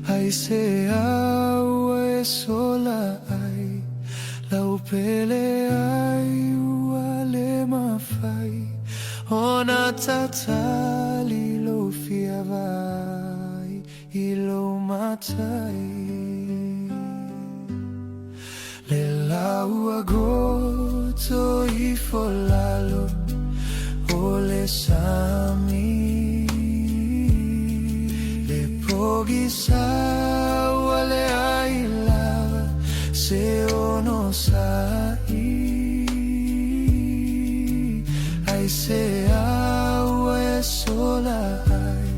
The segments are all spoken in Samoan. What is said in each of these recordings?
Aisea ua e sola ai lau pele ai ua le mafai ona tatali lou fia vaai i lou matai. Le la ua goto ifo lalo o le sami. Le pogisa ua leai lava se onosa'i. Aisea ua e sola ai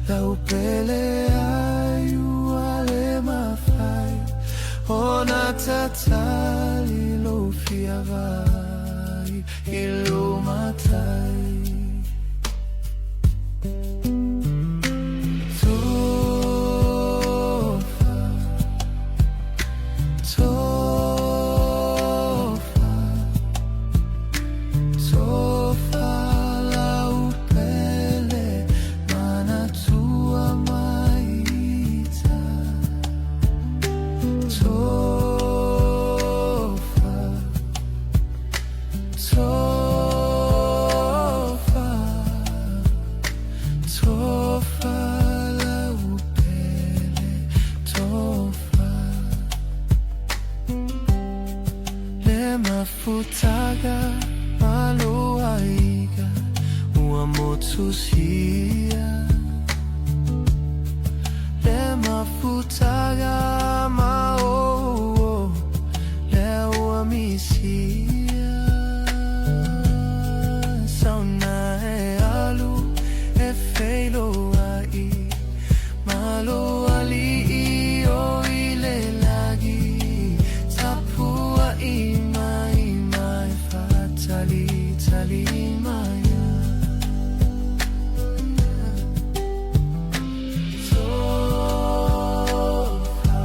lau pele ai ua le mafai ona tatali lou fia vaai i lou matai. Tofa, tofa, tofa lau pele manatua mai ita. Tofa, tofa, tofa lau pele, tofa. Le mafutaga ma lou aiga ua motusia. Le mafutaga ma ou lea ua misia. Sauna e alu e feiloai ma lou alii o i le lagi. Tapuai mai ma e faatalitali mai. Tofa,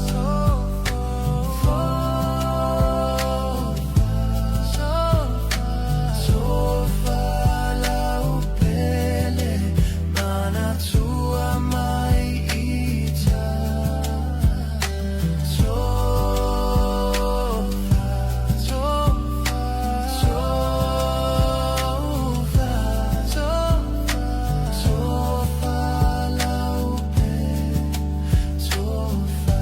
tofa, tofa lau pele manatua mai ita. Tofa, tofa, tofa, tofa, tofa lau pele, tofa.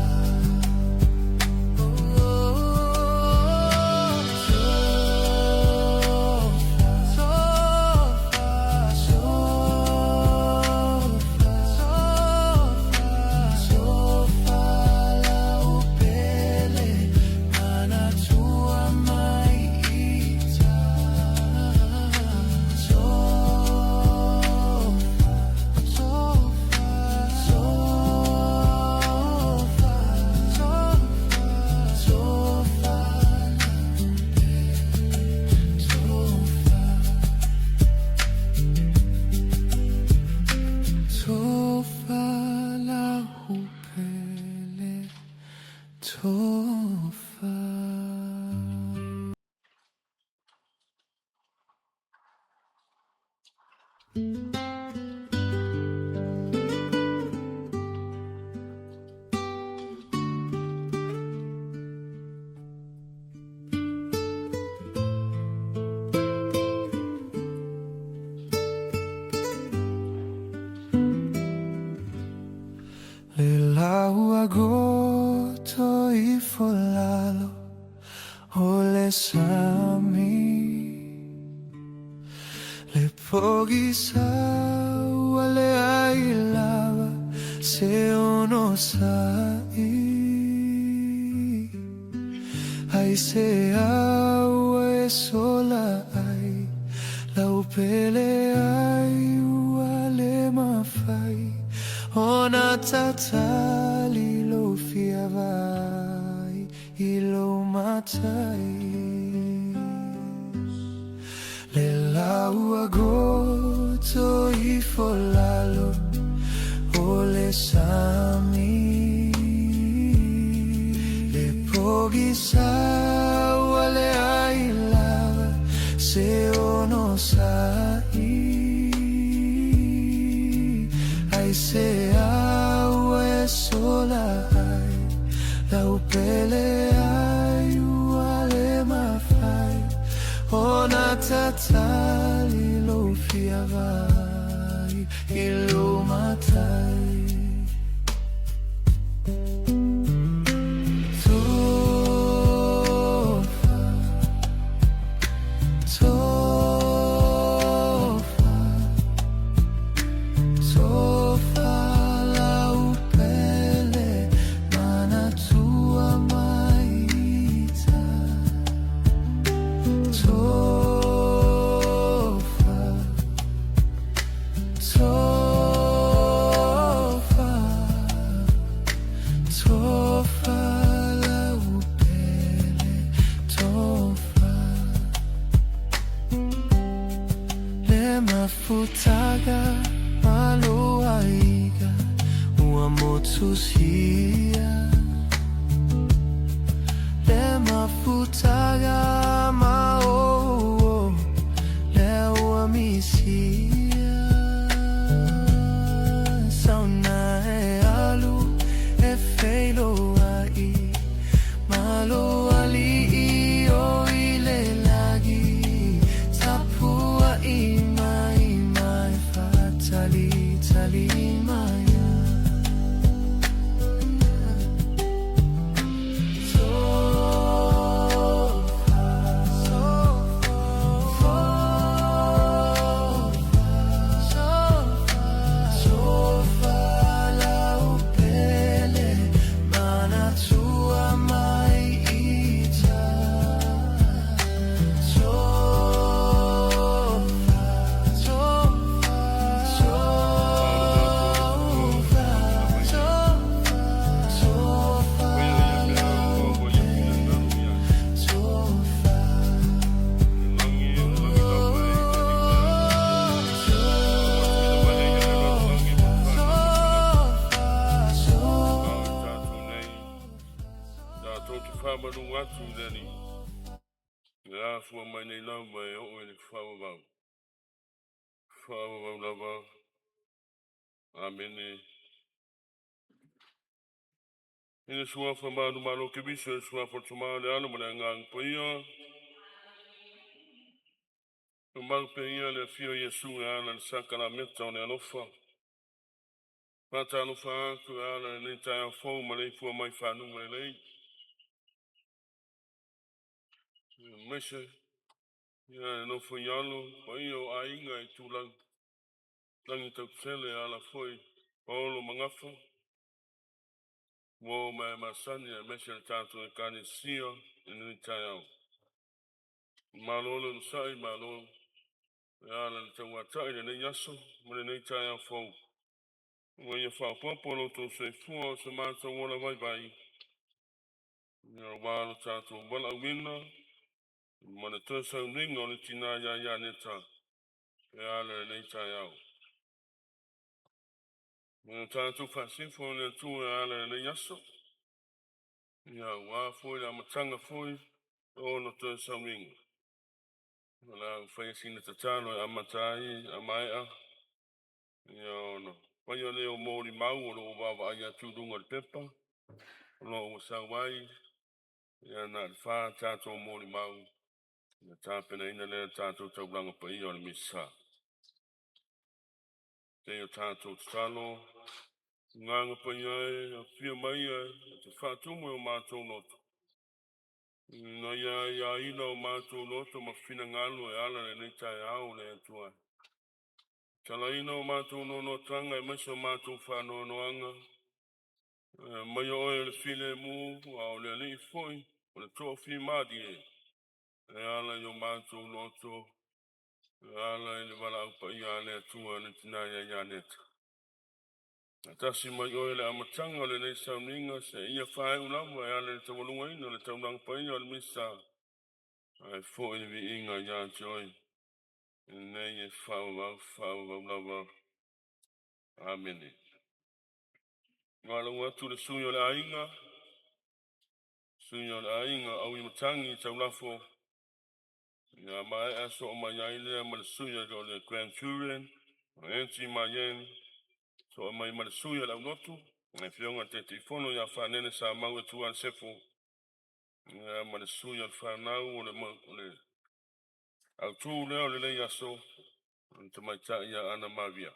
Tofa, tofa, tofa, tofa lau pele manatua mai ita. Tofa, tofa, tofa, tofa, tofa, tofa lau pele, tofa. Le la ua goto ifo lalo o le sami. Le pogisa ua leai lava se onosa'i. Aisea ua e sola ai lau pele ai ua le mafai ona tatali lou fia vaai i lou matai. Le la ua goto ifo lalo o le sami. Le pogisa ua leai lava se onosa'i. Aisea ua e Motusia Le mafutaga ma o le ua misia Sauna e alu e feiloai Malo alii o i le lagi Tapuai mai mai faatalitali mai. Tofa laupele manatua mai ita. Tofa, tofa, Malo atu le tofa, afioga mai nei. tofa, Faia ia mea tofa ua ua ia finagalo i ai. laupele, I le lagi e, o le lagi lava e i le Alii le Ala. Fa'amatuuina mai ai e le lalolagi ma fanau ma tagata. A o i tatou nei, tatou te faamanumu atu i le Alii, le afua mai nei lava e oo i le faavavau. Faavavau lava. Amene. I le suafa manumalo Keriso, le suafa o le Tama, le Alo ma le Agaga Paia, mamalu pea ia le afio o Iesu e ala i le sakalameta o le alofa. Faatalofa atu e ala i lenei taeao fou ma le ifua mai fanuga lelei. Aemaise ia le nofo i alo, paia o aiga i tulagi, lagi tautele ala foi paolo magafa, uo ma e masani aemaise le tatou Ekalesia i lenei taeao. Malo le onosai, malo e ala i le tauatai i lenei aso ma lenei taeao fou. Ua ia faaopoopo lo outou soifua o se matou ola vaivai, ia aua lo tatou valaauina ma le toe sauniga o le tina ia Ianeta e ala i lenei taeao. Ma tatou faasifo i le Atua e ala i lenei aso, ia aua foi le amataga foi o ona toe sauniga. O le a faia sina tatalo e amata ai a maea, ia ona faia lea o molimau o lo o vaavaai atu i luga o le pepa, o lo o ua sau ai, ia na o le 4 tatou molimau, ia tapenaina lea le tatou taulaga paia o le Misa. Se i o tatou tatalo, Agaga Paia e, afio mai e te faatumu e o matou loto, ina ia aiaina o matou loto ma finagalo e ala i lenei taeao le Atua. Talaina o matou noanoataga aemaise o matou faanoanoaga, e aumaia oe o le filemu, a o le Alii foi o le toafimalie, e ala i o matou loto, e ala i le valaau paia a le Atua le tina ia Ianeta. Faatasi mai oe i le amataga o lenei sauniga, seia faaiu lava e ala i le taualugaina o le taulaga paia o le Misa, ae foi le viiga ia te oe, lenei e faavavau, faavavau lava. Amene. Valaau atu le sui o le aiga, sui o le aiga Auimatagi Taulafo, ia maea soo mai ai lea ma le sui o le grandchildren, o Angie ma Yen, soo mai ma le sui o le aulotu, le afioga i le Taitaifono ia Fanene Samau e Tua Sefo, ia ma le sui o le fanau o le, o le autu lea o lenei aso, o le tamaitai ia Ana Mavia.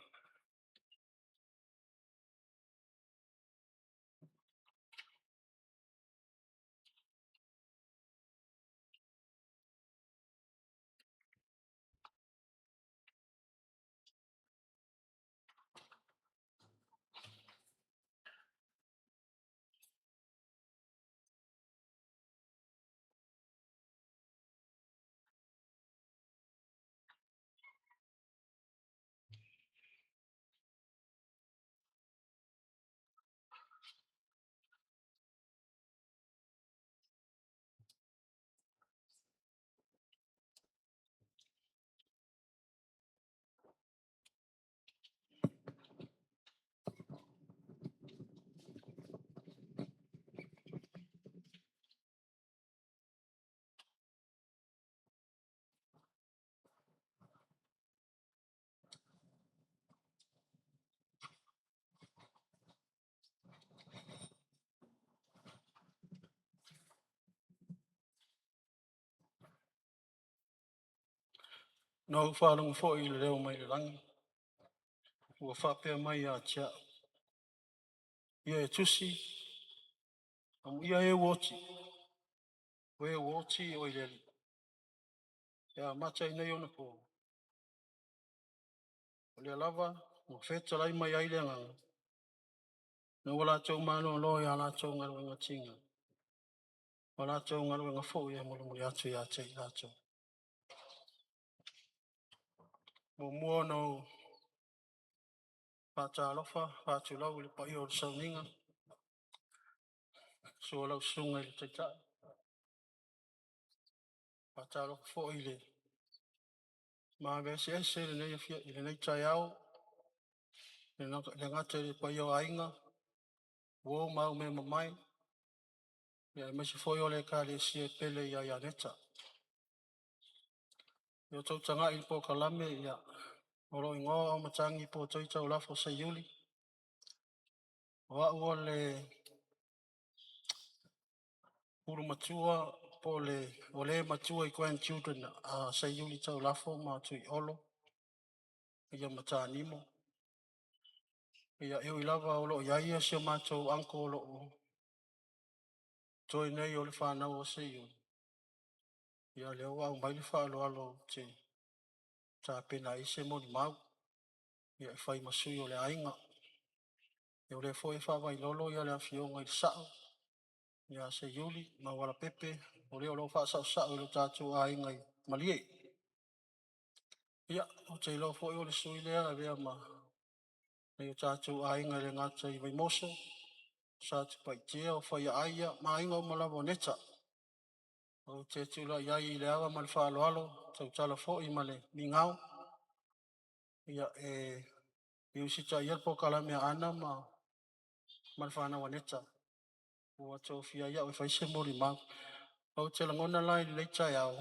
Na ou faalogo foi i le leo mai le lagi ua faapea mai ia te au, “Ia e tusi, amuia e ua oti, o e ua oti oi le Alii, e amata ai nei ona po, o lea lava ua fetalai mai ai le Agaga, ina ua latou malolo i a latou galuega tiga, o a latou galuega foi e mulimuli atu ia te i latou.” E muamua ona ou faatalofa ma faatulou i le paia o le sauniga, susu o lau susuga i le Taitai, faatalofa foi i le maave eseese i lenei i lenei taeao, e le gata i le paia o aiga, uo ma aumeamamae, aemaise foi o le Ekalesia pele ia Ianeta. Ua outou tagai i le polokalame, ia, o lou igoa o Auimatagi Potoi Taulafo Seiuli. O au o le pulu matua po o le matua i grandchildren a Seiuli Taulafo ma Tuiolo ia ma Tanimo. Ia e ui lava o lo o i ai si o matou uncle o lo o totoe nei o le fanau a Seiuli, ia o lea ua aumai le faaaloalo ou te tapena ai se molimau ia e fai ma sui o le aiga. Ia o lea foi e faavailolo le afioga i le Sa'o ia Seiuli Mauala Pepe, o le o lo o faasaosao i lo tatou aiga i Malie. Ia, ou te iloa foi o le sui lea e avea ma nai o tatou aiga e le gata i Vaimoso, Satupaitea, o Faiaai ia ma aiga uma lava o Neta. Ou te tulai ai i le ava ma le faaaloalo e tautala foi ma le migao ia e usitaia le polokalame a Ana ma le fanau a Neta ua tofia ai au e fai se molimau. Ou te lagona la i lenei taeao,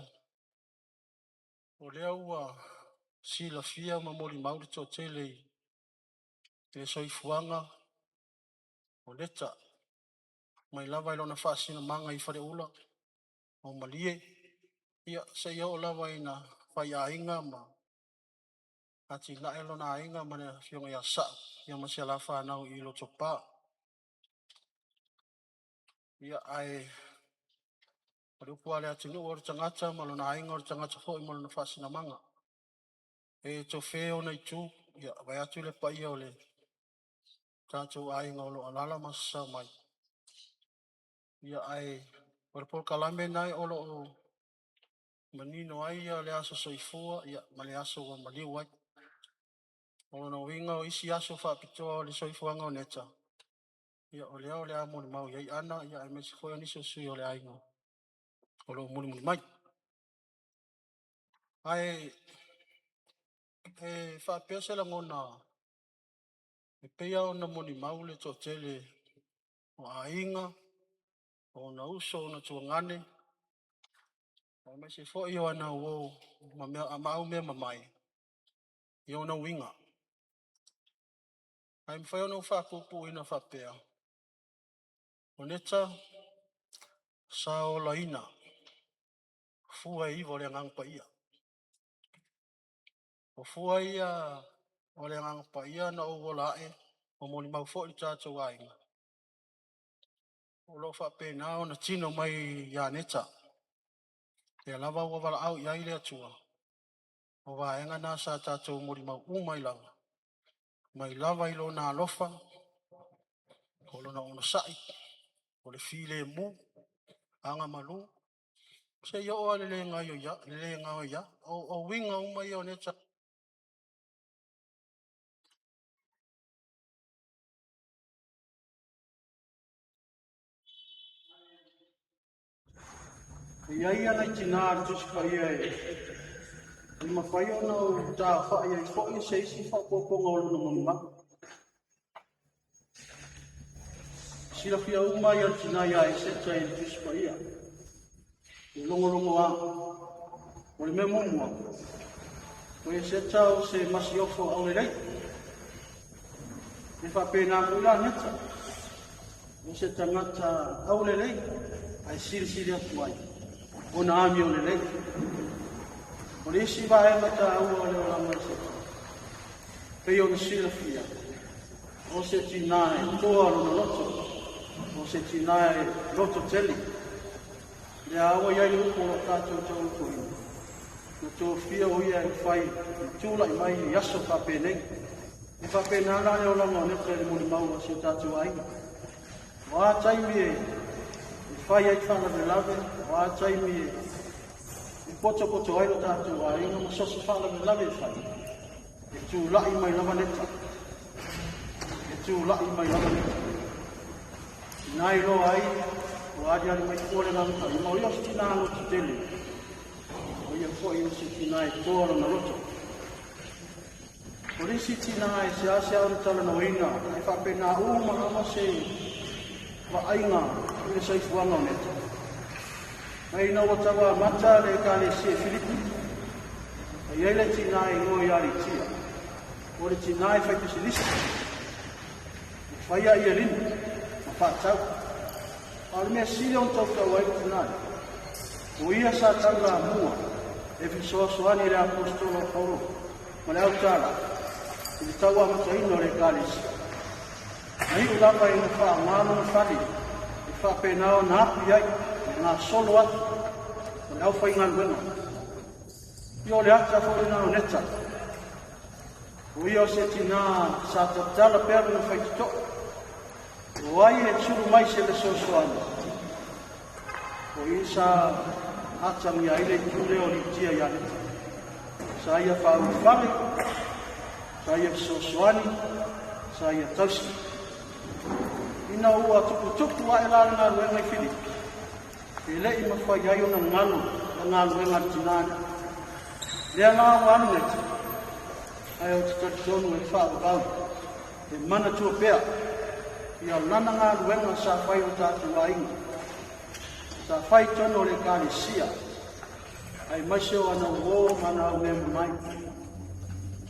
o lea ua silafia ma molimau le toatele i le soifuaga o Neta mai lava i lona faasinomaga i Faleula o Malie ia seia oo lava ina faiaiga ma atiae lona aiga ma le afioga ia Sa'o ia ma si a la fanau i Lotopa. Ia, ae o le upu a le atunuu, o le tagata ma lona aiga, o le tagata foi ma lona faasinomaga. E tofe ona itu, vaeatu le paia o le tatou aiga o lo o alaala ma asasau mai, ia ae o le polokalame lena o lo o manino ai le aso soifua ma le aso ua maliu ai. O lona uiga o isi aso faapitoa o le soifuaga o Neta, ia o lea o le a molimau i ai Ana aemaise foi o nisi o sui o le aiga o lo o mulimuli mai. Ae e faapea se lagona, e pei lava ona molimau le toatele o aiga, o ona uso, o ona tuagane, aemaise foi o ana uo ma aumeamamae i ona uiga. Ae mafai ona ou faapuupuuina faapea, o Neta sa olaina fua e 9 o le Agaga Paia. O fua ia o le Agaga Paia na ou ola ae ma molimau foi le tatou aiga, o lo o faapena ona tino mai ia Neta. O lea lava ua valaau i ai le Atua, o vaega na sa tatou molimau uma ai lava, mai lava i lona alofa, o lona onosai, o le filemu, agamalu, seia oo lava i le le gaioia. O uiga uma ia o Neta E i ai nai tina a le Tusi Paia e mafai ona ou taaofai ai foi se isi faaopoopoga o lona molimau. E silafia uma le tina ia Eseta i le Tusi Paia, le logologoa. O le mea muamua, o Eseta o se masiofo aulelei. E faapena foi la Neta, o se tagata aulelei ae silisili atu ai ona amio lelei. O le isi vaega taua o le olaga o se pei ona silafia, o se tinā e toa lona loto, o se tinā e loto tele. Lea ua i ai le upu o lo o tatou tautuina, na tofia o ia e fai e tulai mai i aso faapenei. E faapena la le olaga o Neta i le molimau a si o tatou aiga. O a taimi e fai ai faalavelave, o a taimi e potopoto ai lo tatou aiga ma so o se faalavelave e fai, e tulai mai lava Neta. E tulai mai lava Neta. Ina iloa ai, ua aliali mai fua le Agaga Paia, ma o ia o se tinā loto tele. O ia foi o se tinā e toa lona loto. O le isi tinā e seasea ona talanoaina, e faapena uma lava se vaaiga i le soifuaga o Neta. Ma ina ua tau amata le Ekalesia i Filipi, e i ai le tinā e igoa ia Litia. O le tinā e faipisinisi, e faia ielini ma faatau. A o le mea sili ona tautau ai le tinā, o ia sa taulamua e fesoasoani i le aposetolo o Paulo ma le autala i le tauamataina o le Ekalesia. Na iu lava ina faaaoga lona fale e faapena ona api ai e gasolo atu o le aufaigaluega. Ia o le ata foi lena o Neta. O ia o se tinā sa tatala pea lona faitotoa. O ai e sulu mai se fesoasoani. O i sa atagia ai le itu lea o Litia ia Neta. Sa ia faaulufale, sa ia fesoasoani, sa ia tausi. Ina ua tuputupu ae la le galuega i Filipi, e le'i mafai ai ona galo le galuega a le tinā lea. Lea la ua alu Neta, ae ou te talitonu e faavavau, e manatua pea ia lana galuega sa fai o tatou aiga, sa fai tonu o le Ekalesia, aemaise o ana uō ma ana aumea mai.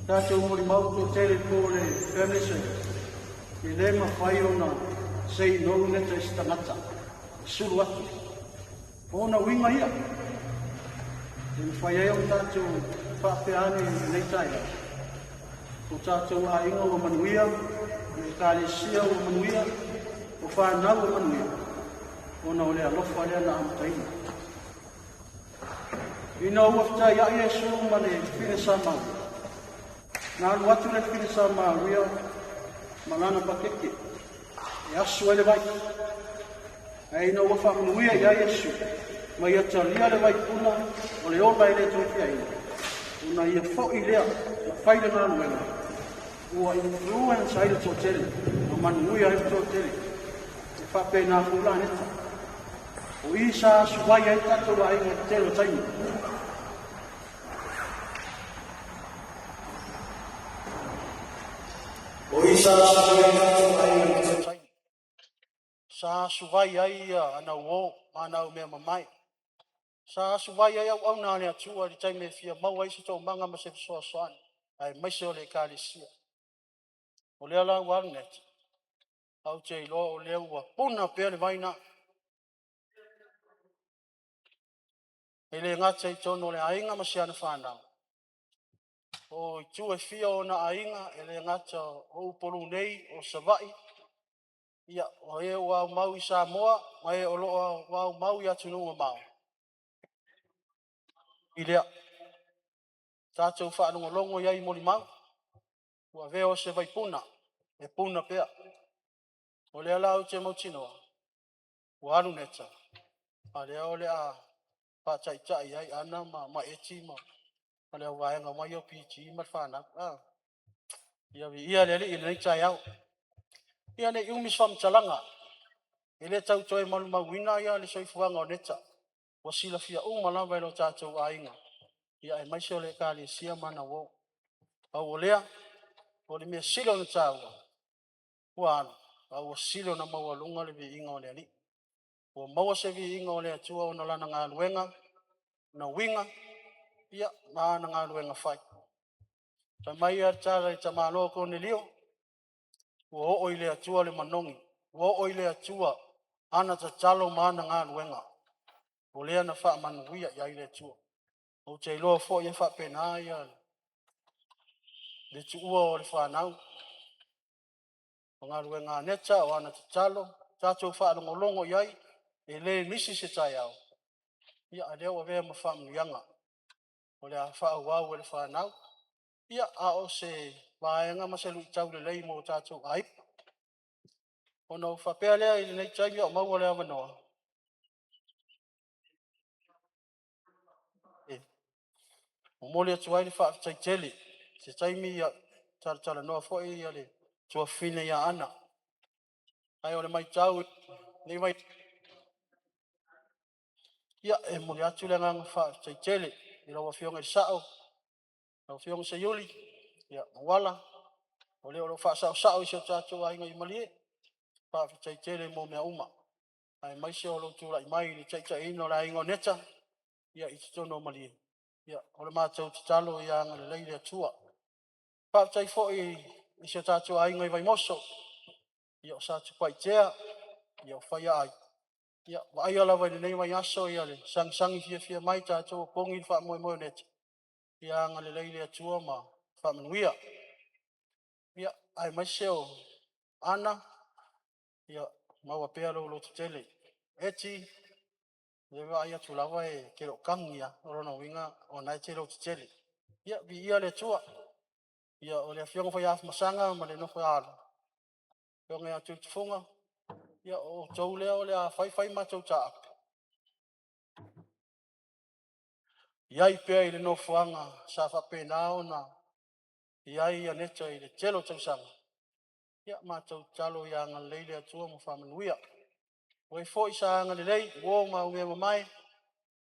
Tatou molimau toatele po o le family service, e le mafai ona say no Neta i se tagata, e sulu atu. O ona uiga ia, e mafai ai ona tatou faapea ane i lenei taeao. O tatou aiga ua manuia, o le Ekalesia ua manuia, o fanau ua manuia, ona o le alofa lea na amataina. Ina ua fetaiai Iesu ma le fafine Samaria, na alu atu le fafine Samaria ma lana pakeke e asu ai le vai. Ae ina ua faamanuia i ai Iesu, ma ia talia le vaipuna o le ola e le toe tiaina, ona ia foi lea ma fai le galuega, ua influence ai le toatele, ma manuia ai le toatele. E faapena foi la Neta. O i sa asuvai ai tatou aiga i le tele o taimi. O i sa asuvai ai tatou aiga i le tele o taimi. Sa asuvai ai ia ana uō ma ana aumea mamae. Sa asuvai ai auauna a le Atua i le taimi e fia maua ai se toomaga ma se fesoasoani, aemaise o le Ekalesia. O lea la ua alu Neta, ae ou te iloa o lea ua puna pea le vai lena. E le gata i totonu o le aiga ma si ana fanau, o itu e fia o ona aiga, e le gata o Upolu nei, o Savaii, ia o e ua aumau i Samoa ma e o lo o aumau i atunuu mamao, i lea tatou faalogologo i ai i molimau, ua avea o se vaipuna e puna pea. O lea la ou te mautinoa ua alu Neta, a o lea o le a faataitai ai Ana ma Eti ma le auvaega mai OPG ma le fanau. Ia viia le Alii i lenei taeao. Ia ne i umi se faamatalaga, e le tau toe malumauina le soifuaga o Neta, ua silafia uma lava e lo tatou aiga, ia aemaise o le Ekalesia ma ana uo. Pau o lea, o le mea sili ona taua, ua alu, a ua sili ona maualuga le viiga o le Alii. Ua maua se viiga o le Atua ona o lana galuega, ona uiga ia ma ana galuega fai. Fai mai le tala i le tamaloa Konelio, ua oo i le Atua le manogi, ua oo i le Atua ana tatalo ma ana galuega, o lea na faamanuia i ai le Atua. Ou te iloa foi e faapena le tuua o le fanau, o galuega a Neta o ana tatalo tatou faalogologo i ai, e le misi se taeao. Ia a o lea ua avea ma faamanuiaga o le a faaauau e le fanau. Ia, a o se vaega ma se luitau lelei mo tatou aiga. Ona ou faapea lea i lenei taimi a o maua le avanoa, e momoli atu ai le faafetai tele. O se taimi talatalanoa foi le tuafafine ia Ana, ae o le matau i lenei vaitau, ia e momoli atu le agaga faafetai tele i lau Afioga i le Sa'o, lau Afioga Seiuli, Manuala, o le o lo o faasaosao i si o tatou aiga i Malie. Faafetai tele mo mea uma, aemaise o lou tulai mai i le taitaiina o le aiga o Neta i totonu o Malie. Ia o le matou tatalo ia agalelei le Atua. Faafetai foi i si o tatou aiga i Vaimoso, ia o Satupaitea, o Faiaai, ia vaaia lava i lenei vaiaso le sagisagi fiafia mai o tatou opogi le faamoemoe o Neta, ia agalelei le Atua ma faamanuia. Ia, aemaise o Ana, ia maua pea lou lototele. Eti, e vaai atu lava e te le o tagi lava, o lona uiga o lena e te lototele. Ia viia le Atua. Ia o le afioga foi ia Afamasaga ma le nofo a alo, le afioga ia Tuitufuga, ia o outou lea o le a fai fai matou taape, i ai pea i le nofoaga sa faapena ona i ai Neta i le tele o tausaga. Ia matou tatalo ia agalelei le Atua ma faamanuia. O e foi sa agalelei, uo ma aumeamamae i le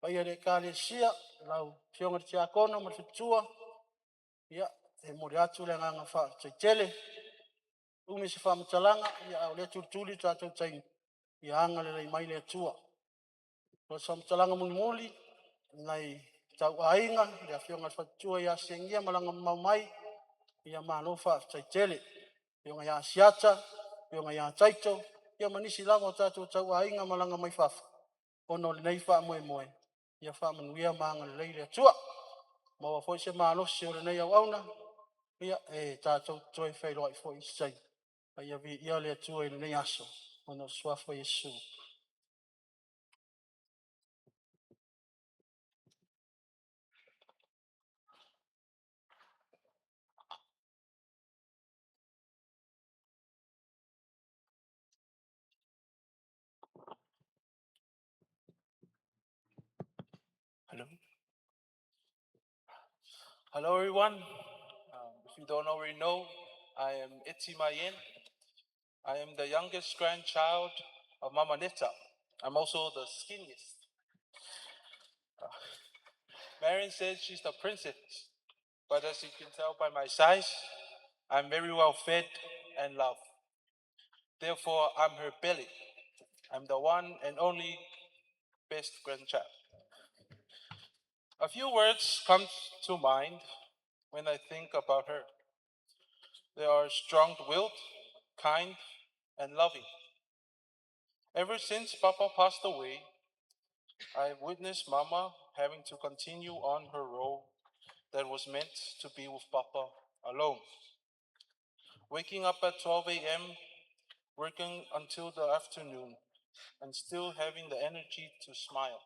paia i le Ekalesia, lau afioga i le Tiakono ma le faletua, ia e momoli atu le agaga faafetai tele. E umi se faamatalaga a o lea e tulituli le tatou taimi, ia agalelei mai le Atua. O se faamatalaga mulimuli, nai tauaiga le afioga i le faletua ia Segia ma malaga mamao mai, ia malo faafetai tele. Le afioga ia Asiata, afioga ia Taito ma nisi lava o tatou tauaiga malaga mai fafo ona o lenei faamoemoe, ia faamanuia ma agalelei le Atua. Maua foi se malosi o lenei auauna e tatou te toe feiloai foi i se taimi, a ia viia le Atua i lenei aso ona o le suafa o Iesu. Hello, everyone. If you don't already know, I am Eti Mayen. I am the youngest grandchild of Mama Netta. I'm also the skinniest. Marion says she's the princess, but as you can tell by my size, I'm very well fed and loved. Therefore, I'm her belly. I'm the one and only best grandchild. A few words come to mind when I think about her. They are strong-willed, kind, and loving. Ever since Papa passed away, I've witnessed Mama having to continue on her role that was meant to be with Papa alone. Waking up at 12 a.m., working until the afternoon, and still having the energy to smile.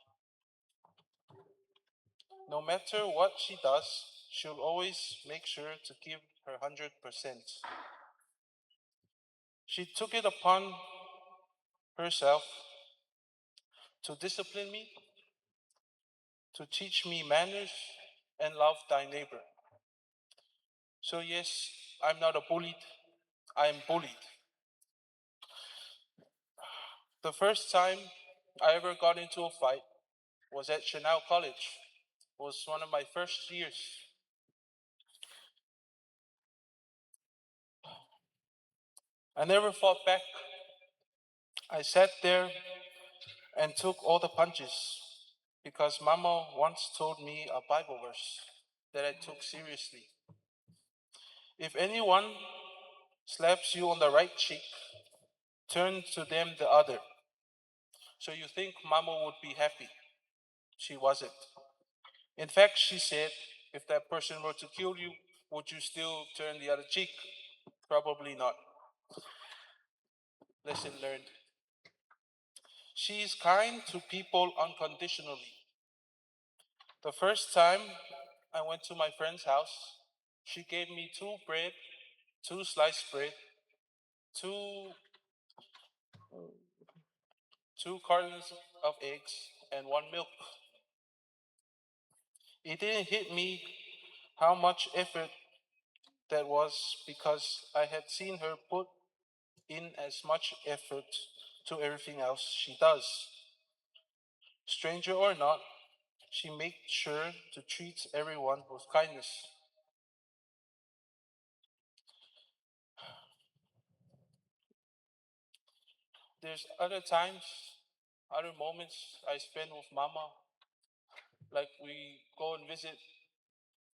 No matter what she does, she'll always make sure to give her 100%. She took it upon herself to discipline me, to teach me manners and love thy neighbor. So yes, I'm not a bullied, I am bullied. The first time I ever got into a fight was at Chanel College. It was one of my first years. I never fought back. I sat there and took all the punches because Mama once told me a Bible verse that I took seriously. If anyone slaps you on the right cheek, turn to them the other. So you think Mama would be happy. She wasn't. In fact, she said, if that person were to kill you, would you still turn the other cheek? Probably not. Lesson learned. She is kind to people unconditionally. The first time I went to my friend's house, she gave me two bread, two sliced bread, two two cartons of eggs, and one milk. It didn't hit me how much effort that was because I had seen her put in as much effort to everything else she does. Stranger or not, she made sure to treat everyone with kindness. There's other times, other moments I spend with Mama, like we go and visit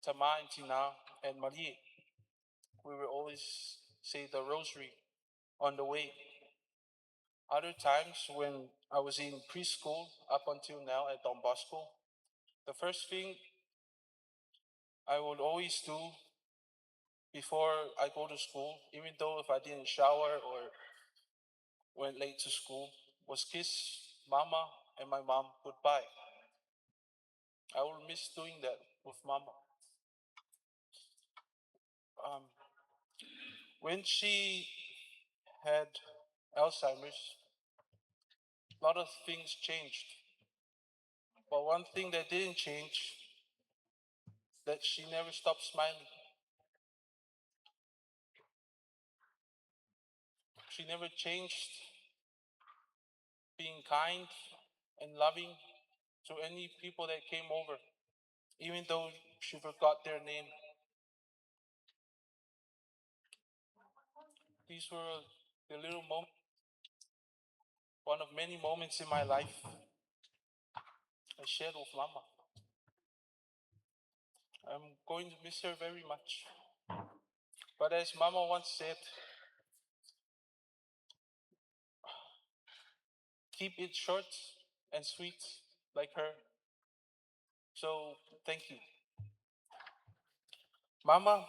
Tama and Tina and Marie. We will always say the rosary on the way. Other times when I was in preschool up until now at Don Bosco, the first thing I would always do before I go to school, even though if I didn't shower or went late to school, was kiss Mama and my mom goodbye. I will miss doing that with Mama. Um, when she had Alzheimer's, a lot of things changed. But one thing that didn't change, that she never stopped smiling. She never changed being kind and loving to any people that came over, even though she forgot their name. These were the little moments, one of many moments in my life I shared with Mama. I'm going to miss her very much. But as Mama once said, keep it short and sweet like her. So thank you. Mama,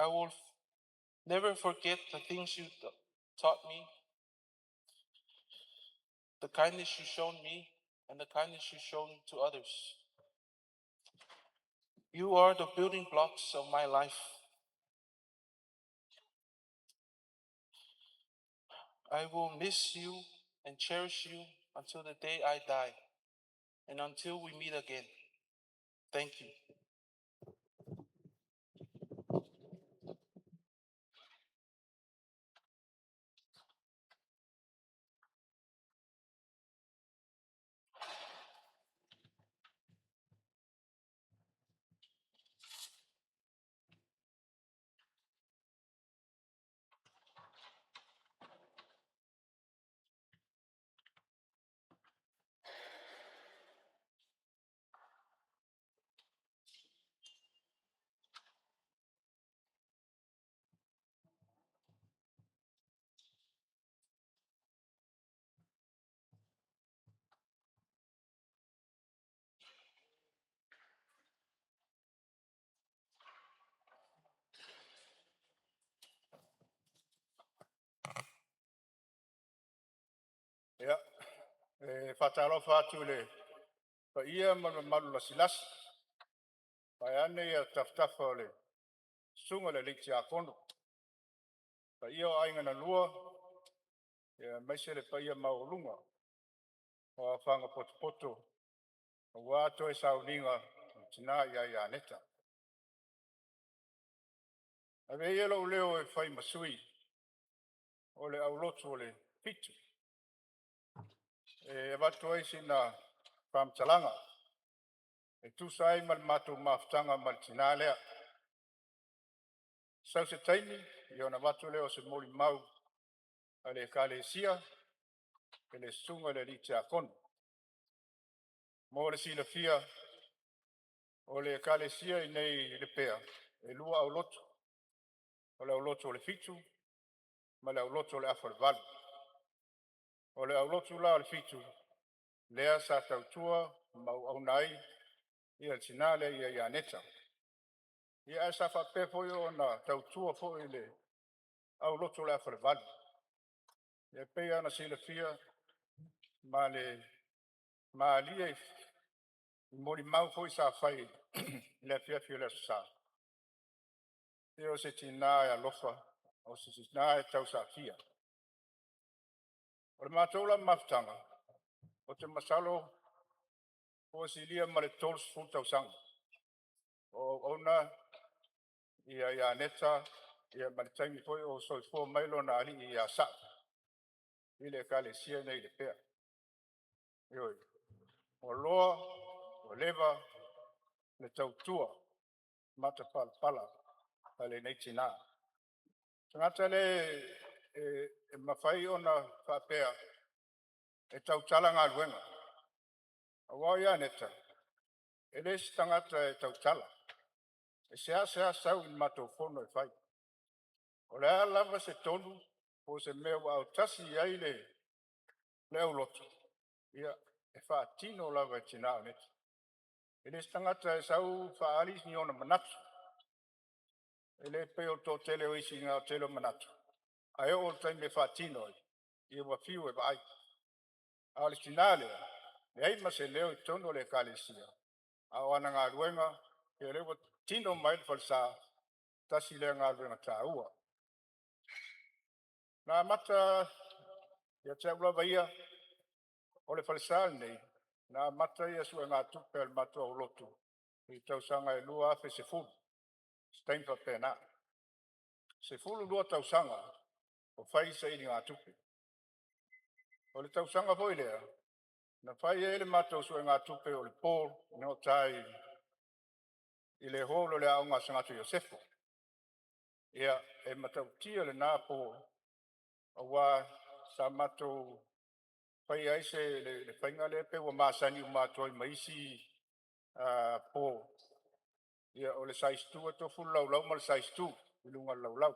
I will never forget the things you taught me, the kindness you shown me, and the kindness you shown to others. You are the building blocks of my life. I will miss you and cherish you until the day I die and until we meet again. Thank you. Ia, e faatalofa atu i le paia ma le mamalu lasilasi, vaeane ia tafatafa o le susuga i le alii Tiakono, paia o Aiga na Lua, aemaise le paia maualuga o aofaga potopoto aua toe sauniga o le tina ia Ianeta. Avea ia lou leo e fai ma sui o le aulotu o le Fitu e avatu ai sina faamatalaga e tusa ai ma le matou mafutaga ma le tina lea. Sau se taimi ia ona avatu lea o se molimau a le Ekalesia i le susuga i le alii Tiakono. Mo le silafia, o le Ekalesia i inei i Lepea, e lua aulotu, o le aulotu o le Fitu ma le aulotu o le Afa o le Valu. O le aulotu la o le Fitu lea sa tautua ma auauna ai Ia le tina lea ia Aneta. Ia ae sa faapea foi ona tautua foi i le aulotu o le Aofalevalu. E pei ona silafia ma le malie i molimau foi sa fai i le afiafi o le Aso Sa, se o se tina e alofa, o se tina e tausafia. O le matou la mafutaga, ou te masalo ua silia ma le 30 tausaga o auauna ia Aneta ma le taimi foi o soifua mai lona alii ia Sa'o i le Ekalesia lenei i Lepea. Ioe, ua loa ua leva le tautua matapalapala a lenei tina. O le tagata lea e mafai ona faapea e tautala galuega, aua o Aneta e le se tagata e tautala. E seasea sau i le matou fono e fai. O le a lava se tonu po o se mea ua autasi i ai le aulotu, ia e faatino lava e le tina o Aneta. E le o se tagata e sau faaali ni ona manatu. E le pei o le toatele o isi e tele manatu ae oo i le taimi e faatino ai, ia ua fiu e vaai. A o le tina lea, e leai ma se leo i totonu o le Ekalesia, a o ana galuega o lea ua tino mai ai le falesa. Tasi lea galuega taua. Na amata ia te au lava ia, o le falesa lenei, na amata ia suegatupe a le matou aulotu i le tausaga e 2010, se taimi faapena. 12 tausaga o fai sailigatupe. O le tausaga foi lea na fai ai le matou suegatupe o le ball i gauta i le hall o le aoga a Sagatru Iosefo. Ia, e matautia lena po aua sa matou faia ai se le faiga lea pei ua masani uma atu ai ma isi po. Ia, o le size 2 e tofu le laulau ma le size 2 i luga o le laulau.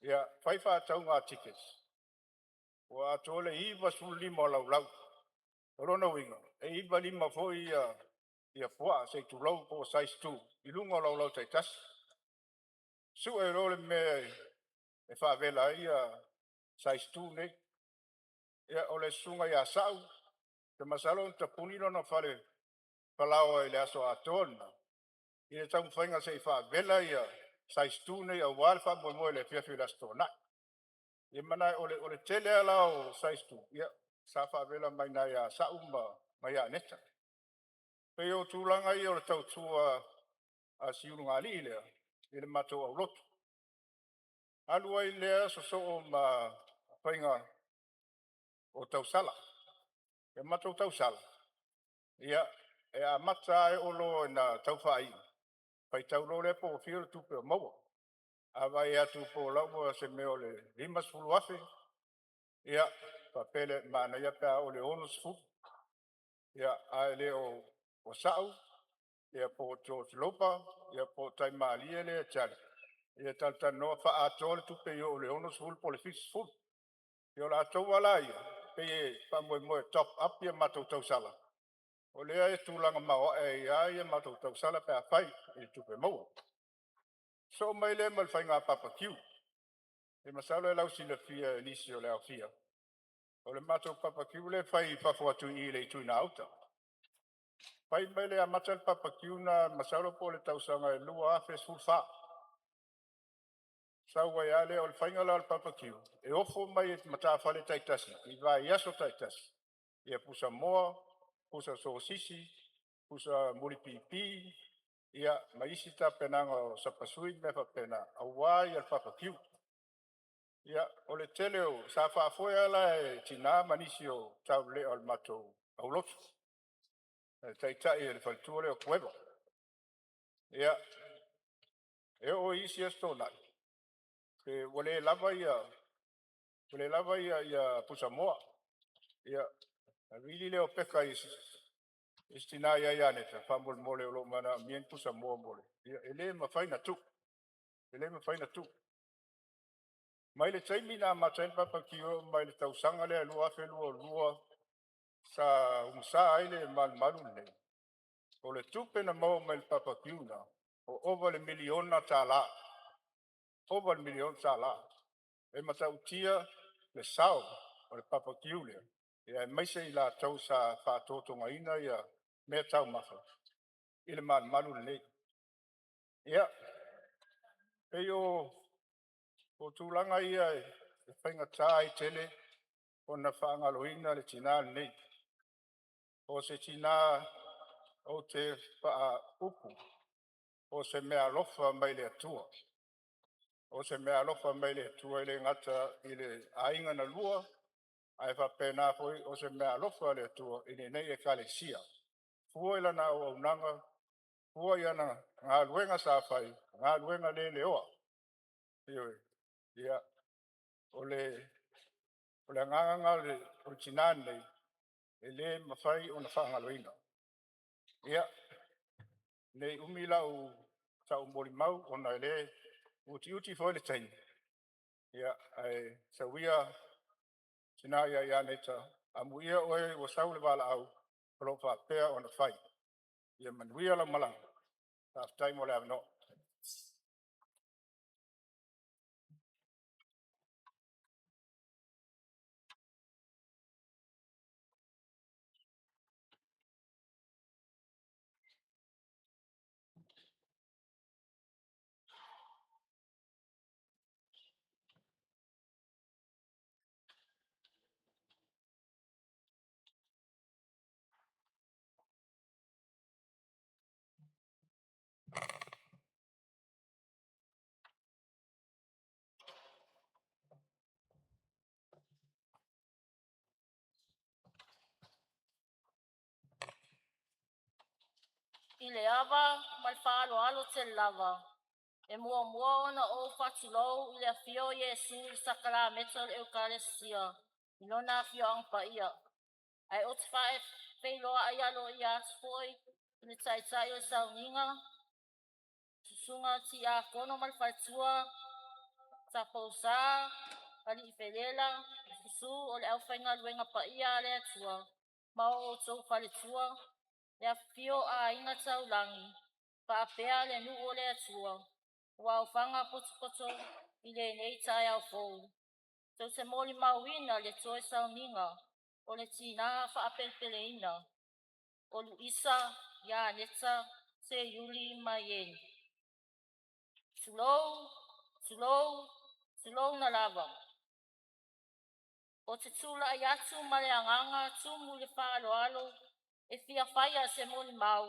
Ia, fai faatauga a tickets ua atoa le 95 o laulau. O lona uiga e 95 foi ia puaa se i tulou po o size 2 i luga o laulau taitasi. Sue loa le mea e faavela ai ia size 2 nei. Ia, o le susuga ia Sa'u, ou te masalo na tapuni lona fale falaoa i le aso atoa lena i le taumafaiga se i faavela ia size 2 nei aua le faamoemoe i le afiafi o le Aso Toonai. Ia o le tele lava la o size 2 ia sa faavela mai ina ia Sa'u ma ia Aneta. Pei o tulaga ia o le tautua a si ulugalii lea i le matou aulotu. Alu ai lea sosoo ma faiga o tausala. O matou tausala, ia e amata lava, e oo loa ina tau faaiu, faitau loa lea po ua fia le tupe ua maua. A vaai atu po o la ua se mea o le $50,000, ia faapea lea, e manaia pe a oo i le 60,000. Ia, ae le o Sa'u ia po o George Lopa po o Taimalie lea e Charlie, ia talatalanoa faaatoa le tupe ia oo i le 60 po o le 70. Ia o latou lava la ia e pei e faamoemoe e top up ia matou tausala, o lea e tulaga maoae ai lava matou tausala pe a fai i tupe maua. Sosoo mai lea ma le faiga barbecue. E masalo e lausilafia e nisi o le aofia o le matou barbecue lea e fai i fafo atu i le itu i gauta. Fai mai le amata le barbecue lena masalo po o le tausaga e 2014. Sau ai lava lea, o le faiga la o le barbecue, e ofo mai e matafale taitasi i vaiaso taitasi ia pusamoa, pusa sosisi, pusa mulipipi, ia ma isi tapenaga o sapasui ma mea faapena aua le barbecue. Ia, o le tele o sa faafoe lava la e tina ma nisi o taulelea o le matou aulotu, e taitai e le faletua lea o Kueva. Ia, e oo i isi Aso Toonai, pe ua le lava ia pusamoa. Ia, ona vili lea o Peka i si tina ia Aneta, faamolemole o lo o manaomia ni pusamoa mo le… Ia, e le mafai ona tuu, e le mafai ona tuu. Mai le taimi na amata ai le barbecue e oo mai le tausaga lea 2022 sa umusa ai le malumalu lenei. O le tupe na maua mai le BBQ lena ua ova i le miliona tala, ova i le miliona tala. E matautia le sao o le BBQ lea aemaise i latou sa faatotogaina ia meataumafa i le malumalu lelei. Ia, pei o tulaga ia e faigata ai tele ona faagaloina le tina lenei. O se tina ou te faaupu o se meaalofa mai le Atua. O se meaalofa mai le Atua e le gata i aiga na lua ae faapena foi o se meaalofa a le Atua i lenei Ekalesia. Fua i lana auaunaga, fua i ana galuega sa fai, galuega leleoa, ioe. Ia, o le agaga lena o le tina lenei e le mafai ona faagaloina. Ia, ne i umi lau molimau ona o lea e utiuti foi le taimi, ia ae sau ia tina ia Aneta, amuia oe ua sau le valaau o lo o faapea ona fai. Ia manuia lau malaga. Faafetai mo le avanoa. I le ava ma le faaaloalo tele lava e muamua ona ou faatulou i le afio o Iesu i le sakalameta o le Ekalesia i Lona Afioaga Paia. Ae ou te faafeiloai aloaia atu foi i le Taitai o le Sauniga, Susuga Tiakono ma le Faletua, Tapaau Sa, Alii Felela, susu o le aufaigaluega paia a le Atua ma o outou faletua, le afifio o Aiga Taulagi faapea le nuu o le Atua ua aofaga potopoto i lenei taeao fou. Tou te molimauina le toe sauniga o le tina faapelepeleina o Luisa Ianeta Seiuli Maieni. Tulou, tulou, tulouna lava. Ou te tulai atu ma le agaga tumu i le faaaloalo e fia faia se molimau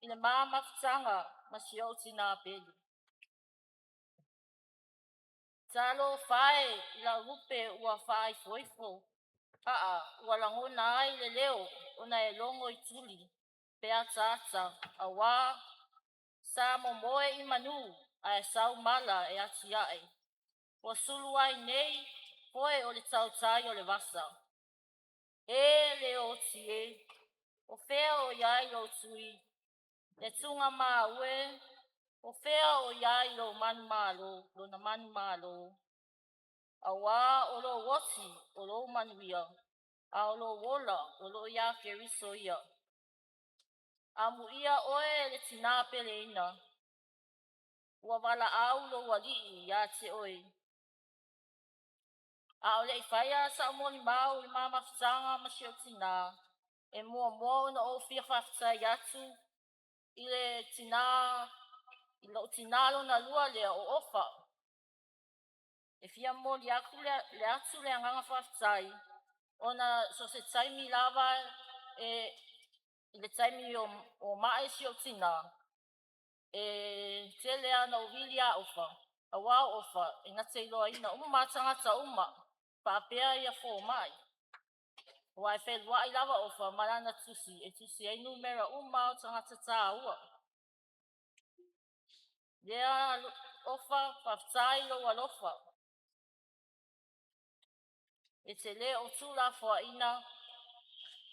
i le ma mafutaga ma si ou tinā pele. Talofa e i lau lupe ua faaifoifo, aa ua lagona ai le leo ona e logo i tuli pe ataata auā sa momoe i manu ae sau mala e atiae. Ua sulu ai nei foe o le tautai o le vasa. E Leoti e, o fea o i ai lou tui? Le tugamau e, o fea o i ai lou manumalo, lona manumalo? Auā o lou oti o lou manuia, a o lou ola o loo ia Keriso ia. Amuia oe le tinā peleina, ua valaau lou alii ia te oe. A o le i faia sau molimau i le ma mafutaga ma si ou tinā, e muamua ona ou fia faafetai atu i le tinā, i lou tinā lona lua lea o Ofa. E fia momoli atu le agaga faafetai ona so o se taimi lava e i le taimi o mai si ou tinā, e tele lava ina ou vili ia Ofa, aua o Ofa e na te iloaina uma lava tagata uma faapea fomai, aua e feluai lava Ofa ma lana tusi e tusi ai numera uma lava o tagata taua. Lea Ofa, faafetai i lou alofa. E te le o tuulafoaiina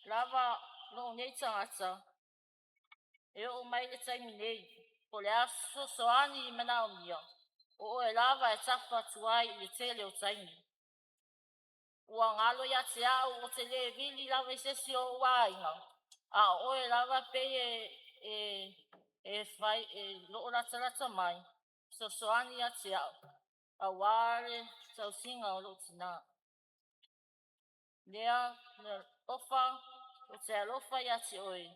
lava lou nei tagata e oo mai le taimi nei. Po o le a se fesoasoani e manaomia, o oe lava e tafa atu ai i le tele o taimi. Ua galo ia te au ou te le vili lava i se isi o ou aiga, a o oe lava e pei e e fai e loo latalata mai fesoasoani ia te a'u auā le tausiga o lo'u tinā. Lea Ofa, ou te alofa ia te oe.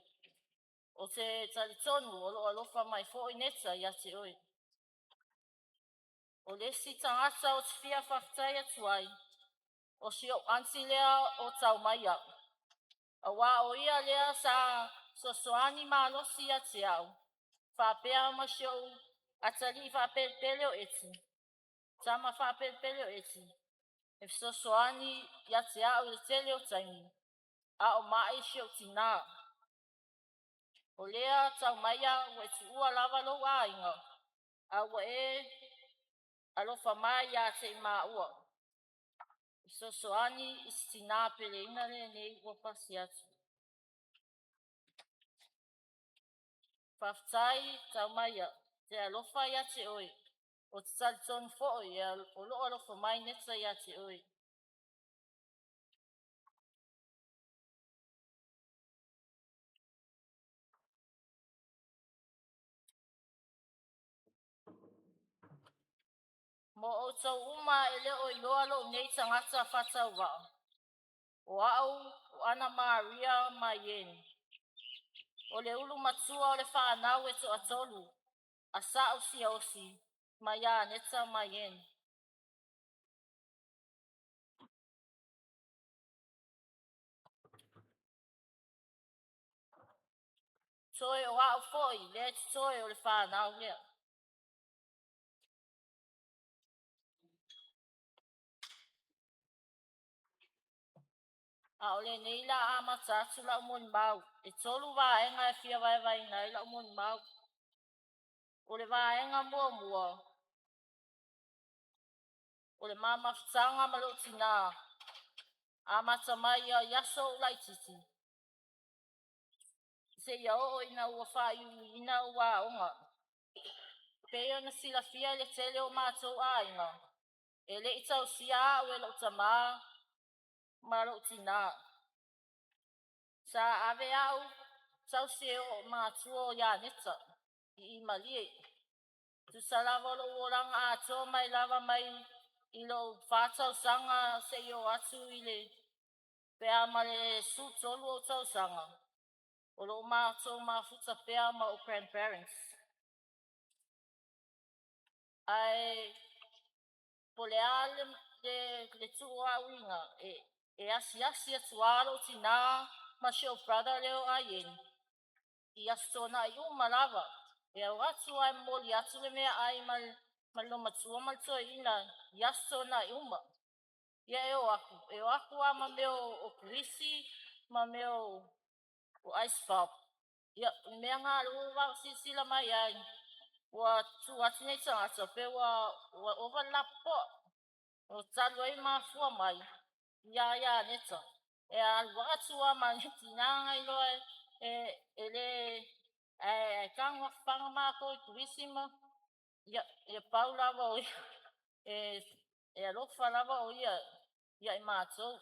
Ou te talitonu o loo alofa mai fo'i Neta ia te oe. O le isi tagata ou te fia faafetai atu ai, o si ou aunty lea o Taumaia, auā o ia lea sa fesoasoani malosi ia te a'u faapea ma si ou atalii faapelepele o Eti, tama faapelepele o Eti, e fesoasoani ia te a'u i le tele o taimi a o ma'i si ou tinā. O lea Taumaia, ua e tuua lava lou aiga a ua e alofa mai ia te i māua e fesoasoani i si tinā peleina lenei ua pasi atu. Faafetai Taumaia, te alofa ia te oe. Ou te talitonu fo'i o loo alofa mai Neta ia te oe. Mo outou uma e le o iloa lou nei tagata faatauvaa, o a'u o Ana Maria Maieni, o le ulu matua o le fanau e toatolu a sa'u siaosi ma ia Neta Maieni. Toe o a'u fo'i lea e totoe o le fanau lea. A o lenei la amata atu la'u molimau, e tolu vaega e fia vaevaeina ai la'u molimau. O le vaega muamua, o le ma mafutaga ma lo'u tinā, amata mai i aso o'u laitiiti seia oo ina ua faaiuiuina ou aoga. Pei ona silafia e le tele o matou aiga, e le i tausia a'u e lo'u tamā ma lo'u tinā. Sa ave a'u tausi e o'u matua o iā Neta i Malie. Tusa lava o lo'u olaga atoa mai lava mai i lo'u 4 tausaga seia oo atu i le pe a ma le 13 ou tausaga, o loo matou mafuta pea ma o'u grandparents. Ae po o le a le tuu a'u iga, e asiasi atu lava lo'u tinā ma si ou brother lea o Aieni i Aso Toonai uma lava. E o atu lava e momoli atu le meaai ma le olomatua ma le toeaina i Aso Toonai uma. Ia e o atu, e o atu lava ma mea o grisi ma mea o ice pop. Ia o mea na ua ou silasila mai ai, ua tu atu nei tagata pe ua ova le lapopoa. O talu ai mafua mai ia ia Neta e alu atu lava ma le tinā na iloa e le ae tago faga matou i grisi ma ia pau lava o ia e alofa lava o ia ia i matou.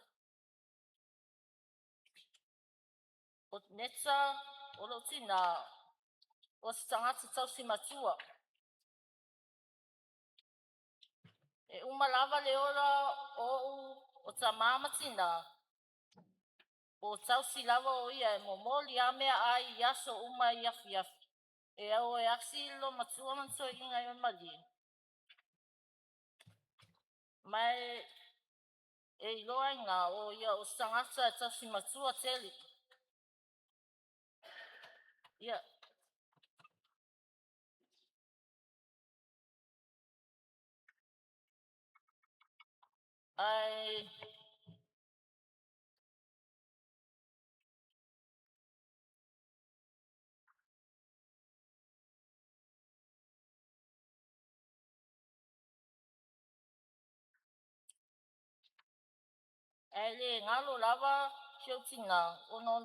O Neta o lou tinā o se tagata tausi matua. E uma lava le ola o o'u o tamā ma tinā, o tausi lava o ia e momoli a meaai i aso uma i afiafi. E o e asi le olomatua ma le toeaina i Malie. Ma e iloa ai gā o ia o se tagata e tausi matua tele. Ia ae ae le galo lava si ou tinā ona o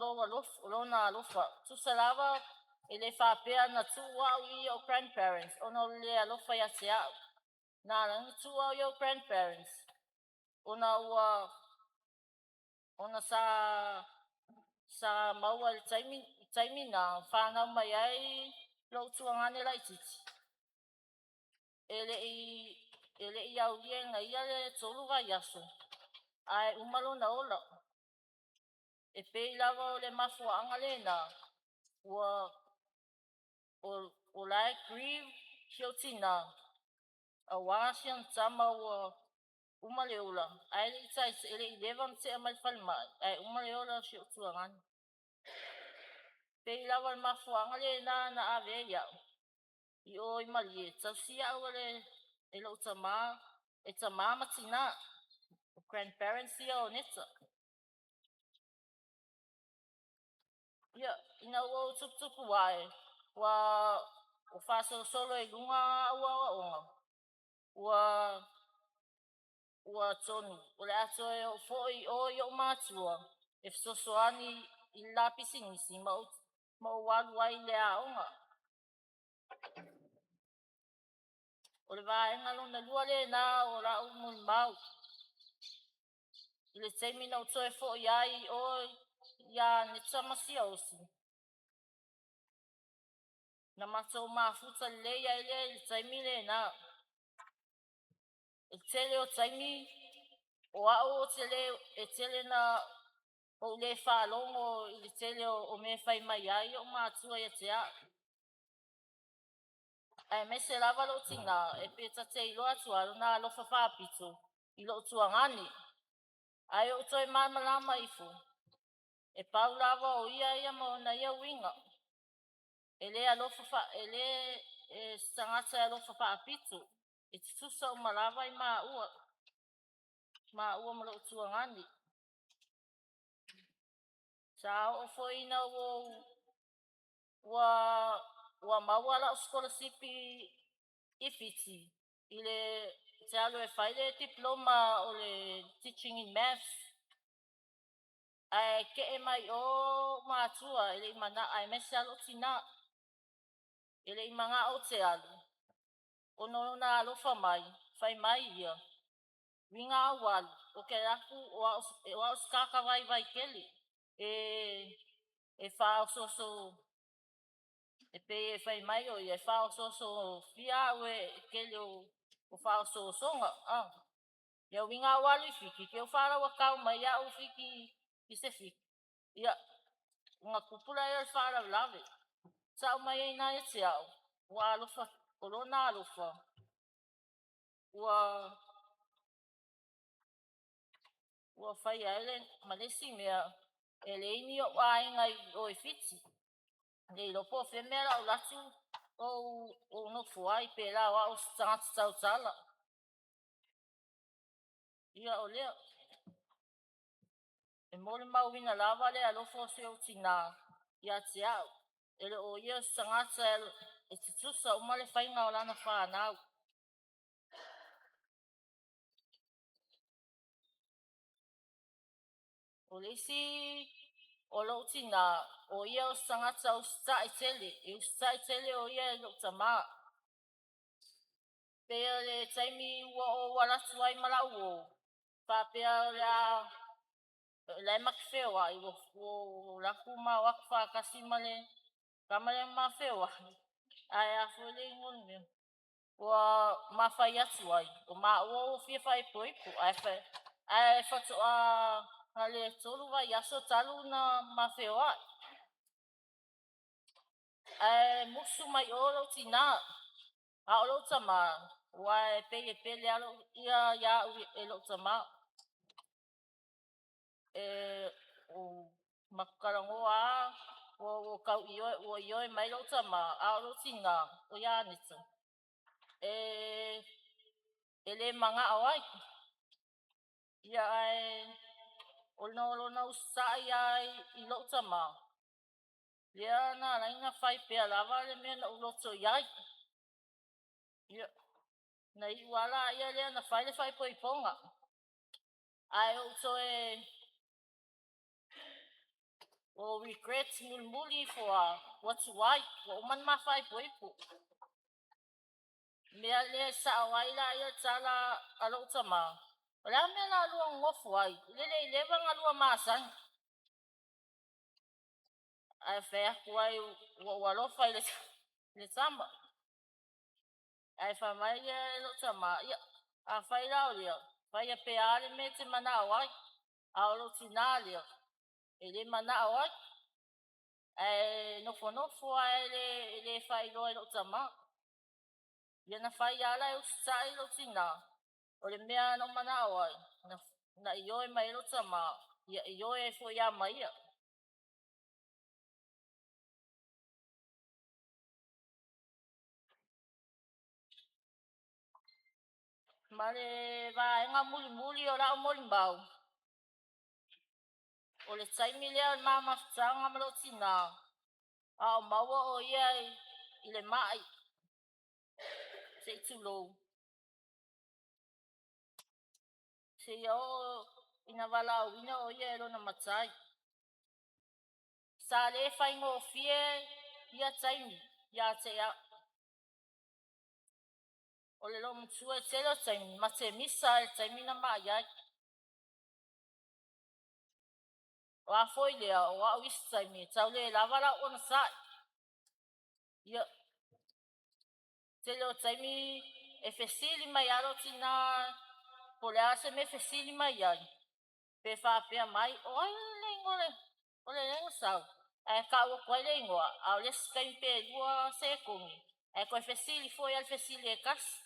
lona alofa. Tusa lava e le faapea na tuu a'u i o'u grandparents ona o le le alofa ia te a'u. Na ala ona tuu a'u i o'u grandparents ona ua ona sa maua i le taimi taimi na fanau mai ai lou tuagane laitiiti, e le'i aulia ina ia le 3 vaiaso ae uma lona ola. E pei lava o le mafuaaga lena ua o la e grieve si ou tinā auā si ana tama ua uma le ola ae e le'i leva ona te'a mai le falema'i ae uma le ola o si ou tuagane. Pei lava o le mafuaaga lena na ave ai a'u i o i Malie e tausia au e lo'u tamā, e tamā ma tinā, o grandparents ia o Neta. Ia, ina ua ou tuputupu ae, ua faasolosolo i luga a'u aoaoga, ua atonu o le a toe oo foi i o i o'u matua e fesoasoani i le la pisinisi ma ou alu ai i le aoga. O le vaega lona lua lena o la'u molimau i le taimi na ou toe fo'i ai i o iā Neta ma Siaosi, na matou mafuta lelei ai lea i le taimi lenā. E tele o taimi o a'u ou te lē e tele na ou lē faalogo i le tele o mea e fai mai ai o'u matua ia te a'u, aemaise lava lo'u tinā e pe ta te iloa atu lava lona alofa faapito i lo'u tuagane. Ae ou toe malamalama ifo e pau lava o ia ia ma ona ia uiga. E lē alofa e lē e se tagata e alofa faapito, e tutusa uma lava i māua ma lo'u tuagane. Sa oo foi ina ua maua la'u sikolasipi i Fiti i le te alu e fai le diploma o le teaching in maths, ae ke'e mai o o'u matua e le'i mana'o, aemaise a lo'u tinā e le'i mana'o ou te alu ona o lona alofa mai. Fai mai ia, uiga a ou alu ou te alu atu o a'u se tagata vaivai tele e faaosooso, e pei e fai mai o ia e faaosooso fia a'u e tele o faaosoosoga a. Ia uiga a ou alu i Fiti te i ua faalauatao mai a'u Fiti i se Fiti, ia ona tupu lea o le faalavelave. Ta'u mai ai iná ia te a'u ua alofa o lona alofa ua faia ai le ma le isi mea e leai ni o'u aiga i o i Fiti. Le iloa po o fea le mea o le a ou alu atu ou nofo ai pe la o a'u o se tagata tautala. Ia o lea e molimauina lava le alofa o si ou tinā ia te a'u. E le o ia o se tagata e tutusa uma le faiga o lana fanau. O le isi o lo'u tinā o ia o se tagata usita'i tele, e usita'i tele o ia i lo'u tamā. Pei o le taimi ua ou ala atu ai ma la'u uō faapea o le a la e ma te feoai, ua ou alu atu ma o atu faatasi ma le tama lea ma feoai ae a foi le igoa o le mea ua ma fai atu ai o maua ua fia faaipoipo ae faatoa na o le 3 vaiaso talu na ma feoai. Ae musu mai o lou tinā, a o lou tamā ua e pei e pele a ia iā a'u e lo'u tamā. E o matou talanoa a ua tau ioe ua ioe mai lou tamā, a o lou tinā o ia Aneta e lē mana'o ai ia ae ona o lona usita'i a i lo'u tamā lea na ala ai ona fai pea lava le mea na ou loto i ai. Ia na iu a laia lea na fai le faaipoipoga ae ou toe o regret mulimuli ifo a ua tuai ua uma ona ma faaipoipo. Mea lea e sa'o ai laia tala a lo'u tamā, o le a le mea o le a lua nonofo ai i le le leva ona lua masani. Ae fai atu ai, ua ou alofa i le tama. Ae fai mai lou tama, ia, afai la o lea, faia pea le mea e te manao ai. A o lou tinā lea, e le manao ai. Ae nofonofo lava e le faailoa i lou tama. Ia na fai lava la e usitai lou tinā, o le mea na ou manao ai, na ioe mai ai lou tama, ia ioe ai foi lava ma ia. Ma le vaega mulimuli o lau molimau, o le taimi lea o le ma mafutaga ma lou tinā, a o maua o ia i le mai, se i tulou, seia oo ina valaauina o ia e lona matai. Sa le faigofie ia taimi ia te au. O le loomatua e tele o taimi ma te misa ai i le taimi na ma'i ai. O a foi lea, o au isi taimi e tau le lava lau onosai. Ia, tele o taimi e fesili mai lava lou tinā po o le a se mea e fesili mai ai, pe faapea mai, o ai le igoa o le na sau? Ae tau atu ai le igoa, a o le isi taimi pe 2 sekone, ae toe fesili foi lava i le fesili e tasi.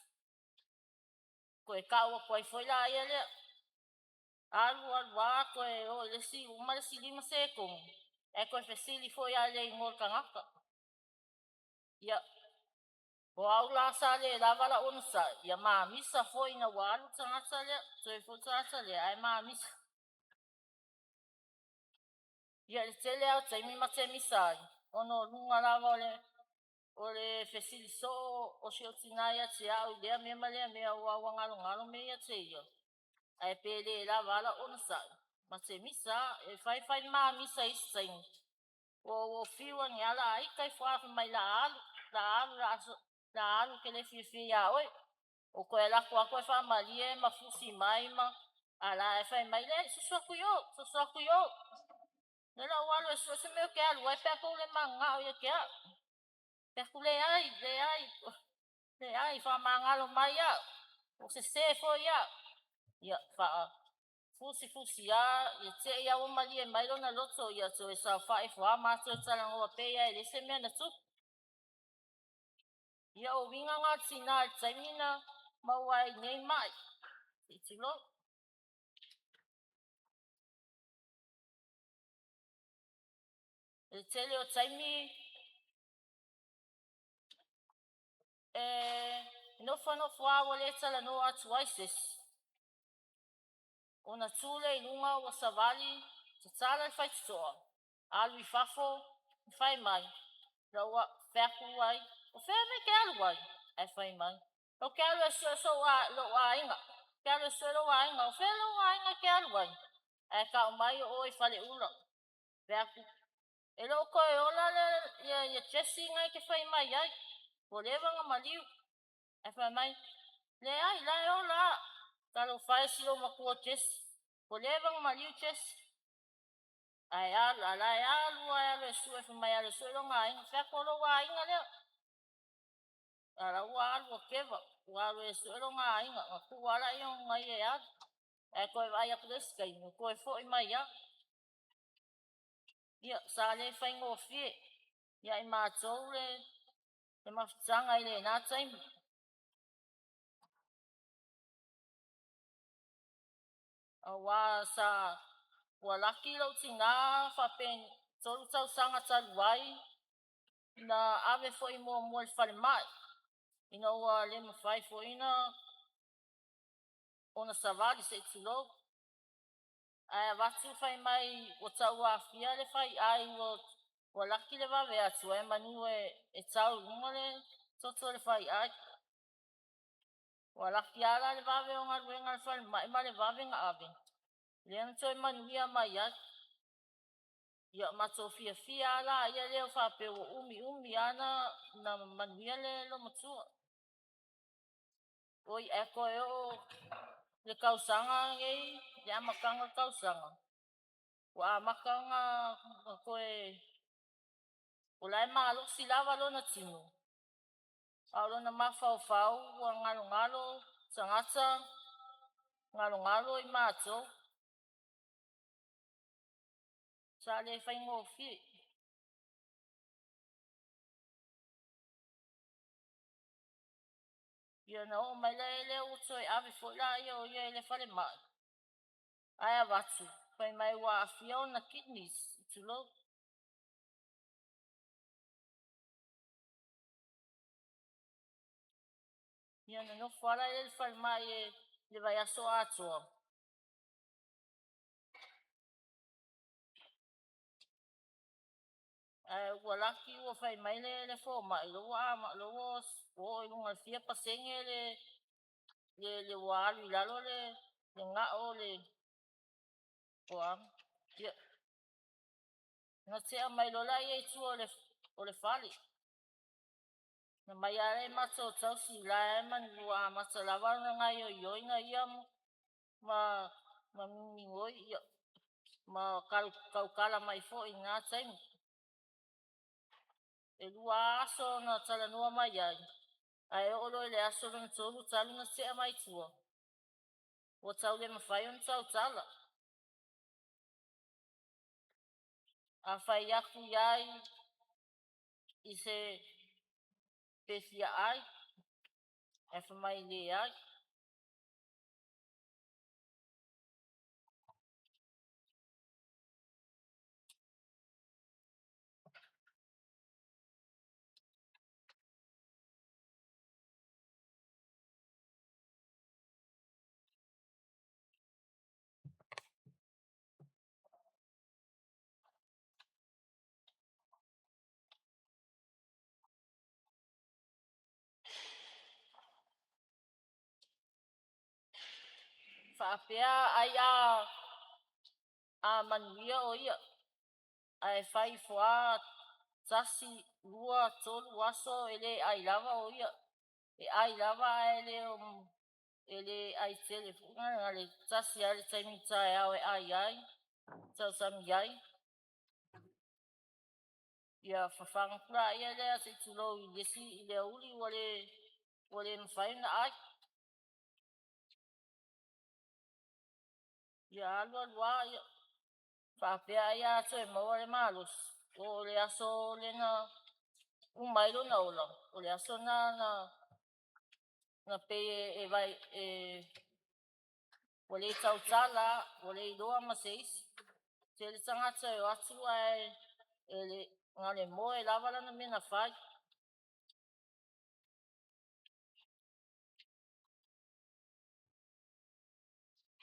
Toe tau atu ai foi la ia lea. Alu alu lava toe oo i le isi, uma le isi 5 sekone, ae toe fesili foi lava i le igoa o le tagata. Ia, o au la sa le lava lau onosai, ia mamisa foi ina ua alu le tagata lea, toe foi le tagata lea, ae mamisa. Ia, le tele lava o taimi ma te misa ai, ona o luga lava o le fesili soo o si ou tinā ia te au i lea mea ma lea mea aua ua galogalo mea ia te ia, ae pe le lava a lau onosai, ma te misa lava. E fai fai mamisa i isi taimi, ua ou fiu ane lava o le a ita ifo lava fai mai o le a alu, o le a alu, o le a alu ou te le fiafia ia oe. Ou toe alu atu lava toe faamalie ma fusi mai ma a o la e fai mai, leai, soso atu i o, soso atu i o. O lea o le a ou alu e sue se mea ou te alu ai pe a tou le mananao ia te au. Fai atu, leai, leai, leai, faamagalo mai au, ua sese foi au. Ia, fusi fusi lava, ia te i lava ua malie mai lona loto, ia toe saofai ifo lava ma toe talanoa pei lava e leai se mea na tupu. Ia, o uiga na o le tinā i le taimi na maua ai nei mai, se i tulou. Le tele o taimi e nofonofo lava ua le talanoa atu ai se isi, ona tu lea i luga ua savali, tatala le faitotoa, alu i fafo, fai mai, fai atu ai, o fea le mea e te alu ai? Ae fai mai, ou te alu e sue lou aiga, ou te alu e sue lou aiga, o fea lou aiga e te alu ai? Ae tau mai o oe i Faleula. Fai atu, e le o toe ola le Jesse na e te fai mai ai, ua leva ona maliu. Ae fai mai, leai, la e ola a. Talofa e si ou matua Jesse, ua leva ona maliu Jesse. Ae alu, a la e alu ae alu e sue, fai mai e alu e sue lona aiga. Fai atu, o lou aiga lea. A la ua alu ua keva, ua alu e sue lona aiga, na tuu lava lea ona ia e alu. Ae toe vaai atu i le isi taimi, ua toe foi mai lava. Ia, sa le faigofie ia i matou le mafutaga i lena taimi. Aua sa ua laki lou tinā faapeni 3 tausaga talu ai na ave foi muamua i le falemai ina ua le mafai foi ona savali se i tulou. Ae avatu fai mai ua tauafia le faiai ua laki le vave atu ae manu e tau i luga le toto o le faiai. Ua laki lava la le vave o galuega a le falemai ma le vave na ave, lea na toe manuia mai ai. Ia matou fiafia lava la ia lea faapea ua umi umi lava na manuia le loomatua. Oi, ae toe oo le tausaga nei, le amataga o le tausaga, ua amata ona toe O la e malosi lava lona tino, a o lona mafaufau ua galogalo tagata, galogalo i matou. Sa le faigofie. Ia na oo mai lea ua toe ave foi laia o ia i le falemai, ae avatu fai mai ua aafia ona kidneys, tulou. Ia na nofo lava la i le falemai i le vaiaso atoa. Ae ua laki ua fai mai le fomai o lea ua oo i luga i le 1% le ua alu i lalo le gao o le po o a. Ia, na tea mai loa laia i tua o le fale. Na omai lava le matou tausi la e ua amata lava ona gaoioiga ia ma migoi ma tautala mai foi i lena taimi. E 2 aso na talanoa mai ai, ae oo loa i le aso lona 3 talu ona tea mai tua, ua tau le mafai ona tautala. A fai atu i ai i se pe fia ai, ae fai mai leai. Faapea ai a manuia o ia, ae fai ifo lava 1, 2, 3 aso e le ai lava o ia. E ai lava ae le ai tele foi na o le tasi lava le taimi i le taeao e ai ai, tausami ai. Ia fafaga atu laia se i tulou i le aoauli ua le mafai ona ai. Ia alu alu lava ia faapea ai a toe maua le malosi, oo i le aso lea na uma ai lona ola, o le aso lena na pei e ua le tautala lava, ua le iloa ma se isi. Tele tagata e o atu ae na o le moe lava lana mea na fai.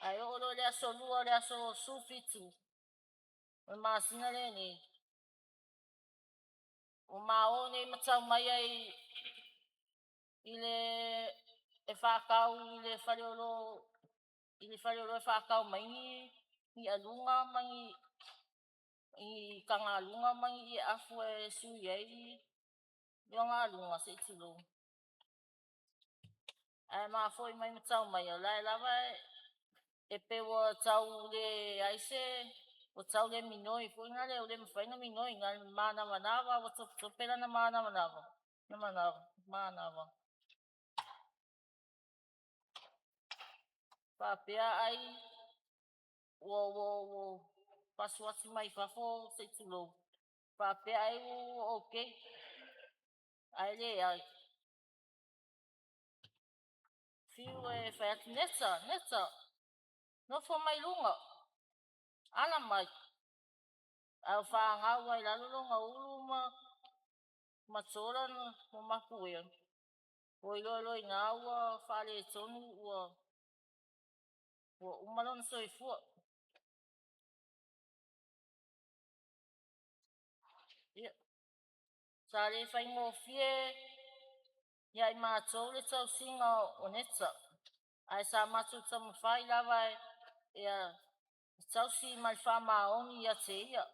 Ae oo loa i le aso Lua le aso 17 o le masina lenei, ua ma o nei ma tau mai ai i le e faatau i le faleoloa e faatau mai ni aluga ma ni taga aluga ma ni afu e sui ai lona aluga se i tulou. Ae ma foi mai ma tau mai, o la e lava e pei ua tau leai se, ua tau le minoi foi lea ua le mafai ona minoi na o le manavanava ua topetope lana manavanava. Faapea ai ua fasuasi mai fafo se i tulou, faapea ai ua okay, ae leai. Fiu e fai atu, Neta, Neta, nofo mai luga, ala mai, ae ua fagau lava i lalo lona ulu ma tola ma mapuea. Ua iloa loa i ina ua faaletonu ua uma lona soifua. Ia, sa le faigofie ia i matou le tausiga o Neta, ae sa matou taumafai lava ia tausi ma le faamaoni ia te ia.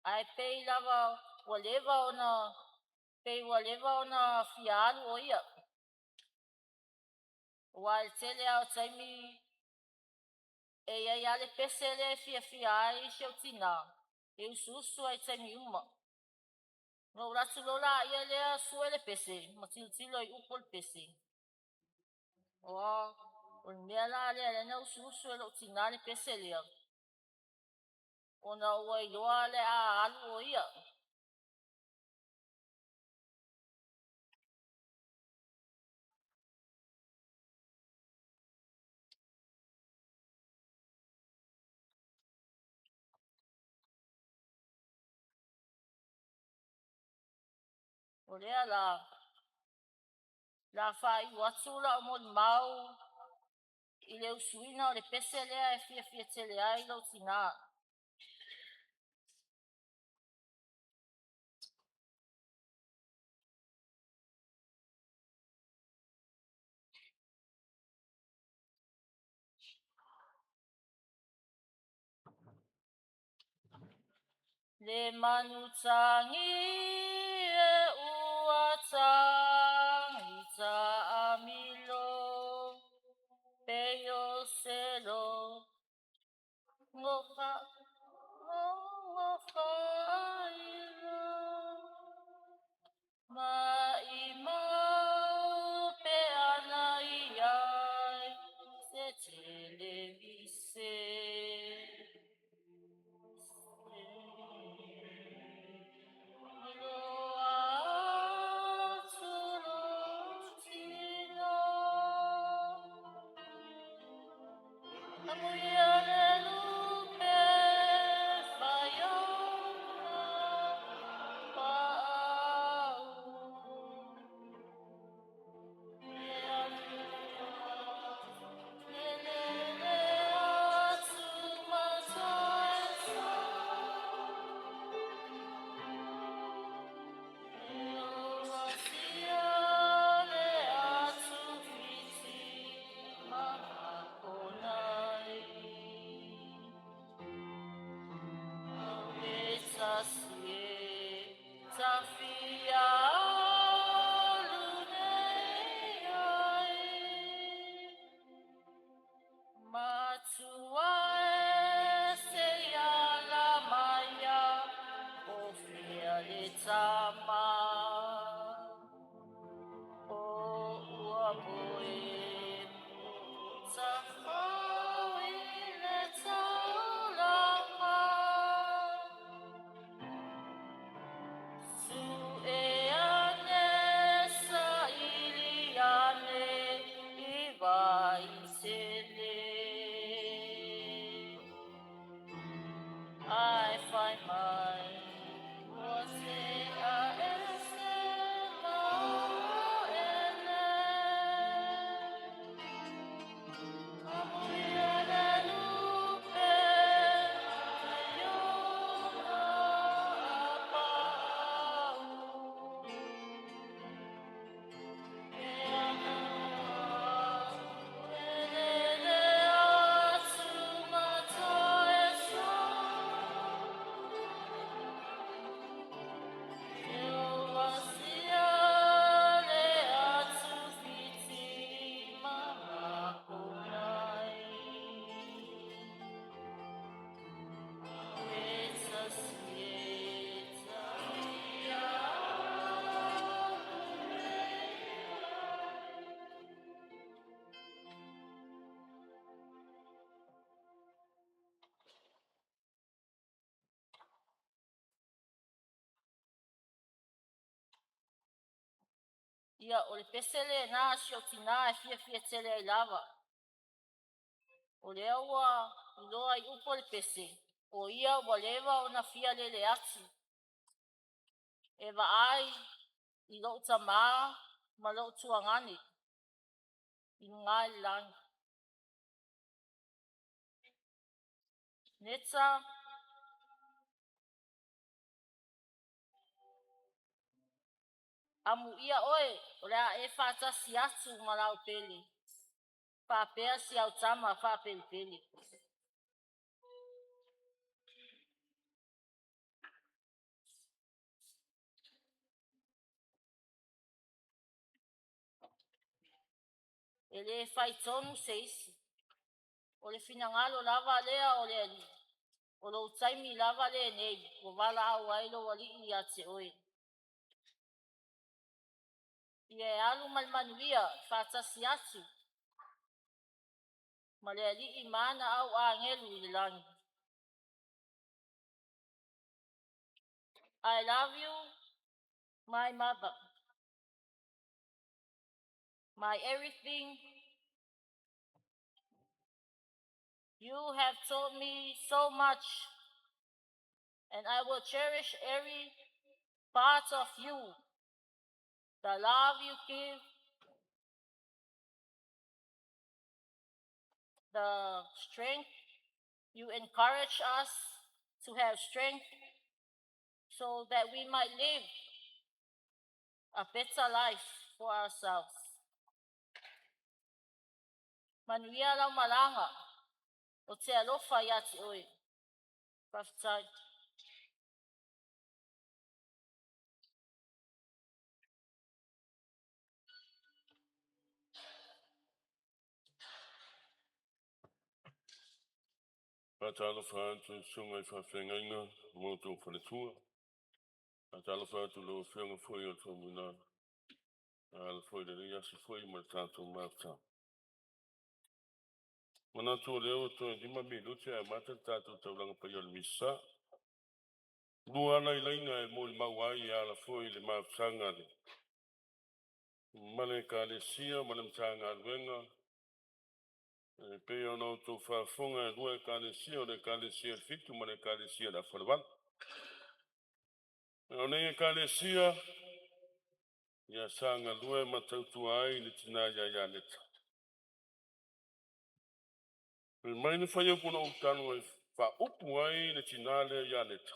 Ae pei lava ua leva ona fia alu o ia, aua o le tele lava o taimi e i ai lava le pese lea e fiafia ai si ou tina. E usuusu ai i taimi uma. Na ou alu atu loa laia lea sue le pese ma tilotilo i upu o le pese. O le mea la lea na ala ai ona usuusu e lou tina le pese lea, ona ua iloa o le a alu o ia. O lea la, o le a faaiu atu lau molimau i le usuina o le pese lea e fiafia tele ai lou tina. Le manutagi e ua tagi taamilo pei o se logo faailo maimau pe ana iai se televise. Iloa atu lou tino. Amuia le lupe faiona paau. Lele atu ma E le atu fiti ma E tasi e tafia alu nei ai Matua e se ala maia o fea le tama o ua moe tafau i le taulaga Sue ane saili ane i Vaitele Ae fai mai ua sea ese ma ele Amuia le lupe faiona paau E lele atu ma toesea E wasia le atu fiti ma makonai E tasi e tafia alu Ia, o le pese lenā a si ou tinā e fiafia tele ai lava. O lea ua iloa i upu o le pese, o ia ua leva ona fia lele atu e vaai i lou tamā ma lou tuagane i luga i le lagi. Neta, amuia oe o le a e faatasi atu ma lau pele faapea si au tama faapelepele. E le faitonu se isi, o le finagalo lava lea o le Alii. O lou taimi lava lenei ua valaau ai lou alii ia te oe. Ia e alu ma le manuia faatasi atu ma le alii ma ana au agelu i le lagi. I love you, my mother, my everything. You have taught me so much, and I will cherish every part of you. The love you give, the strength you encourage us to have strength so that we might live a better life for ourselves. Manuia lau malaga, ou te alofa ia te oe. Faafetai. Faatalofa atu i susuga i faafeagaiga ma outou faletua. Faatalofa atu i lau Afioga foi o le Faumuina, ala foi i lenei aso foi ma le tatou mafutaga. Manatu o lea ua toe 5 minute ae amata le tatou taulaga paia o le Misa. Lua lava nai laina e molimau ai e ala foi i le mafutaga ma le Ekalesia ma le Matagaluega e pei ona outou faafofoga, e 2 Ekalesia, o le Ekalesia a le Fitu ma le Ekalesia a le Aofalevale. O nei Ekalesia ia sa galue ma tautua ai le tina ia Ianeta. Fai mai le fuaiupu na ou tago e faaupu ai le tina lea ia Neta.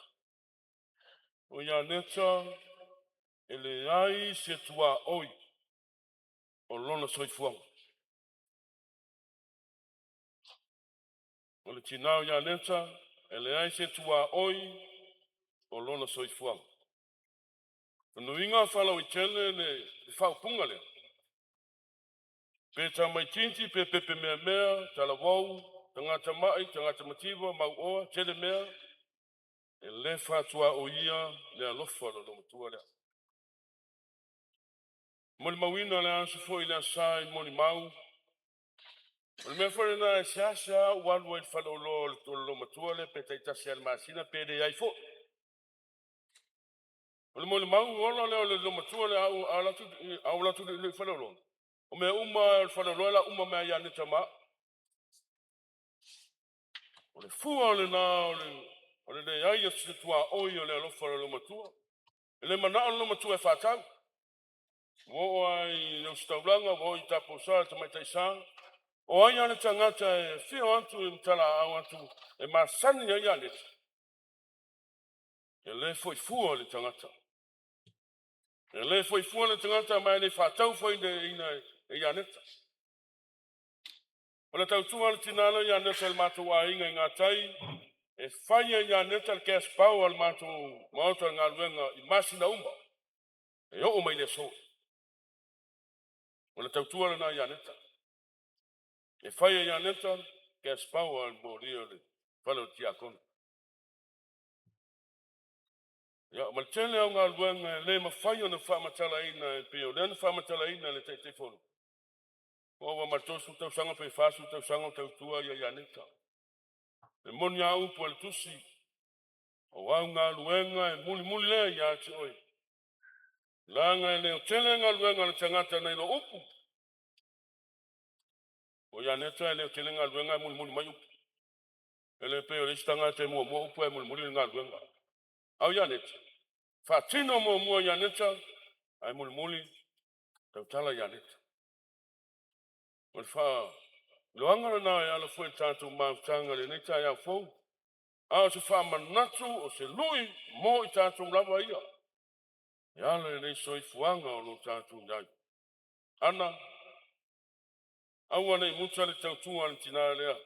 O Ianeta e leai se tuaoi o lona soifuaga. O le tina o Ianeta e leai se tuaoi o lona soifuaga. O lona uiga e faalauaitele le faaupuga lea, pe tamaititi pe pepe meamea, talavou, tagata mai, tagata mativa ma mauoa, tele mea, e le faatuaoia le alofa o le olomatua lea. E molimauina le aso foi i le aso Sa e molimau, o le mea foi lena e seasea ou alu ai i le faleoloa o le olomatua lea pe taitasi lava i le masina pe leai foi. O le molimau ola lea o le olomatua lea, a ou alu atu i le faleoloa, o mea uma lava o le faleoloa e lau uma mai lava ia Neta ma au. O le fua lena o le leai o se tuaoi o le alofa o le olomatua. E le manao le olomatua e faatau. Ua oo lava i le ositaulaga ua oo i Taupousa i le tamaitai sa, o ai lava le tagata e afio atu ma talaaao atu e masani ai Ianeta, e le foi fua i le tagata. E le foi fua le tagata ma e le faatau fuaina e Ianeta. O le tautua a le tina lea ia Neta i le matou aiga i gatai, e fai e Ianeta le cash power a le matou maota o le galuega i masina uma e oo mai i le aso. O le tautua lena a Ianeta. E fai e Ianeta cash power a le molia o le fale o le tiakono. Ia, ma le tele au galuega e le mafai ona faamatalaina e pei o lea na faamatalaina e le Taitaifono. Ua ova ma le 30 tausaga pe 40 tausaga o tautua ia Ianeta. E moni a upu a le tusi, o au galuega e mulimuli lea ia te oe, leaga e leotele galuega a le tagata nai lo upu. O Ianeta e leotele galuega ae mulimuli mai upu. E le pei o le isi tagata e muamua upu ae mulimuli le galuega. A o Ianeta, faatino muamua e Ianeta ae mulimuli tautala Ianeta. O le faailoaga lena e ala foi i le tatou mafutaga i lenei taeao fou. A o se faamanatu, o se lui mo i tatou lava ia, e ala i lenei soifuaga o lo o tatou i ai. Ana, aua ne i muta le tautua a le tina lea.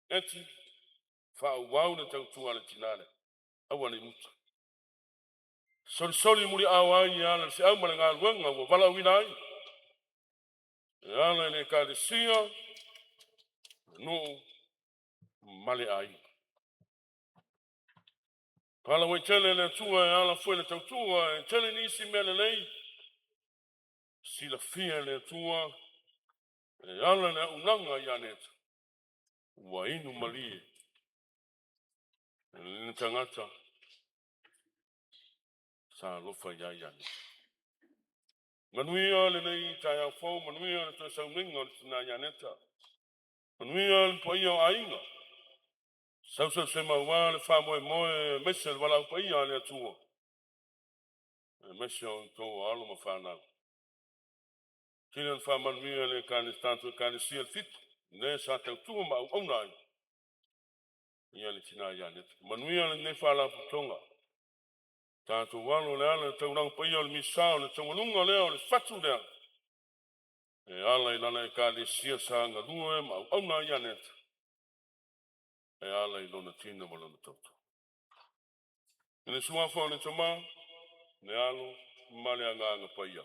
Eti, faaauau le tautua a le tina lea, aua ne i muta. Solisoli muliao ai e ala i le feau ma le galuega ua valaauina ai, e ala i le Ekalesia, le nuu ma le aiga. Faalauaitele e le Atua e ala foi le tautua e tele nisi mea lelei, silafia e le Atua e ala i le auaunaga a Ianeta ua inu malie e le tagata sa alofa ia Ianeta. Manuia lenei taeao fou, manuia le toe sauniga o le tina ia Aneta. Manuia le paia o aiga, sausausi mauā le faamoemoe aemaise le valaau paia a le Atua, aemaise o outou o alo ma fanau. Tele ina faamanuia le tatou Ekalesia i le Fitu le sa tautua ma auauna ai ia le tina ia Aneta. Manuia lenei Faalapotopotoga, tatou alo i le ala i le taulaga paia o le Misa o le taualuga lea o le fatu lea e ala i lana Ekalesia sa galue ma auauna ai Aneta e ala i lona tino ma lona toto. I le suafa o le Tama, le Alo ma le Agaga Paia.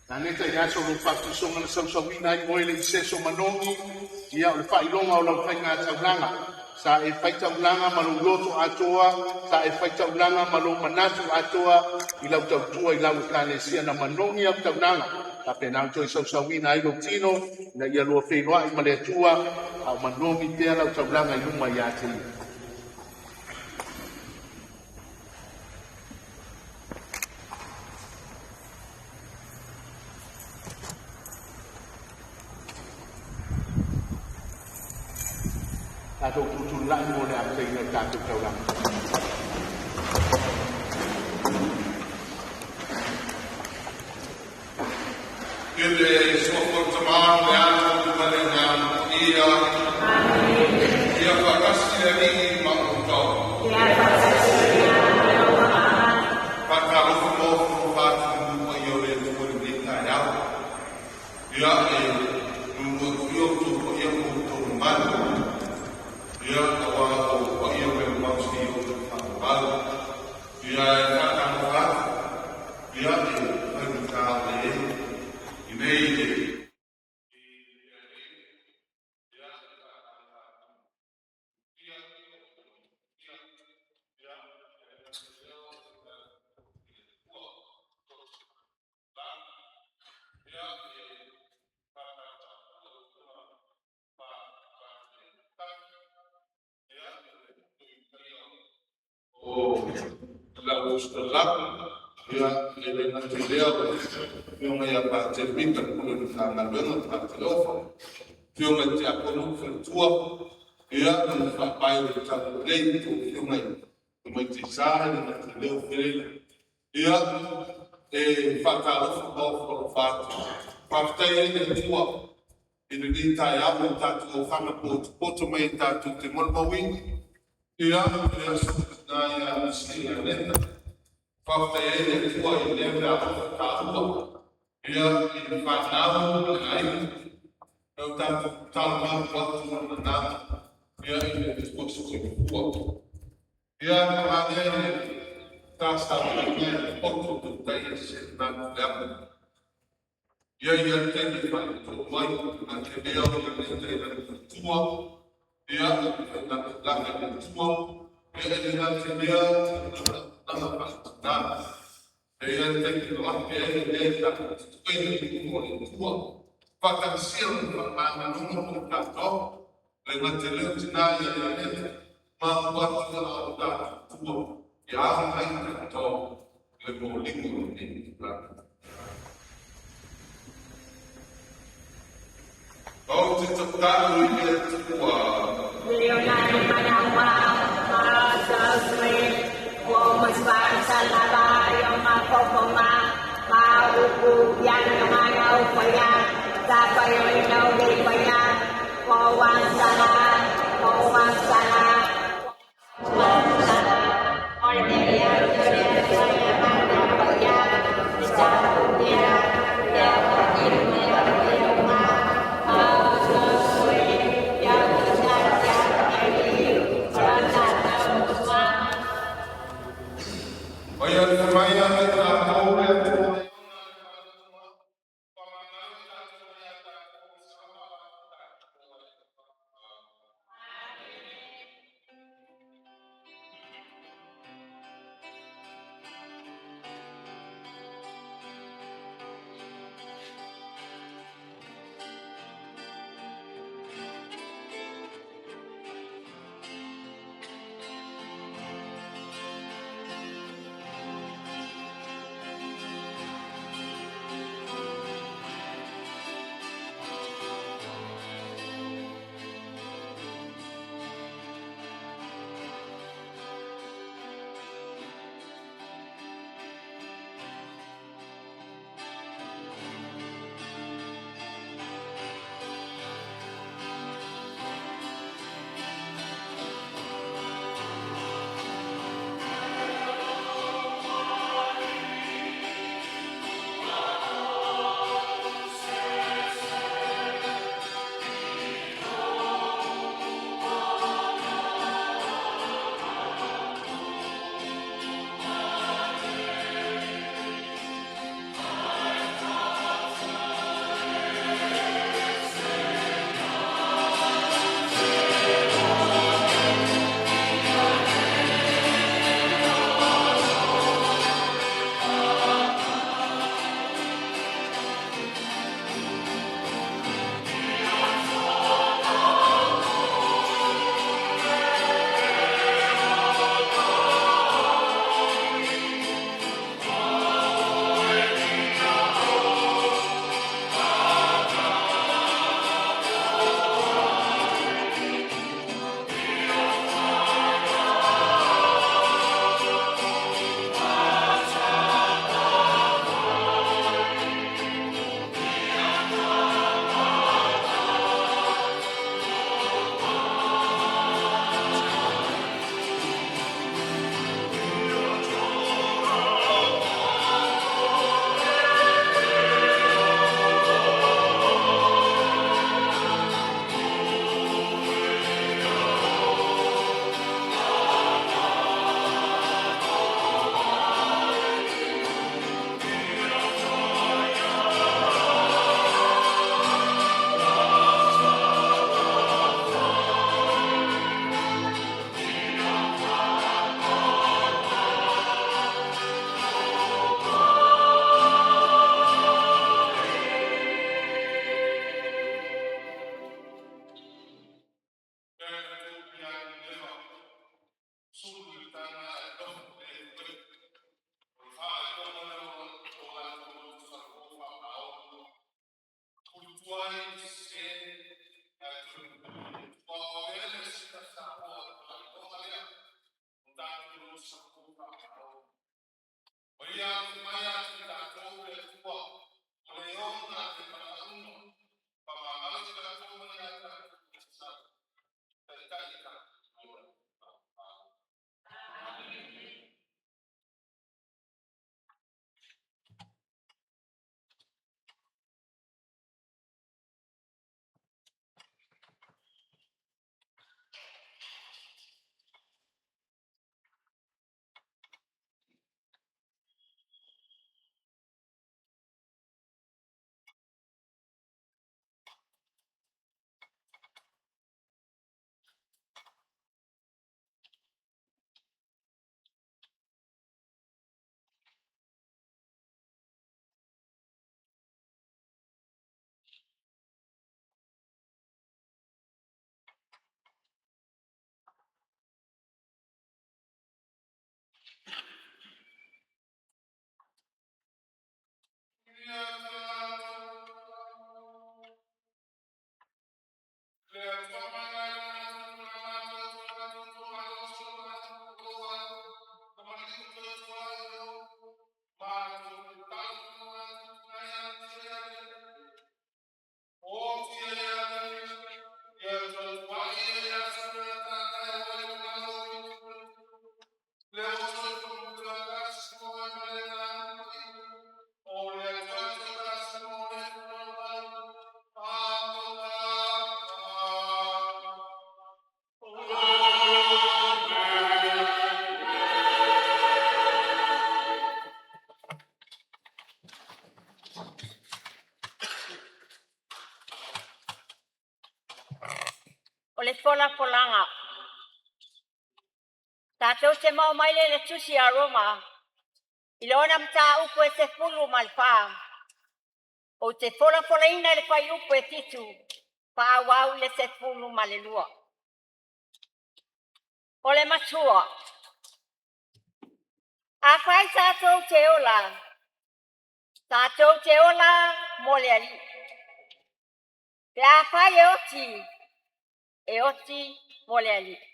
Naneta i aso lo fa'atusoga na sausauina ai oe le i seso manogi, ia o le fa'ailoga o lau faiga taulaga sa e faitaulaga ma lou loto atoa, sa e faitaulaga ma lou manatu atoa i lau tautua i lau ekalesia na manogi au taulaga faapena ona toe sausauina ai lou tino ina ia lua feiloa'i ma le Atua a o manogi pea lau taulaga i luma iā te ia. Tatou tutulai mo le amataina o le tatou taulaga. Ile suafa o le Tamā, le Ana ma le Agaga Paia. Ia faatasi le Alii ma outou. Faatalofa ma ofo atu paia o le Atua i lenei taeao. Ia e lulu atu ia outou paia ma outou mamalu. Ia aua o paia mai le mau sei o le faavavau. Ia e faatalofa atu. Ia e faigata le i nei le o lau usitalapu, ia, e le gata i lea o le Afioga ia Patele Mita, le Pule o le Matagaluega o Fa'atalofa, Afioga i Tiakono ma Faletua, ia, ma le faapae o le talalelei i tou afioga i tamaiti sa e le gata i lea o Felela. Ia, e faatalofa ma ofo alofa atu. Faafetai ai le Atua i lenei taeao ua tatou aofaga potopoto mai e tatou te molimauina. Ia, le aso na ia Misi Aneta. Faafetai ai le Atua i lea meaalofa taua. Ia, i le fanau ma le aiga. Na o tatou tatalo mapu atu ma na. Ia, i le Atua soifua. Ia, paga lea i le ta sa mai e poto tautai e se nanu le apu. Ia ia le taimi faatoo mai na te lea o le neta i lana matua. Ia, na laka i le Atua. Ia e le na te lea na faatina. E ia le taimi na lape ai le lea i ta tutuena i luga o le Atua. Faatagasia le faamagaloga mo tatou. Le gate leo tina ia ia neta. Ma ua atu ia o tatou tua. Ia au mai tatou le moliga o lenei tulaga. Ou te tatalo i le Atua. mai ia i tatou le Atua. O le folafolaga. Tatou te maua mai lea i le tusi a Roma i lona mataupu e 14. Ou te folafolaina le fuaiupu e 7 faaauau i le 12. O le matua, afai tatou te ola, tatou te ola mo le Alii. Pe afai e oti, e oti mo le Alii.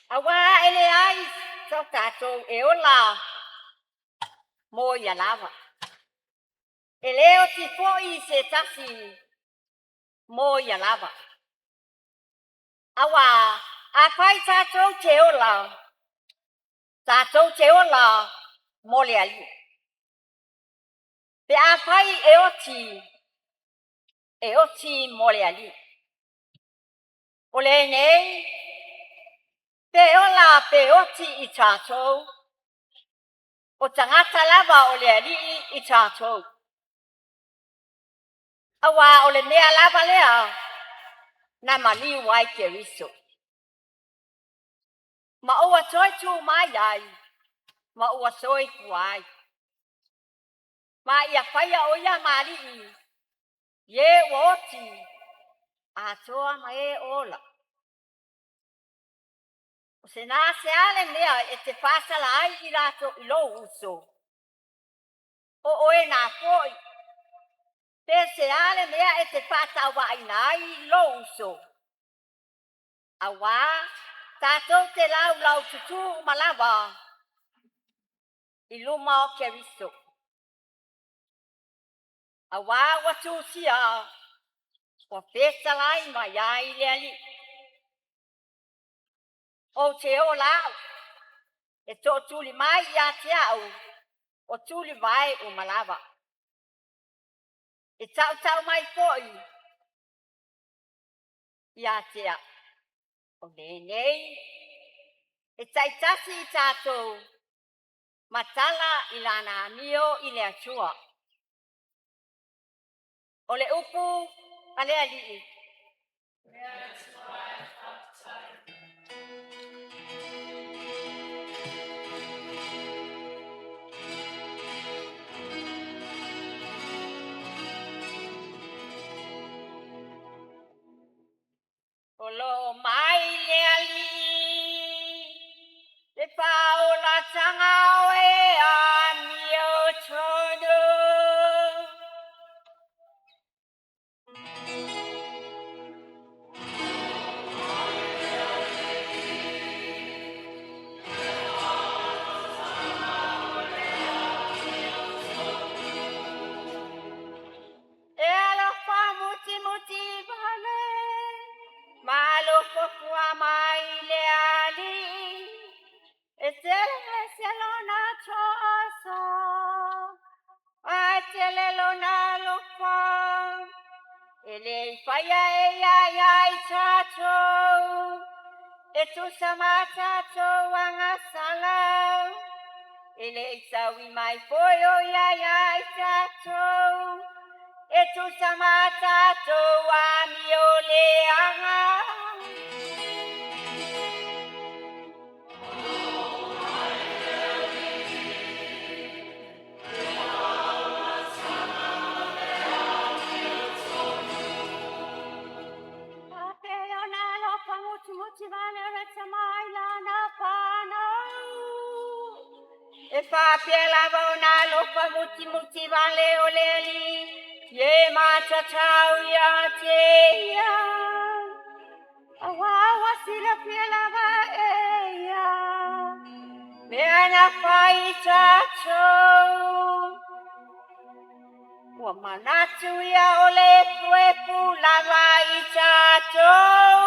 Auā e leai so tatou e ola mo ia lava. E lē oti foi se tasi mo ia lava. Auā afai tatou te ola, tatou te ola mo le Alii. Pe afai e oti, e oti mo le Alii. O lenei, pe ola pe oti i tatou, o tagata lava o le Alii i tatou. Auā o le mea lava lea na maliu ai Keriso. Ma ua toe tu mai ai, ma ua soifua ai. Ma ia faia o ia ma Alii, i e ua oti, atoa ma e o ola. O se na se ale mea e te faasala ai i latou i lou uso. O oe na foi, pe se ale mea e te faatauvaaina ai i lou uso. Auā, tatou te laulau tutū uma lava i luma o Keriso. Auā ua tusia, ua fetalai mai ai le Alii. Ou te ola au, e tootuli mai ia te au, o tulivae uma lava. E tautau mai foi ia te au. O lenei, e taitasi i tatou ma tala i lana amio i le Atua. O le upu a le Alii. O lo mai le Alii, le faaolataga o e amiotonu. E alofa mutimuti vale, ma alofa fua mai le Alii, e tele lona toasa, ae tele lona alofa, e le i faia e ia ia i tatou, e tusa ma tatou agasala, e le i taui mai foi o ia ia i tatou, e tusa ma tatou amioleaga. Faapea ona alofa mutimuti vale o lata mai lana fanau. E faapea lava ona alofa mutimuti vale o le Alii, i e matatau ia te ia. Auā ua silafia lava e ia, mea na fai i tatou. Ua manatu ia o le efuefu lava i tatou.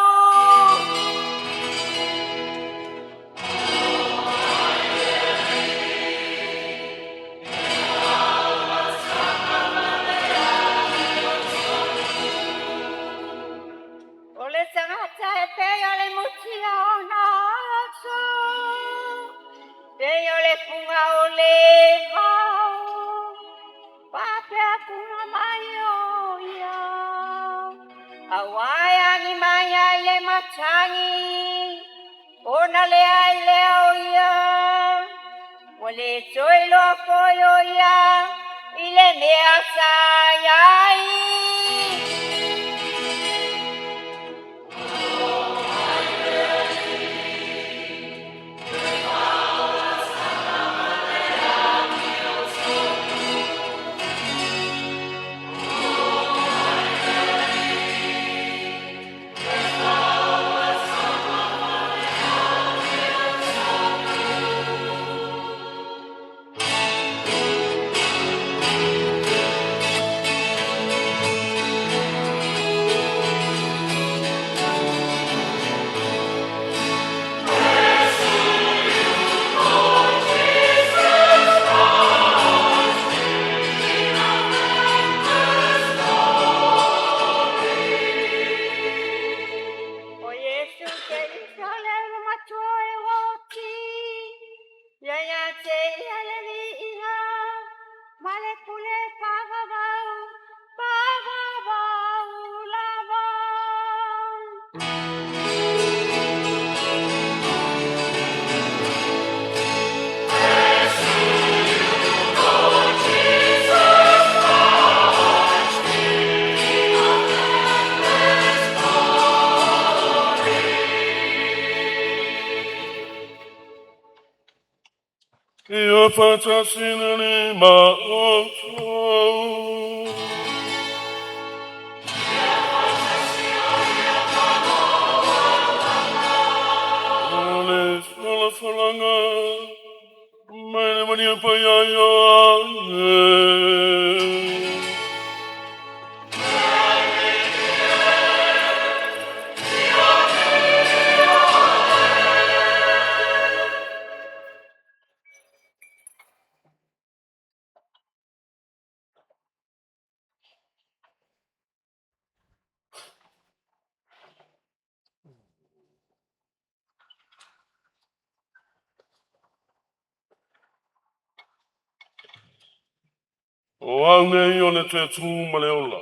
Se tagata e pei o le mutia ona aso, pei o le puga o le vao, faapea puga mai o ia. Auā e agi mai ai le matagi, ona leai lea o ia. Ua lē toe iloa foi o ia i le mea sa i ai. O Iesu Keriso le olomatua e ua oti, ia ia te ia le viiga ma le pule faavavau, faavavau lava. Ia faatasi le Alii ma outou. O le folafolaga mai le Maria Paia Ioane. O au nei o le toe tū ma le ola.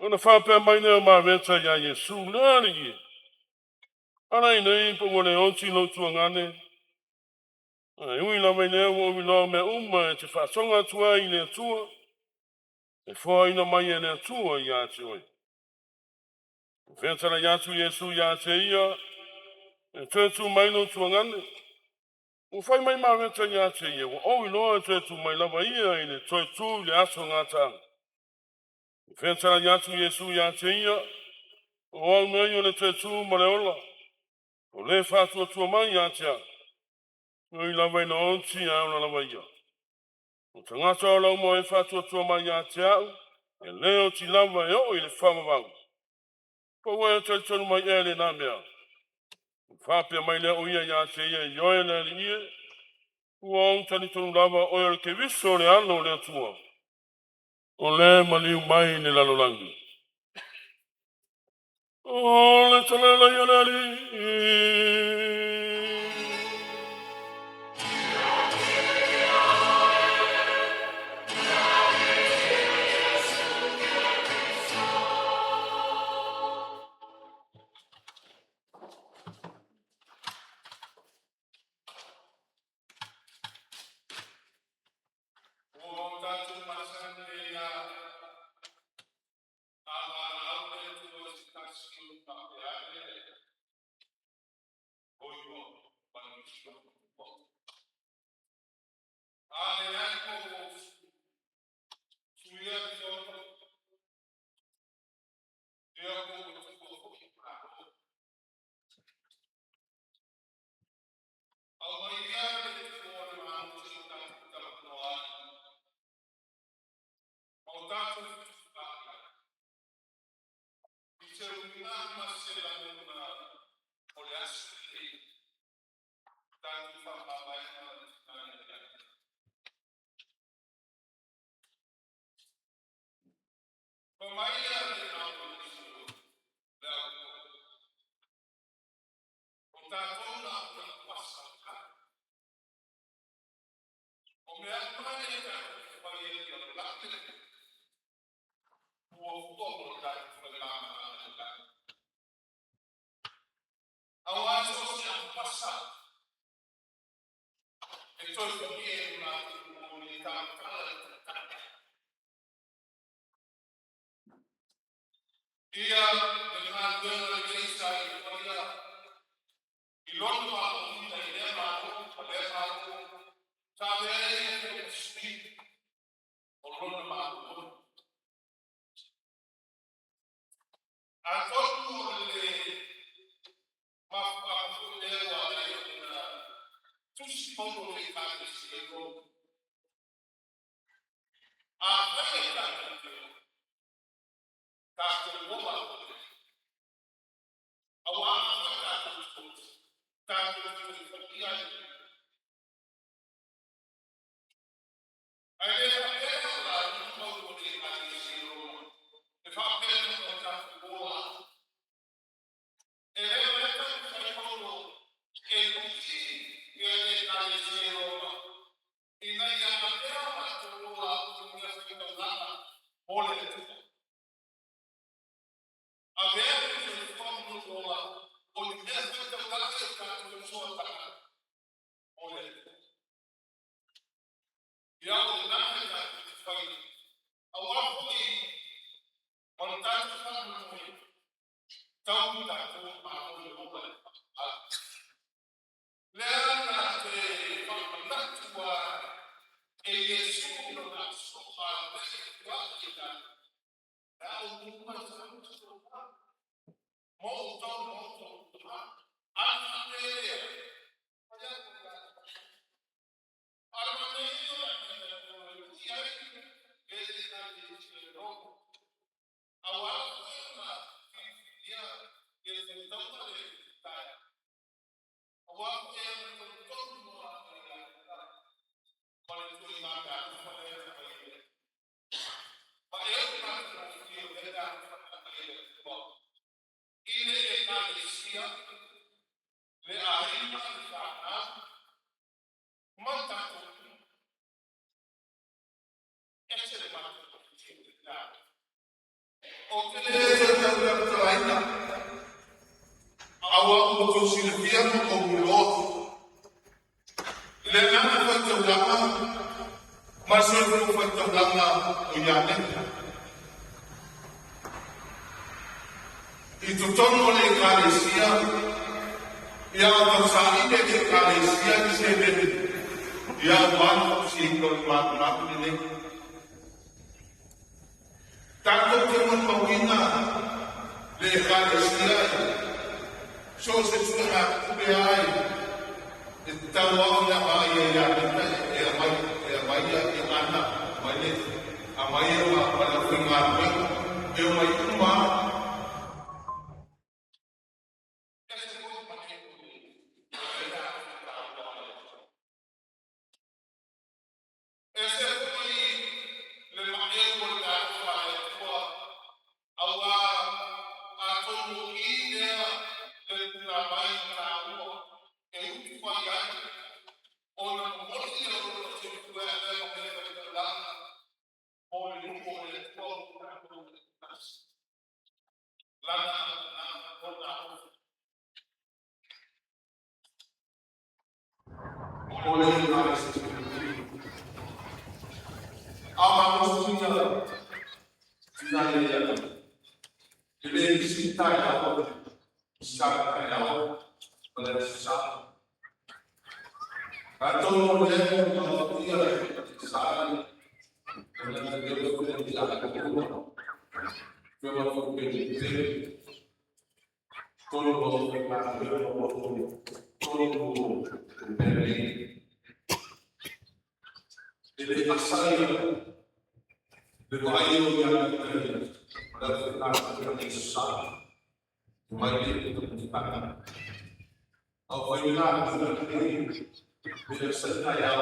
Ona faapea mai lea o Mareta iā Iesu, le Alii e, ala nei po ua le oti lou tuagane, ae ui lava i lea ua ou iloa mea uma e te faasoga atu ai i le Atua, e foaina mai e le Atua ia te oe. Fetalai atu Iesu ia te ia, e toe tu mai lou tuagane. Ua fai mai Mareta ia te ia, ua ou iloa e toe tu mai lava ia i le toe tu i le aso gataaga. Fetalai atu Iesu ia te ia, o au nei o le toe tu ma le ola, o le faatuatua mai ia te au. Ui lava ina oti ae ola lava ia. O tagata ola uma e faatuatua mai ia te au, e le oti lava e oo i le faavavau. Po ua e talitonu mai ea i lena mea? Faapea mai lea o ia ia te ia, ioe le Alii e, ua ou talitonu lava o oe o le Keriso o le Alo o le Atua, o le maliu mai i le lalolagi. O le tala ia le Alii. Ua o tatou masani ai a valaau le Atua i se tasi ona faapea ane lea, “Oi ua malutia.” A leai mo suia le fono, ia po ua tuua foi malo. Aumaia le Atua le malosi e tatou talanoa ai, ma o tatou fetufaai ai, i se uiga ma se lagona o le aso lenei. Ou te le toe taumatalaina, aua ua outou silafia ma outou iloa le agaga faitaulaga ma le soifua faitaulaga o Ianeta. I totonu o le Ekalesia, ia o tausaili e le Ekalesia ni seleni ia aua le fausiaina o le manumanu lenei. Tatou te molimauina le Ekalesia i so o se tupe ai e tatau lava ona vaaia ia Neta e aumai e aumai ia ana mai le aumai ma le aufaigaluega e omai uma lava. E ese foi le maeu o le alofa a le Atua, auā atonu o i lea le punavai taua e utu mai ai ona momoli lea o lona soifua e avea ma mea faitaulaga mo le nuu o le Atua mo tatou taitasi. Lana auaunaga, lona alofa. O le Ekalesia. A malosi ia tina ia e le isi taeao sa taeao ma le aso Sa. Atonu o lea ua maotia sa le le le le a Fema fo pe te tolu o te ma tolu o pere e le asai le vaai o ia te la te na te sa mai le te ta au fai na te te sa ta ia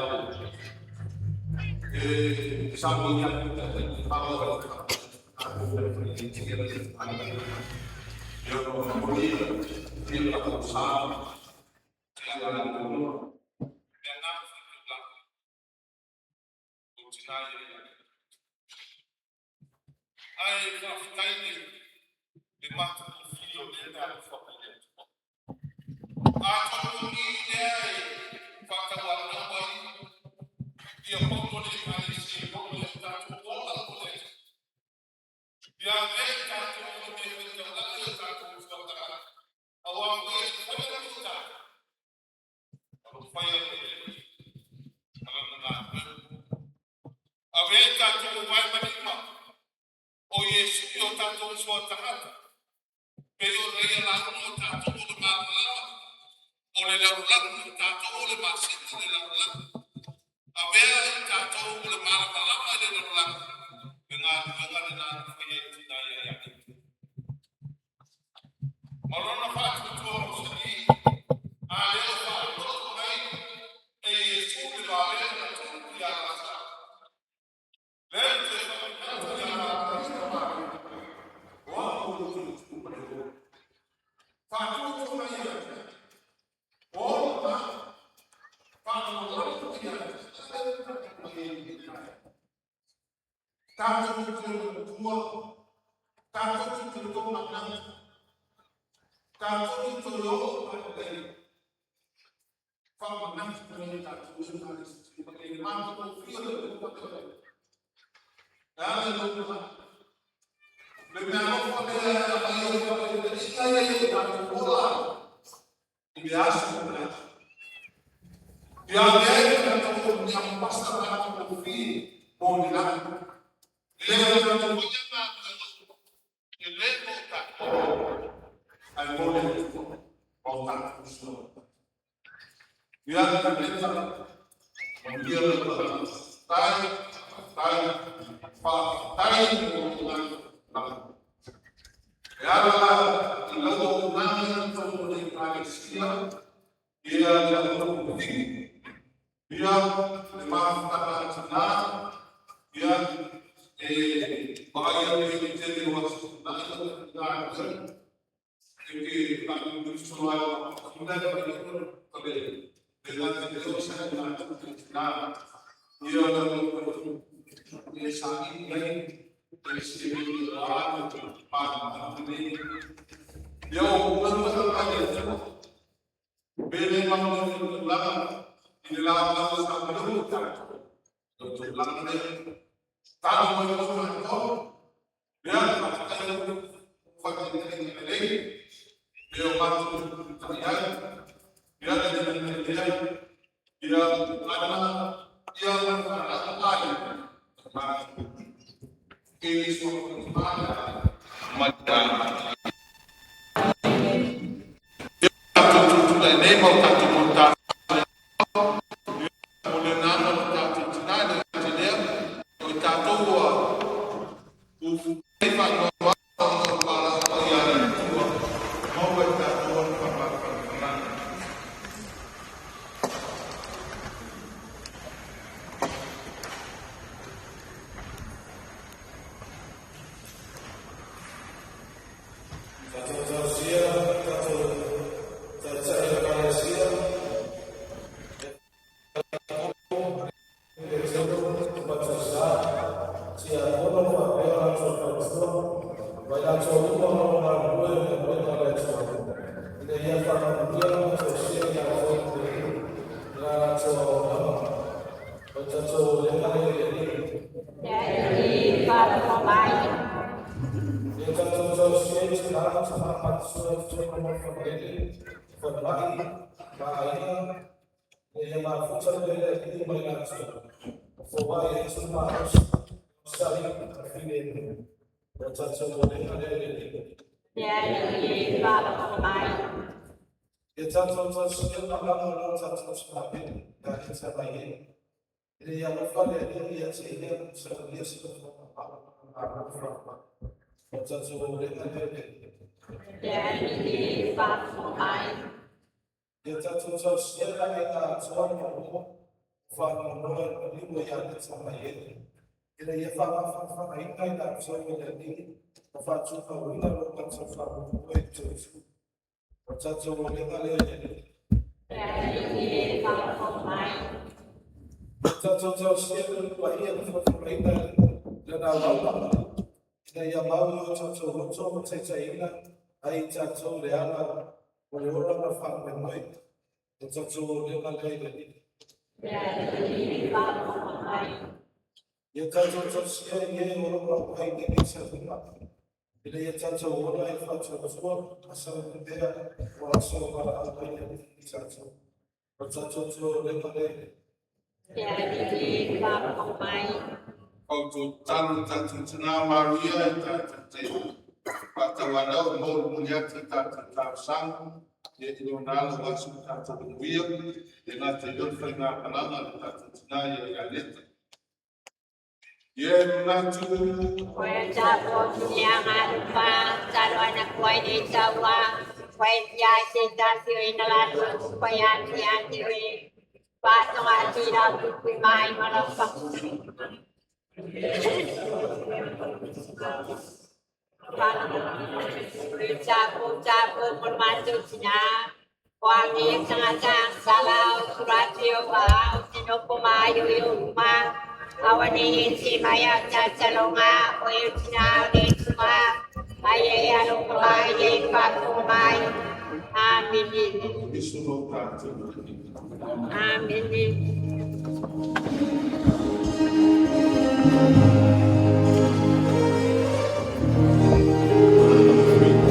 e sa mo ia te pa o te tina ia ia. Ae faafetai le matagofie o lea meaalofa mai le Atua. Atonu o i lea e faatauanau ai ia poto le Ekalesia i luma o tatou ola mo le Atua. Ia avea i tatou ma mea faitaulaga i o tatou uso a tagata, aua foi e faia le tatou, o lo o faia e le Alii ma lana galuega. Avea i tatou o vae ma lima o Iesu i o tatou uso a tagata, pei ona ia lauga o tatou o le malamalama o le lalolagi, o tatou o le masina o le lalolagi. Avea i tatou o le malamalama i le lalolagi, le galuega lena na faia e tina ia Ianeti. Ma lona faatuatua mausali, a lea ua faaloto mai e Iesu le vavega na tupu ia Lasalo. Lea ua toe faamanatu ia Mareta ma Maria, o au ua toe tupu ma le ola. Faatuatua mai ia te o ona faalogologo ia tatou te toe manatua, tatou te toe tomanatu, tatou te toe oo mai faamanatu mai e tatou e le matagofie o le Atua. E ala i lou manatu, le mea alofa lea e aumai ai faataitaiga ia i o tatou ola i le aso ma le aso. Ia avea i tatou o ni pasa matagofie mo le lagi. E le o tatou faia galuega e le mo tatou, ae mo le Atua ma o tatou uso. Ia Kaneta, manuia lau tai, tai, faafetai mo lou E ala la i lau auaunaga i totonu o le Ekalesia, ia le aupolitiki, ia le mafutaga a tina, ia e vaaia pea i le tele o aso tuanai lau galuega, e te faamulimuliso ai ma le le gata i lea o sa i tina, ia le saili ai le seleni aua le palemana nei. Ia o tulaga mai le Atua, pe le maua le tulaga i le laulau sa malulu tatou, o le tulaga lea. Talo mai loa matou, ia faafetai lau faataitaiga lelei, e o matou tai ai, ia le lea, ia ana, ia mana ai, matou e so mai tatou nei ma o tatou monotaga mo le agaga o tatou tina e le gata i lea, o i tatou ua faanoanoa ona o valaau paia a le Atua, maua e tatou ona faamafanafanaga. Tatou tausia tatou taitai o Ekalesia, Ebatisa, Tiakono faapea latou faletua, ma i latou uma o lo o galulue i le galuega a le Atua, ina ia faamanuia ma tausia i latou i le Alii i la latou auaunaga. O le tatou olega lea i le Alii. Le Alii faafofoga mai. Ia tatou tausia i tina ma tama matutua i totonu o famalele, falemai, ma aiga, ina ia mafuta pea le Alii ma i latou, ma foai ai se malosi, onosai ma filemu. O le tatou olega lea i le Alii. Le Alii faafofoga mai. Ia tatou tausia malaga o lo tatou tumapele, ia ita mai ai. Ina ia alofa le Alii ia te ia, saulia se lofoga ma alofa. O le tatou olega lea i le Alii. Le Alii faafofoga mai. Ia tatou tausia le aiga atoa ma ua faanoanoa i le maliu ia ita mai ai. Ina ia faamafanafanaina i latou e le Alii ma faatumauina lo latou faamoemoe i te Atua. O le tatou olega lea i le Alii. Le Alii faafofoga mai. Tatou talosia le paia na folafolaina lana alaalaga, ina ia mau i o tatou loto ma taitaiina ai i tatou i le ala o le ola ma le faamoemoe. O tatou auaunaga lea i le Alii. Ia tatou talosia i e o lo o auai i lenei tapuaiga, ina ia tatou ola i le faatuatua ma sauni pea o aso o valaau mai le Alii i tatou. O tatou auaunaga lea i le Alii. Fautuatalo le tatou tina Maria e tatou te faatauanau e molimoli atu a tatou talosaga ia i lona alo aua so tatou manuia e gata i le faigamalaga a le tatou tina ia Aneta. Ia e manatu Isu lo tatou. Amene. Number 3.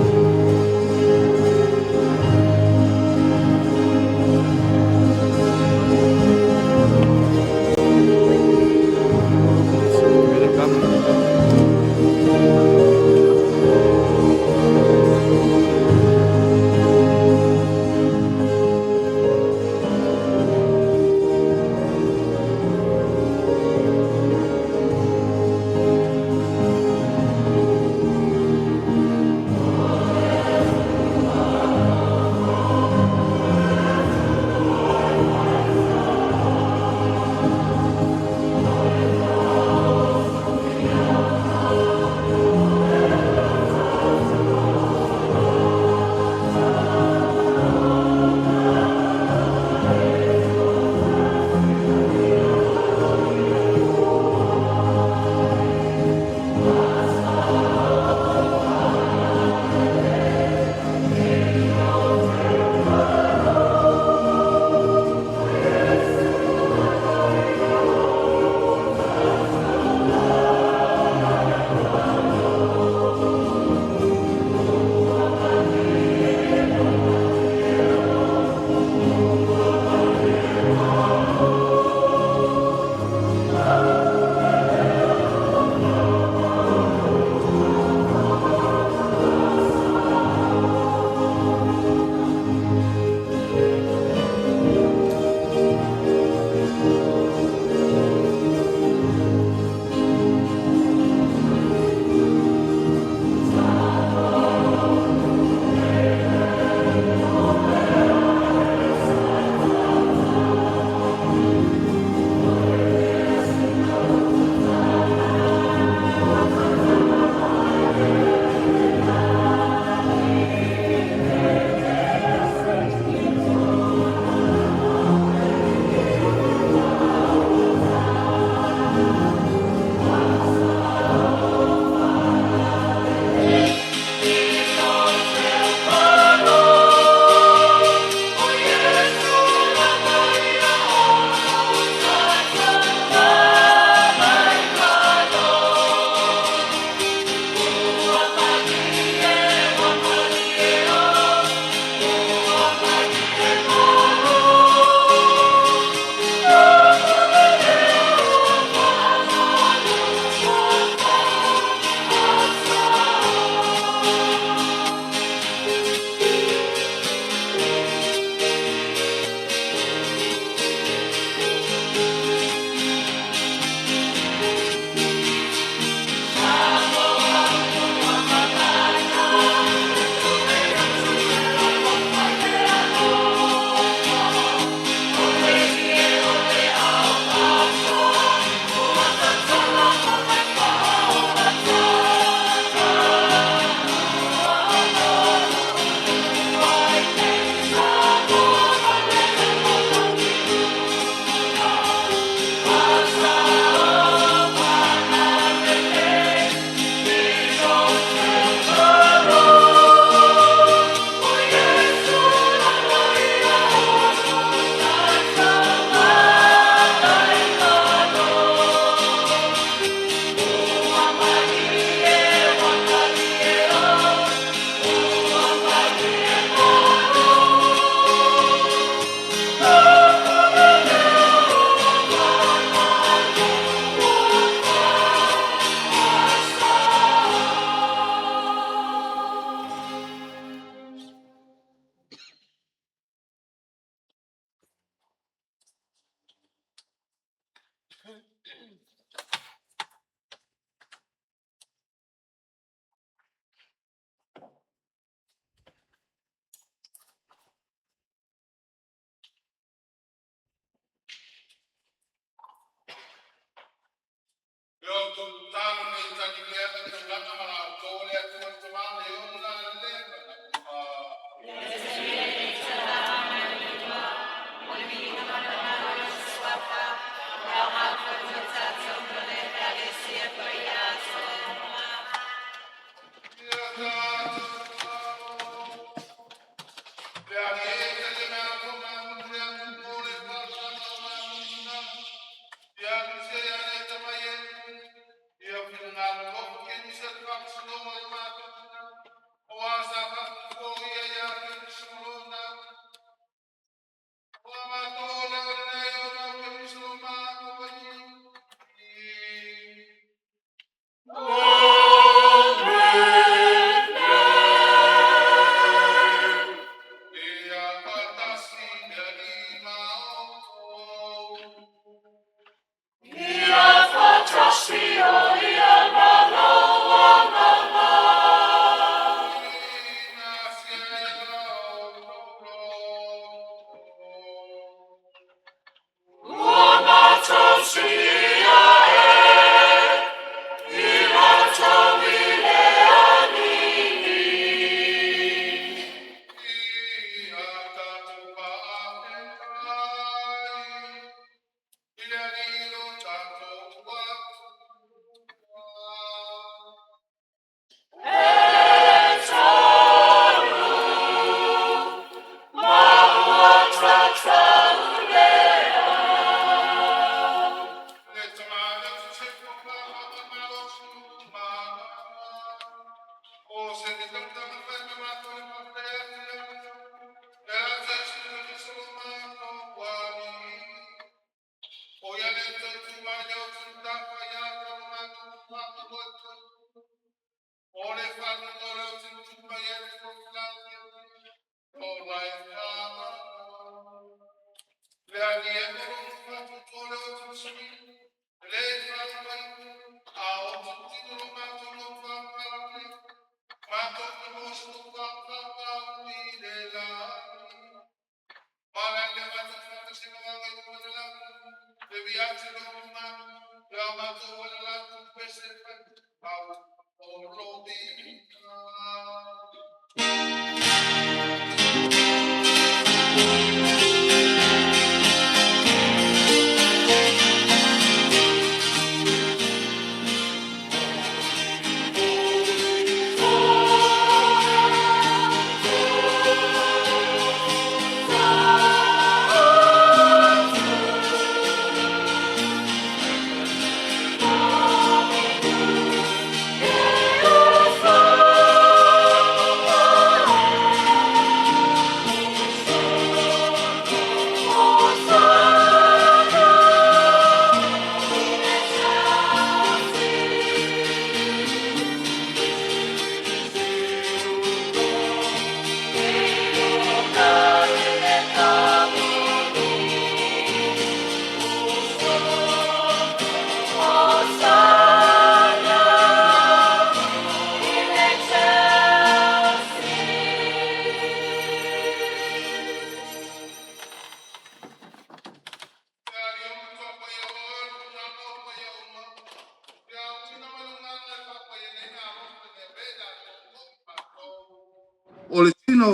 O le tino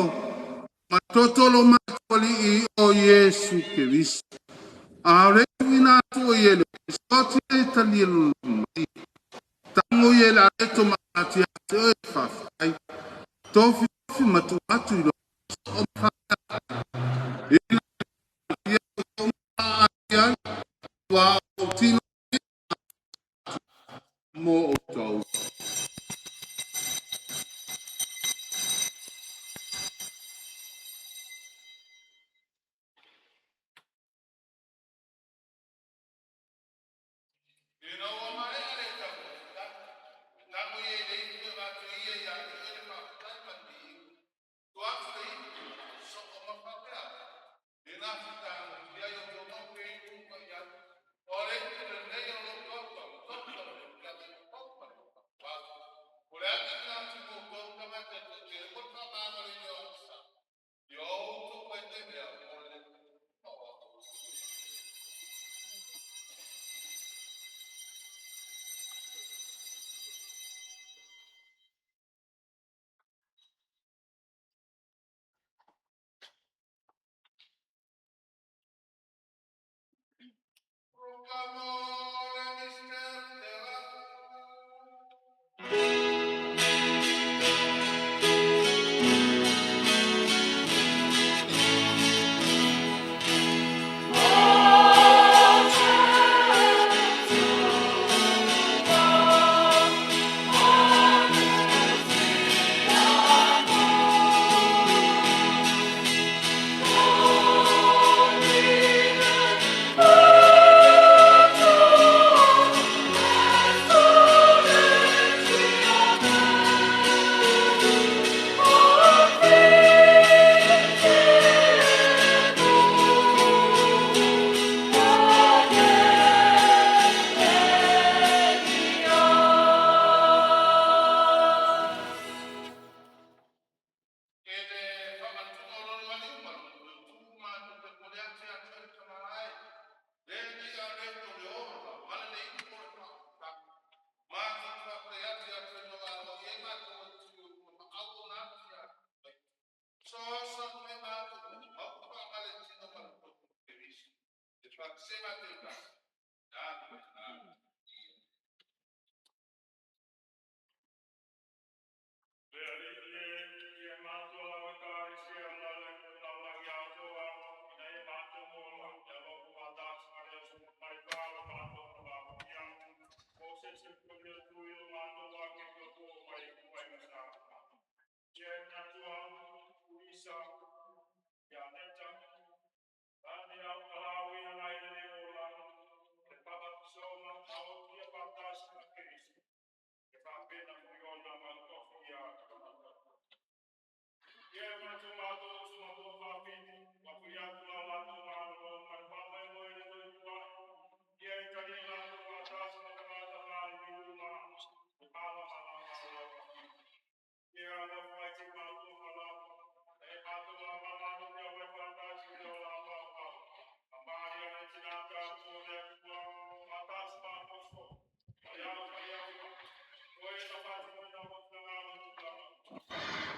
ma totolo matualii o Iesu Keriso. A o le tuuina atu o i e le soti e talia mai. Tango i e le areto ma ati ate o e whawhai. Tofi tofi matu atu i lo o mawhai. Ina ia o maa ai, wa o tino mo o tau.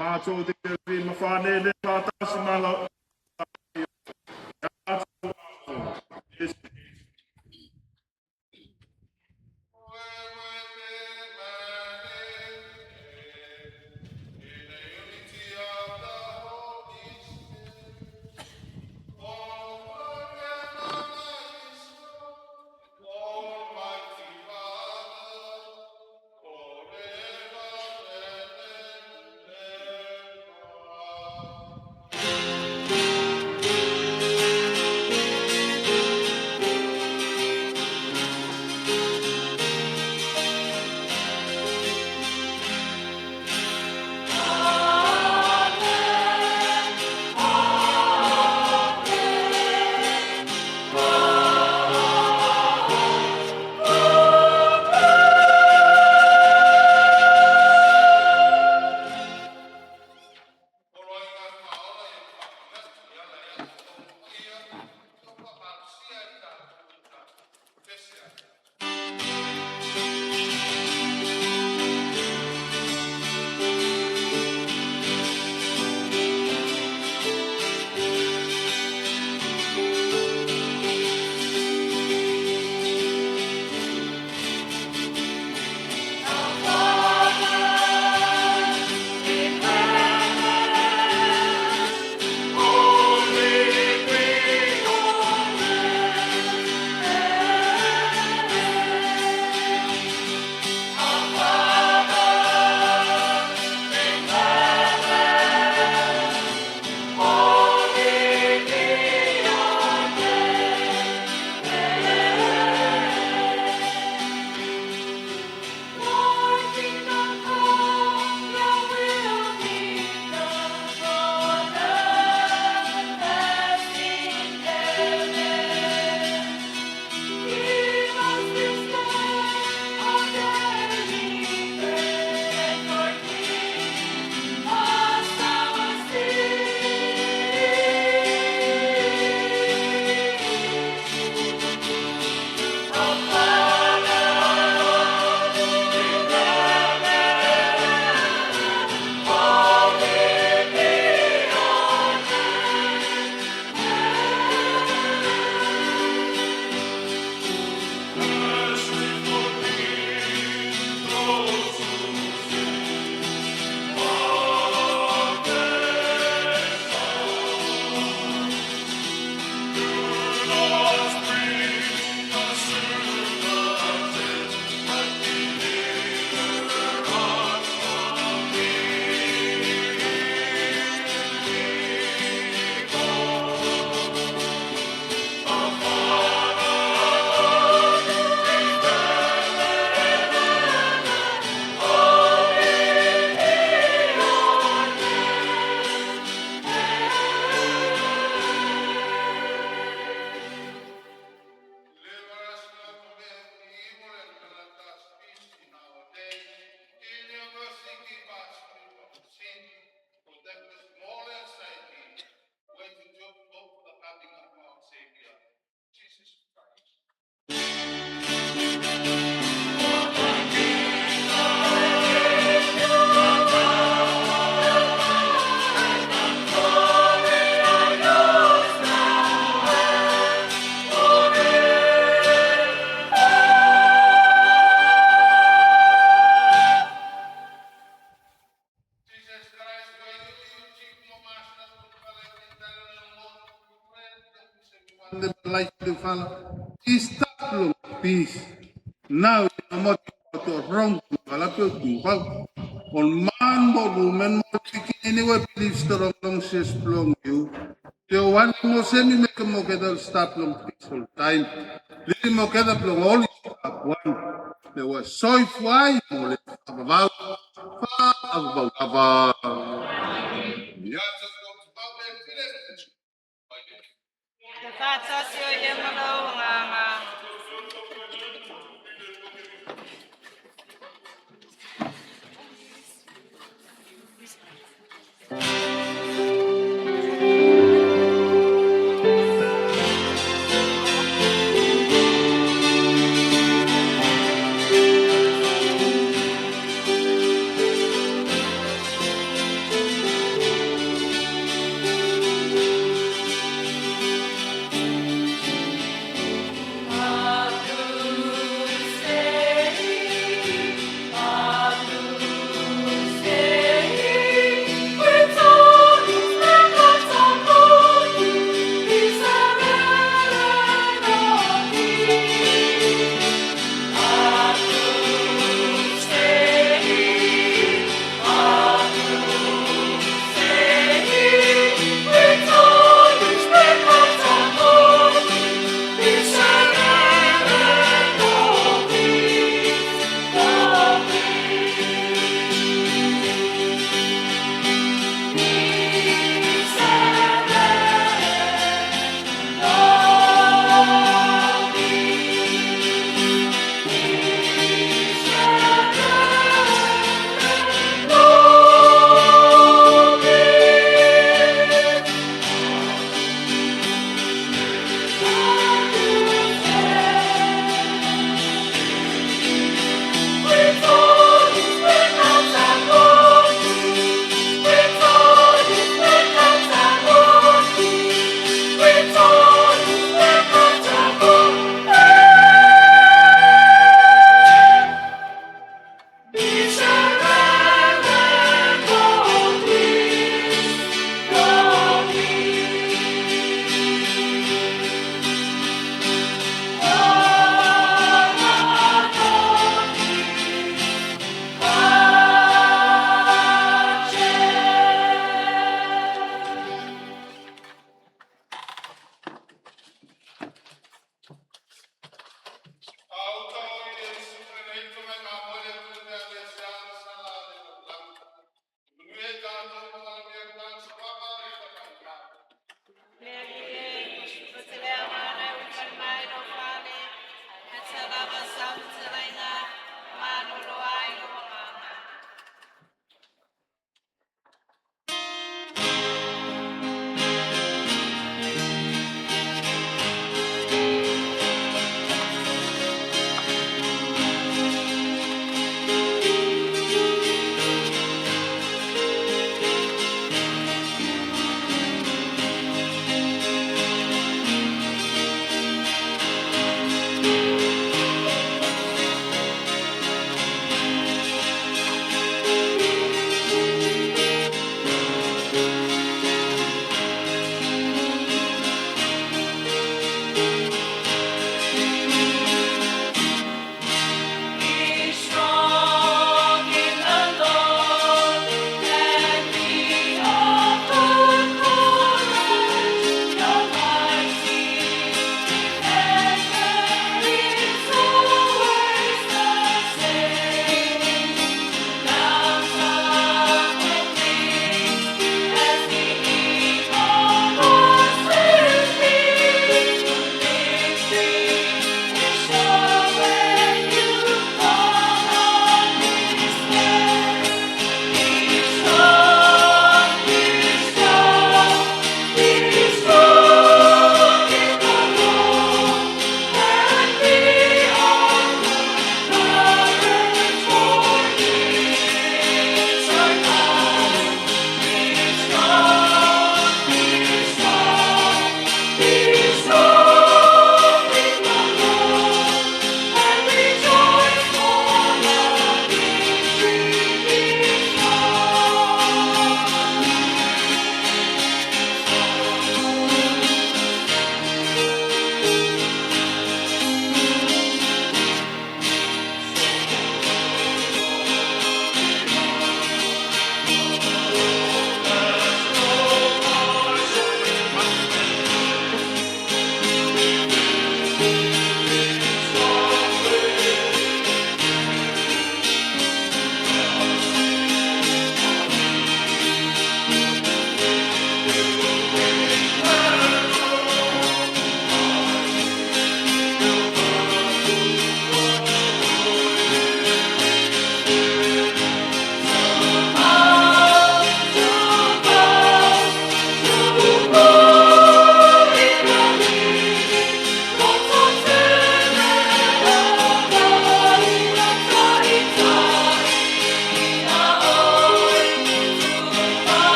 Mātou te vi mawhanele whātasi mala. Almighty Father, forever and ever. fala i stop long peace. Now mo to wrong wala pe tu pa on man mo woman mo pikini we believe strong long sis long you. Te one mo semi me mo ke dal stop long peace all time. Lili mo ke da plong all stop one. Le wa soi fuai mo le avau fa avau ava. Ya Le whātasi o ia malau o ngā ngā.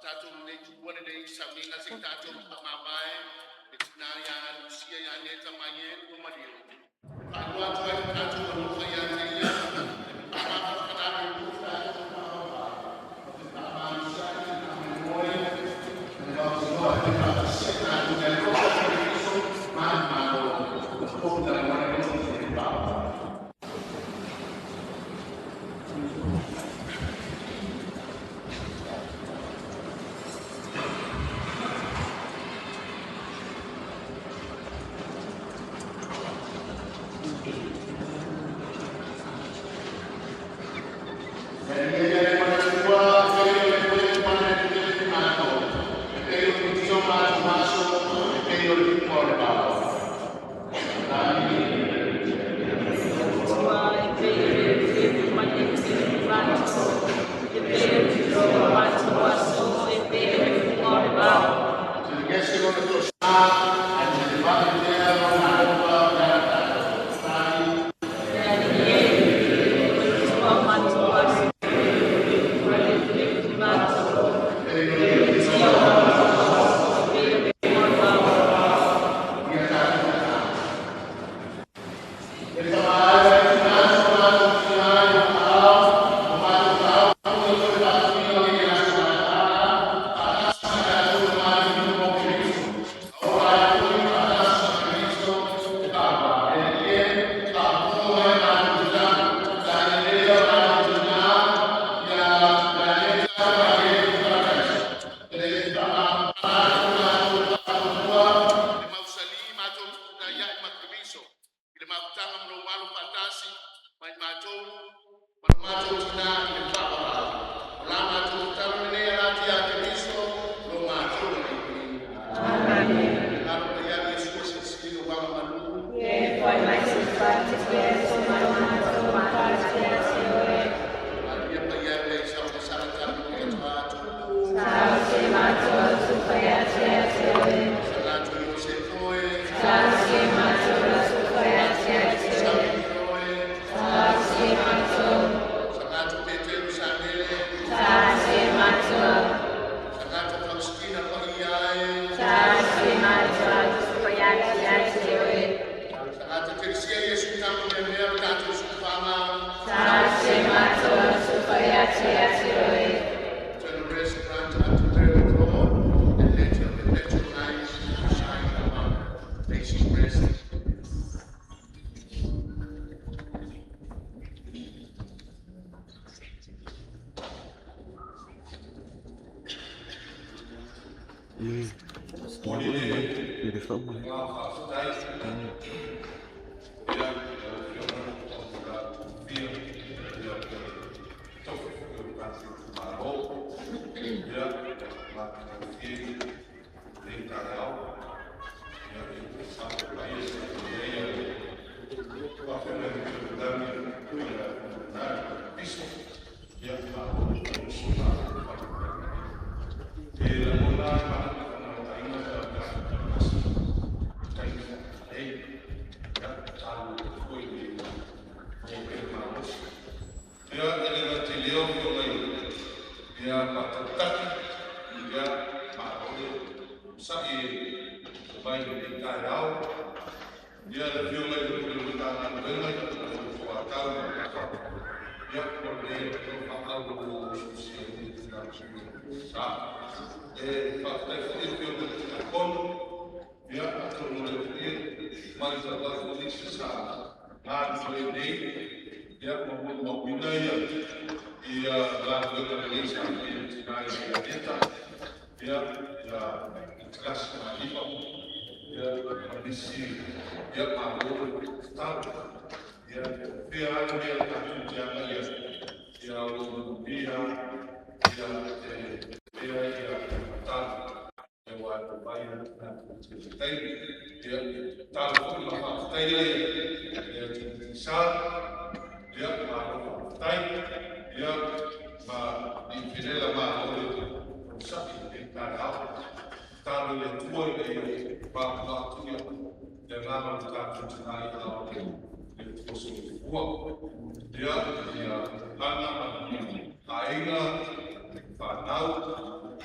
Tatou lenei tuua lenei sauniga se i tatou faamavae le tina ia Lucia ia Neta Maie ua maliu. Faailoa atu ai le tatou alofa ia te ia, faamafanafanaga i le tatou faamavae, faamalosi ai le faamoemoe, le mautinoa e faatasia tatou le alofa o Keriso ma le Malo. O le loto le paoa.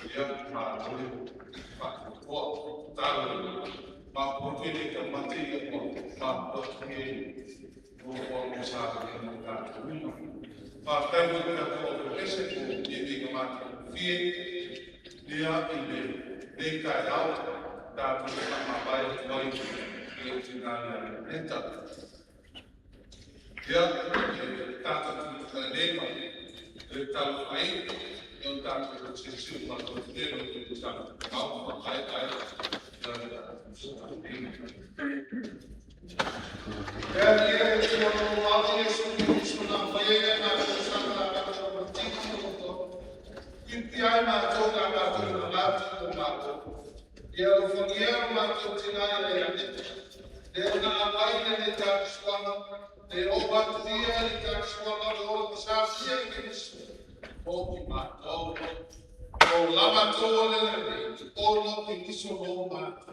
Ia malo le faatoatoa talo ma po tele ka mate ia ua ma po ke o o o sa le mo tatou uma. Faafetai foi le tatou ese po i i ka mate fie ia i le nei taeao tatou faamavae atu ai i le tina ia Neta. Ia, e tatou tutuka nei ma le talo ai, e o tatou silasila ma le tele o le talo au ma ai ai ia le E ia e te o au Iesu Kristo na mai e na ko sa na ka ko tiki o to. Ki ai ma to ka ka to na la o ma to. Ia o fongia ma to tina ia ia ne. Le o na mai le le ta suanga. Le o ba tia le ta suanga le o sa sia i ke o ki ma to. O lama to le le o no ki niso o ma to.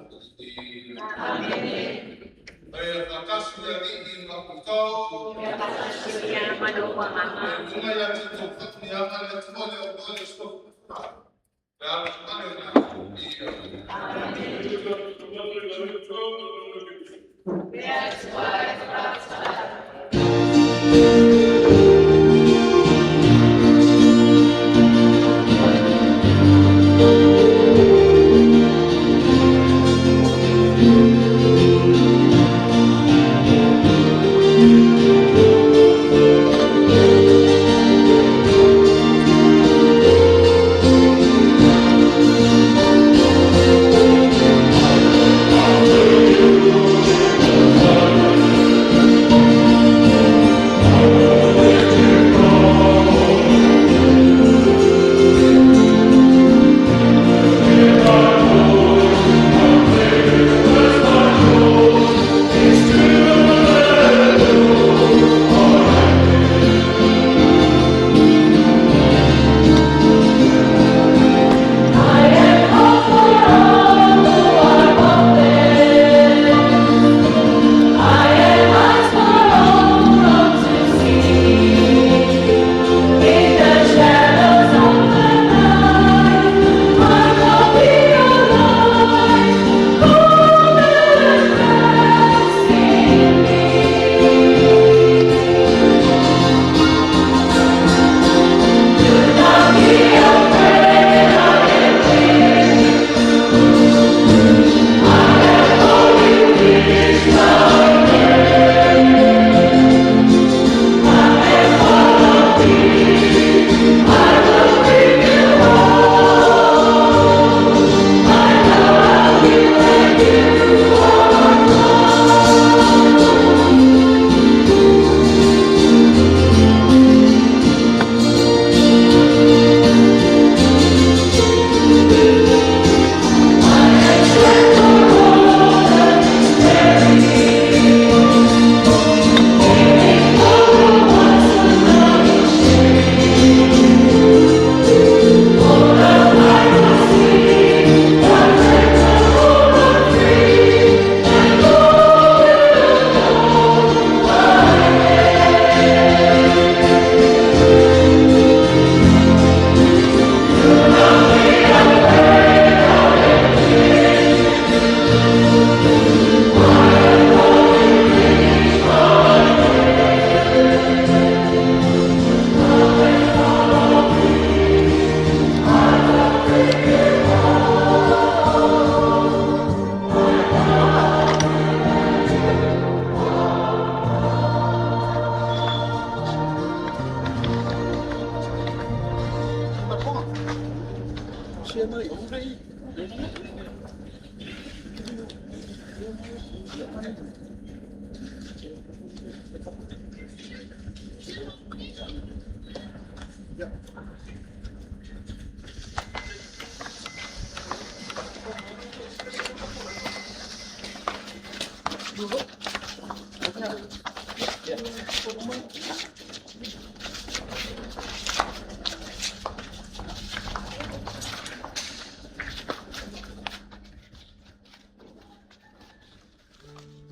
Amen. Ia whakasi le alii ma kutau. Ia whakasi ia manu wanganga. E tunga ia tito whakunianga le tua le o le sto. Le ala mane na ia.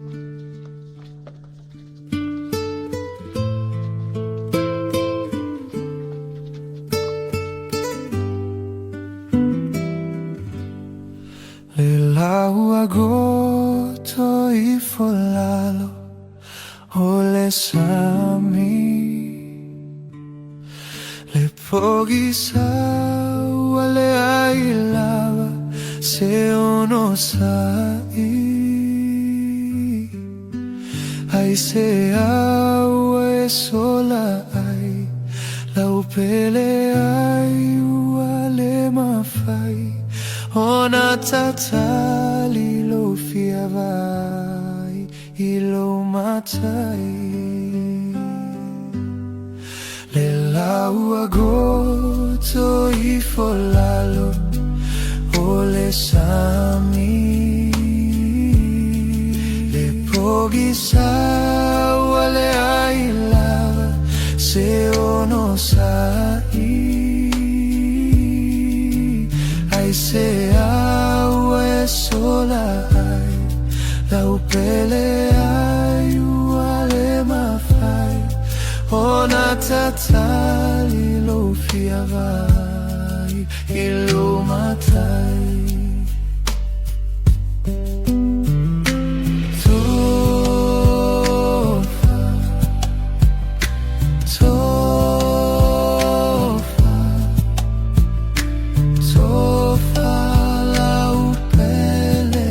Amen. pogisa ua leai lava se onosai. Aisea ua e sola ai lau pele ai ua le mafai ona tatali lou fia vaai i lou matai. Le lau ua goto ifo lalo o le sami. Le pogisa ua leai lava se onosai. Aisea ua e sola ai lau pele ai ua le mafai ona tatali lou fia vaai i lou matai. Tofa, tofa, tofa lau pele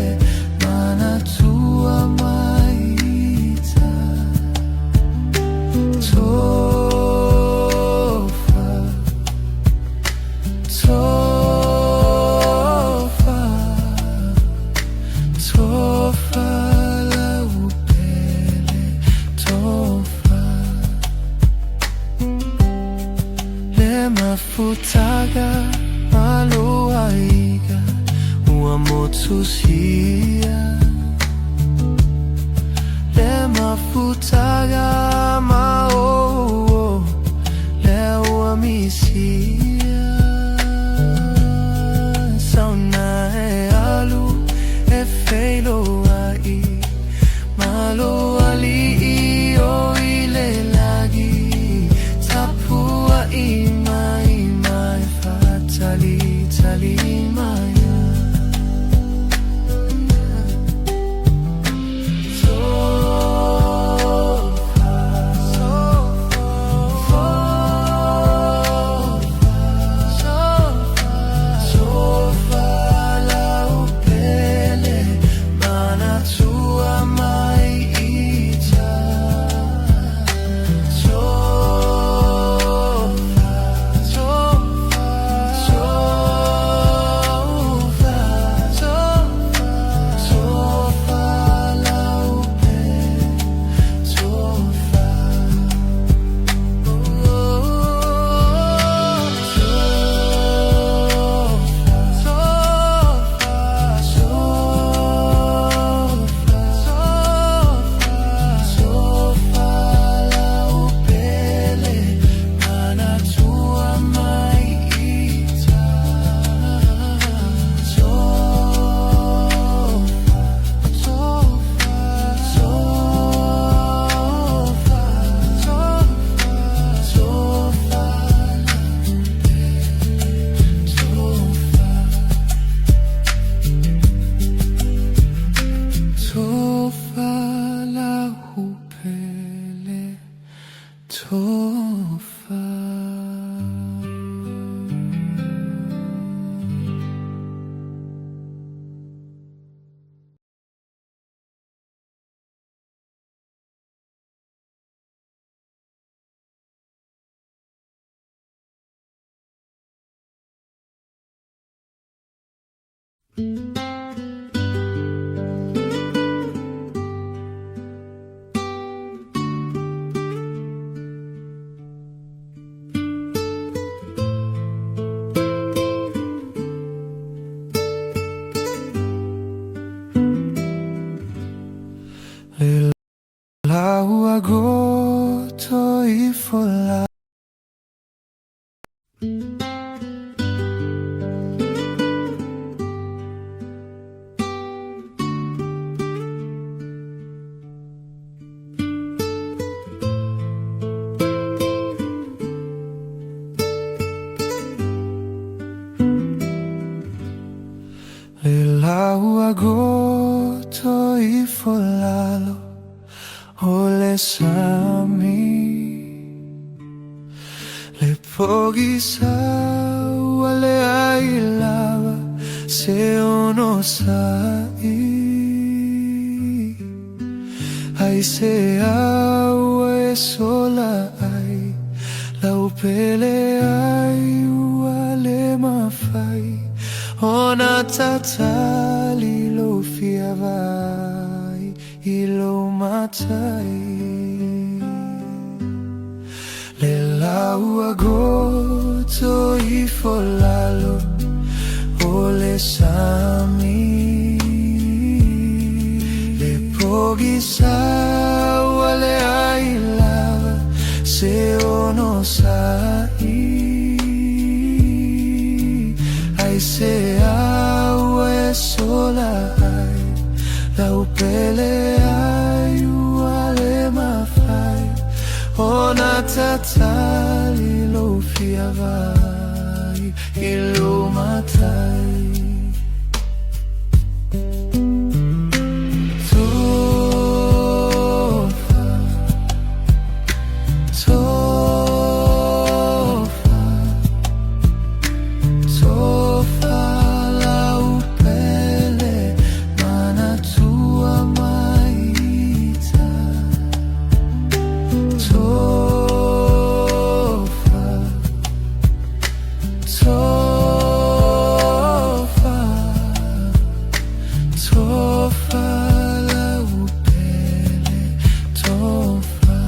manatua mai ita. Tofa, tofa, tofa lau pele, tofa. Le mafutaga ma lou aiga ua motusia. Le mafutaga ma ou lea ua misia. Sauna e alu e feiloai ma lou alii o i le lagi. Tapuai mai ma e faatalitali mai. Tofa, tofa, tofa lau pele manatua mai ita. Tofa, tofa, tofa, tofa lau pele, tofa. Tofa, tofa, tofa lau pele manatua mai ita. Tofa, tofa, tofa, tofa lau pele, tofa. Tofa lau pele, tofa. Le lau ua goto ifo lalo. pogisa ua leai lava se onosai. Aisea ua e sola ai lau pele ai ua le mafai ona tatali lou fia vaai i lou matai. Le lau ua goto ifo lalo o le sami. Le pogisa ua leai lava se onosai. Aisea ua e sola ai lau pele ai ua le mafai ona tatali lou fia vaai i lou matai. Tofa, tofa, tofa lau pele manatua mai ita. Tofa, tofa, tofa lau pele, tofa.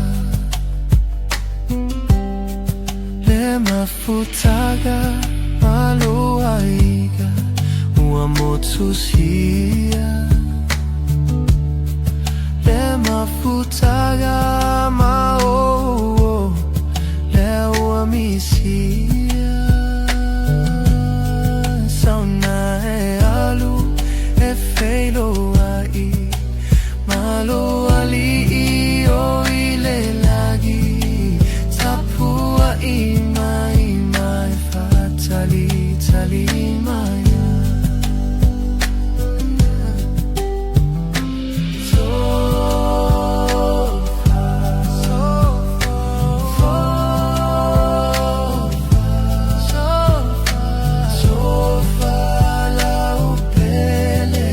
Le mafutaga ma lou aiga ua motusia. Le mafutaga ma ou lea ua misia. Sauna e alu e feiloai ma lou alii o i le lagi. Tapuai mai ma e faatalitali mai. Tofa, tofa, tofa lau pele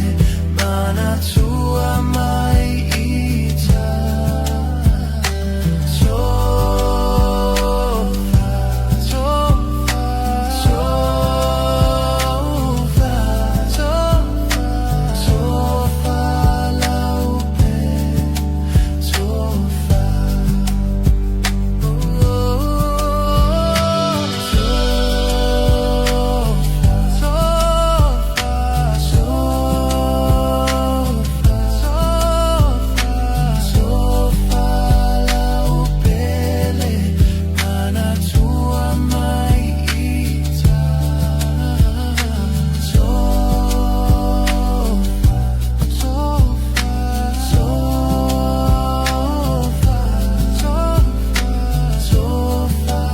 manatua mai ita. Tofa, tofa, tofa, tofa lau pele, tofa. Tofa lau pele manatua mai ita. Tofa, tofa, tofa, tofa, tofa.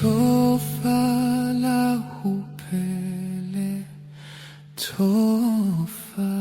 Tofa lau pele, tofa.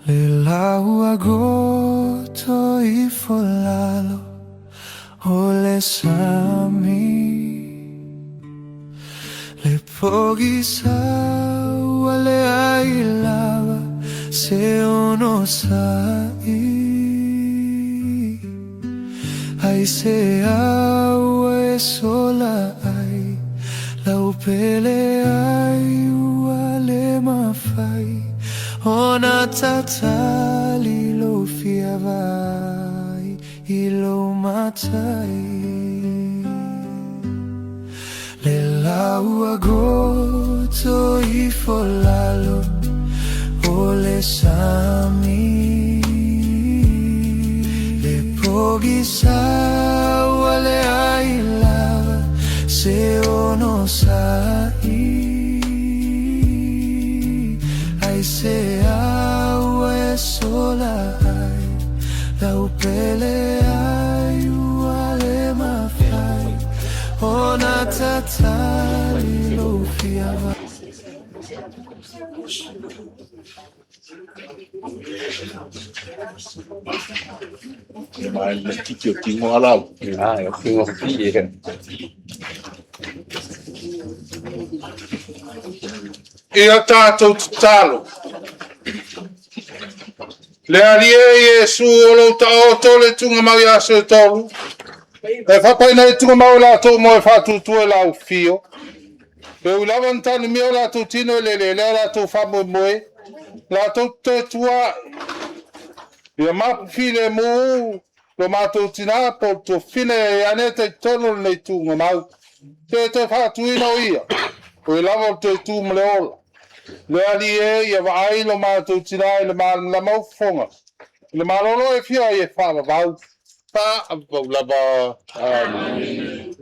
Le lau ua goto ifo lalo o le sami. Le pogisa ua leai lava se onosai. Aisea ua e sola ai lau pele ai ua le mafai ona tatali lou fia vaai I lou matai Le lau ua goto ifo lalo o le sami Le pogisa ua leai lava se onosai Aisea ua e sola ai lau pele ai ua le mafai ona tatali lou fia Ia tatou tatalo. Le Alii e Iesu o lou taoto le tugamau i aso e tolu, e faapaina ai tugamau e latou mo e faatuatua i lau afio. E ui lava ina tanumia o latou tino e le lelea o latou faamoemoe, latou te toe tua ae. Ia mapu filemu lo matou tina po o le tuafafine ia Aneta i totonu o lenei tuugamau. Toe toe faatuina o ia, o ia lava o le toe tu ma le ola. Le Alii e, ia vaai lo matou tina i le malamalama o fofoga, i le malolo e fia ai e faavavau, faavavau lava. Amene.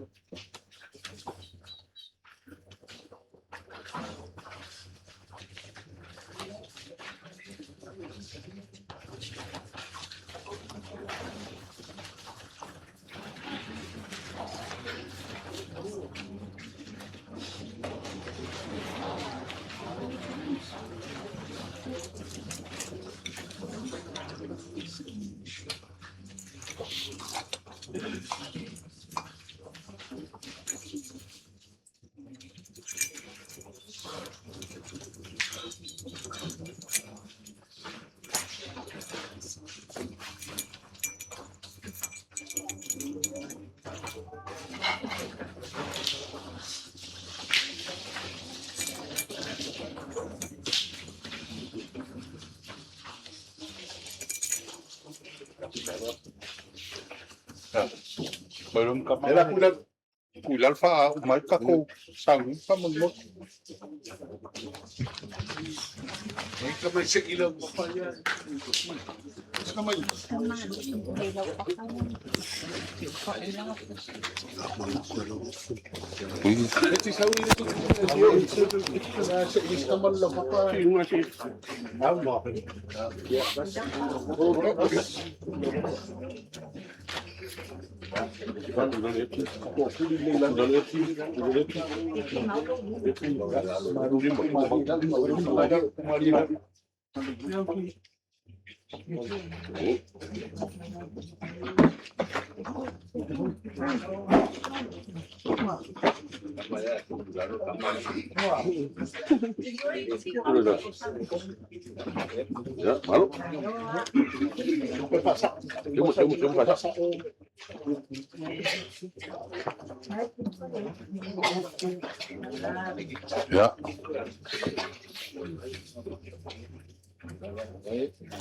Ia.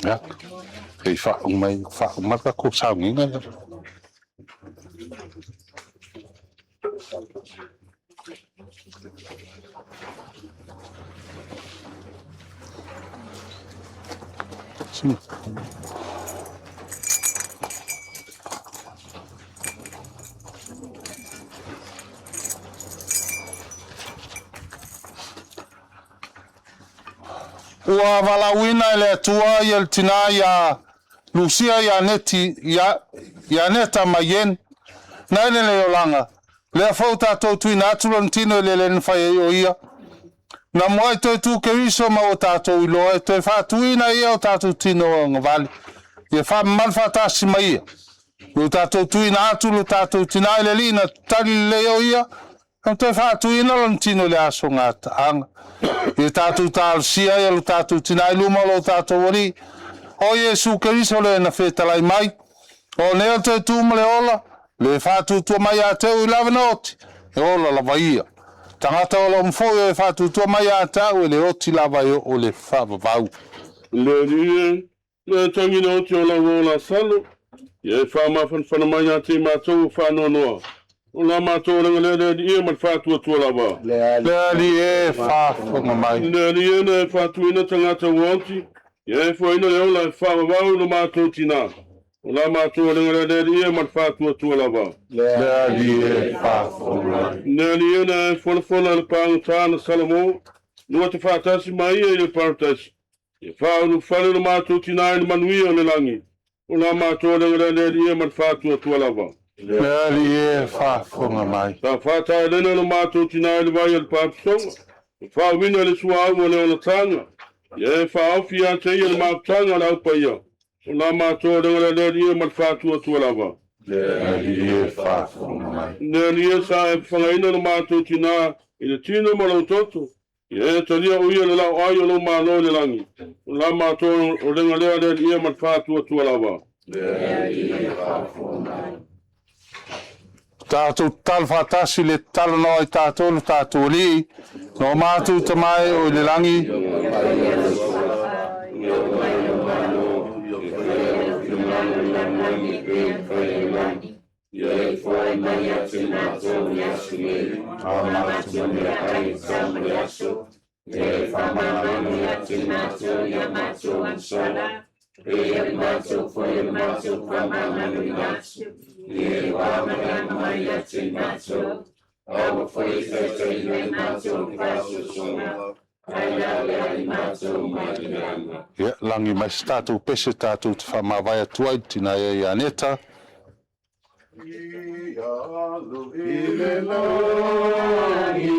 Ia. Se i faauma mai, faauma le tatou sauniga lea. Ua valaauina e le Atua ia le tinā iā Lusia ia Neti, ia, ia Neta ma Yen, na ele le olaga, lea foi ua tatou tuuina atu lona tino i le le na fai ai o ia. Na muai toe tu Keriso ma ua tatou iloa e toe faatuina ia o tatou tino agavale, ia faamamalu faatasi ma ia. Ua tatou tuuina atu lo tatou tinā i le Alii na tali lelei o ia, Na toe faatuina lona tino i le aso gataaga. Ia tatou talosia ai lo tatou tina i luma o lo tatou Alii, o Iesu Keriso le na fetalai mai, o nei o le toe tu ma le ola, le faatuatua mai ia te au i lava na oti, e ola lava ia. Tagata o lo o foi o e faatuatua mai ia te au e le oti lava e oo le faavavau. Le Alii e, le tagi na oti o lau ola salo. Ia e faamafanafana mai ia te matou ua faanoanoa, o la matou olaga lea le Alii e ma le faatuatua lava. Le Alii e, faafofoga mai. Le Alii e na e faatuina tagata ua oti, ia e foaiina le ola e faavavau i lo matou tinā, o la matou olaga lea le Alii e ma le faatuatua lava. Le Alii e, faafofoga mai. Le Alii e na e folafola le pagota na Salamo, lua te faatasi ma ia i le parataiso, ia faaulufale lo matou tinā i le manuia o le lagi, o la matou olaga lea le Alii e ma le faatuatua lava. Le Alii e, faafofoga mai. Sa faataelena lo matou tinā i le vai o le papusoga, e faauina le suauu o le olataga, ia e faaofi ia te ia le mafutaga a le aupaia, o la matou olaga lea le Alii e ma le faatuatua lava. Le Alii e, faafofoga mai. Le Alii e sa e fafagaina lo matou tinā i le tino ma lou toto, ia e talia o ia le laoai o lou Malo i le lagi, o la matou olaga lea le Alii e ma le faatuatua lava. Le Alii e, faafofoga mai. Tatou tatalo faatasi le tatalo na ai tatou lo tatou Alii, no matou Tama e o i le lagi. Ia e foai mai ia te matou i aso nei, o matou meaai e tatau mo le aso, ia e faamagalo ia te matou i a matou agasala, e pei ona matou foi o matou faamagaloina atu, ia e faamagalo mai ia te matou, aua foi e taitaiina i matou i le faasoasoaga, ae laveai matou mai le leaga. Ia, lagi mai se tatou pese tatou te faamavae atu ai le tina ia ia Aneta. I le lagi.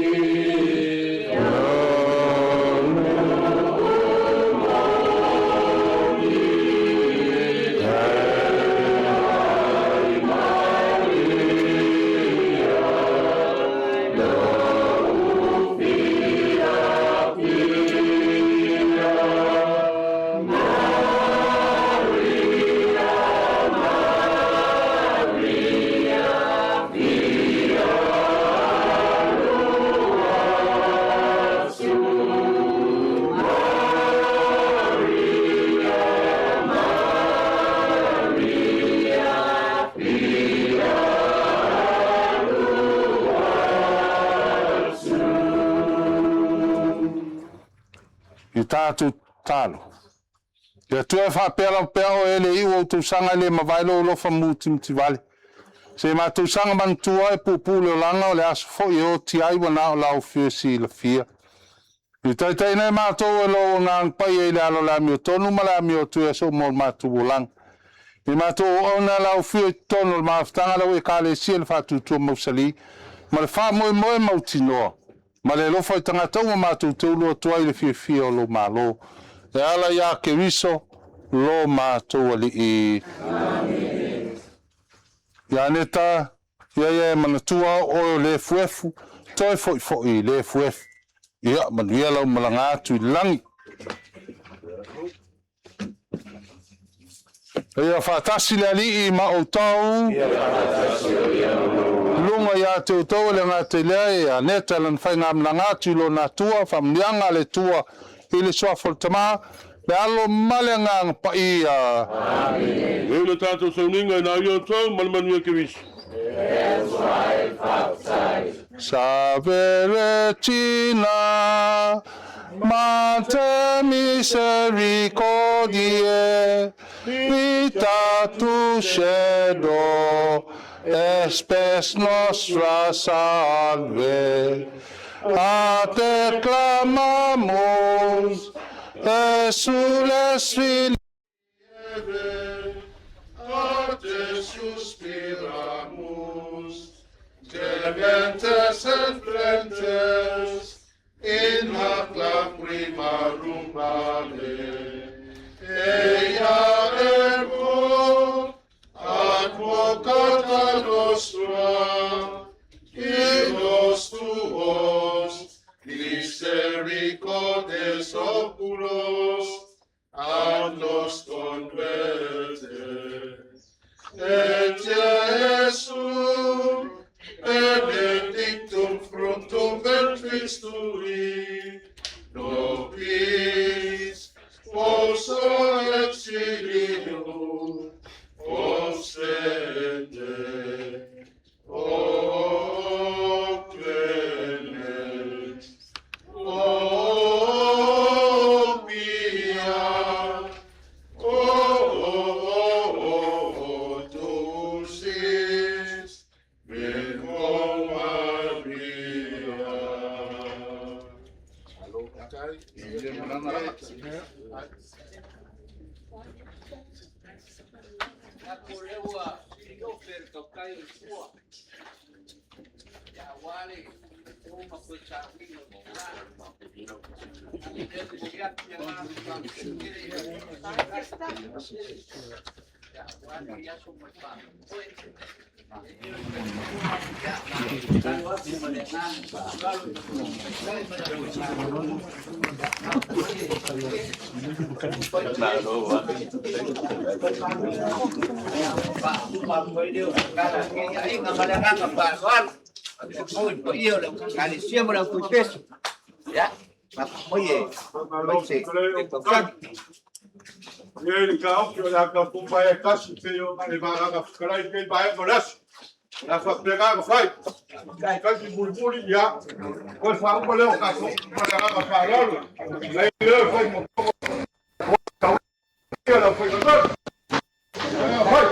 I tatou tatalo. Le Atua e faapea lava pea oe e le iu o ou tausaga e le mavae lou alofa mutimutivale. Se matou saga manatua e puupuu le olaga o le aso foi e oti ai ua na o lau afio e silafia. I taitaiina e matou e lou Agaga Paia i le ala o le amiotonu ma le amio atu e aso uma o le matou olaga. I matou auauna e lau afio i totonu o le mafutaga a lau Ekalesia le faatuatua mausali ma le faamoemoe mautinoa ma le alofa i tagata uma matou te ulu atu ai i le fiafia o lou Malo. E ala ia Keriso lo matou Alii. Ia Aneta, ia ia e manatua oe o le efuefu, toe foʻifoʻi i le efuefu. Ia manuia lau malaga atu i le lagi. Ia faatasi le Alii ma outou. Luga ia te outou e le gata i lea e Aneta lana faigamalaga atu i lona Atua, faamanuiaga a le Atua i le suafa o le Tama, le Alo ma le Agaga Paia. Amene. Le tatou sauniga i la ia outou ma le manuia Keriso. Salve Regina, Mater misericordiae, vita dulcedo, et spes nostra salve. A te clamamus, exules filii A te suspiramus, gementes et flentes, in hac lacrimarum vale. Eia ergo, advocata nostra, in nos tuos, misericordes oculos, ad nos converte. Et Iesum, benedictum fructum ventris tui, nobis, post exilium, post. Ia le taofi o le a tatou mai ai tasi pei ona e valaga fetalai i lenei vaega o le aso. O le a faapena ona fai. Tasi mulimuli, ia, toe faauma lea o tatou upu ma le agaga faaaloalo. Leai lea e fai ma le aufaigaluega. Ia, fai.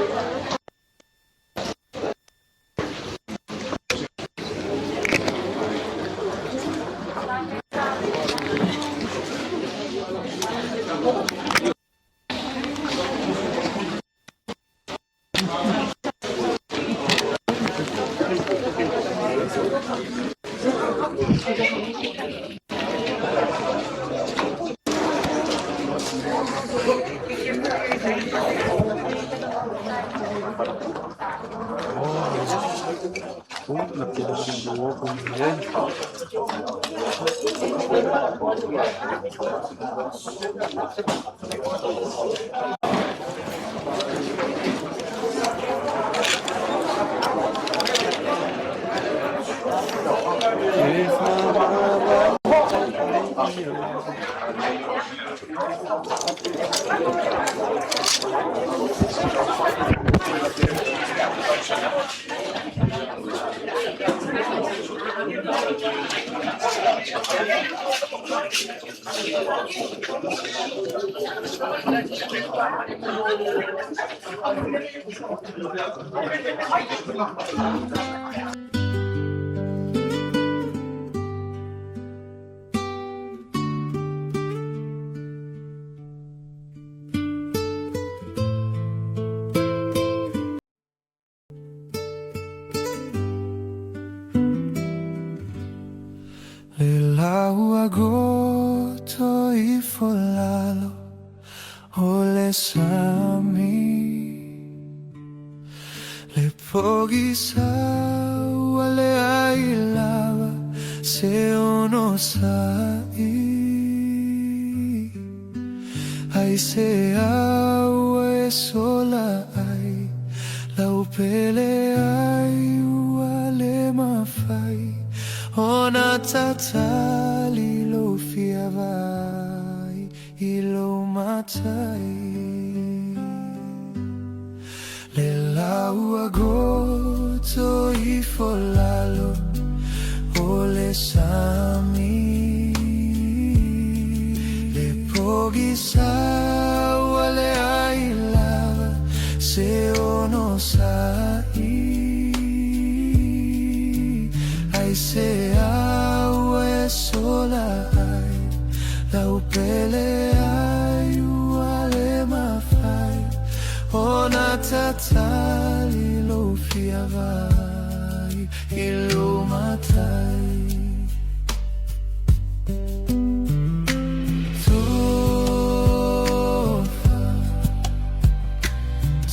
Le lau agoto ifo lalo o le sami, le pogisa ua leai lava se ono sa'i. Ai se au e sola ai, lau pele ai ua le mafai ona tatali lou fia vaai i lou matai. Le lau agoto ifo lalo o le sami, le pogisa ua leai lava se ono sa'i. Ai se au e sola ai, lau pele ai ua le mafai ona tatali lou fia vaai i lou matai. Tofa,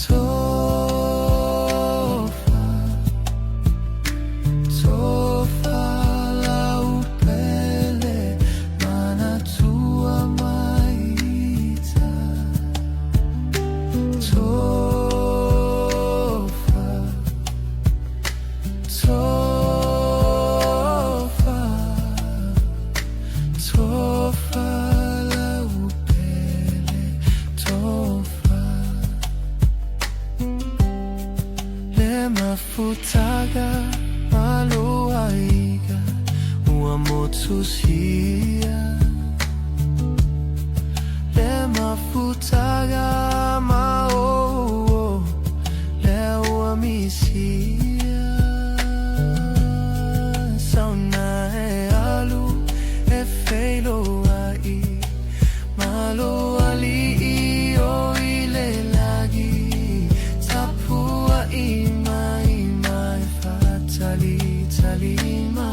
tofa, tofa lau pele manatua maita. Tofa, tofa, tofa lau pele, tofa. Le mafutaga maloaiga ua motusia. Le mafutaga maoo le ua misia. Sauna e alu e feiloai talima.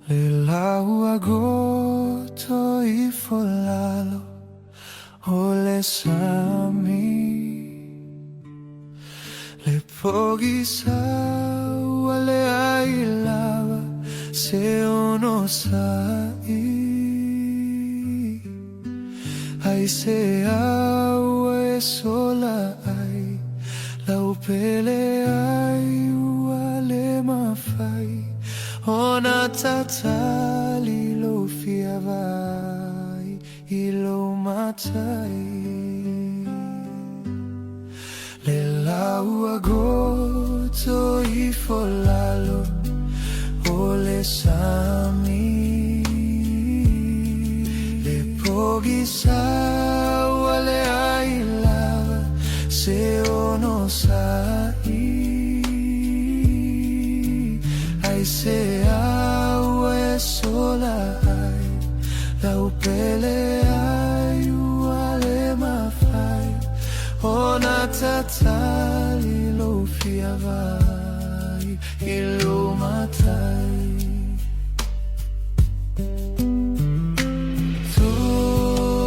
Le lau agoto i folalo o le sami. Le pogi sa le ai lava se ono sai. Ai se au e sola ai lau pele ai ua le mafai ona tatali lo fia vai i lo matai. Le lau agoto i folalo o le sami. Le pogi sa le ai lava se ono sai. Ai se au e sola ai lau pele ai ua le mafai ona tatali lo fia vai i lo matai.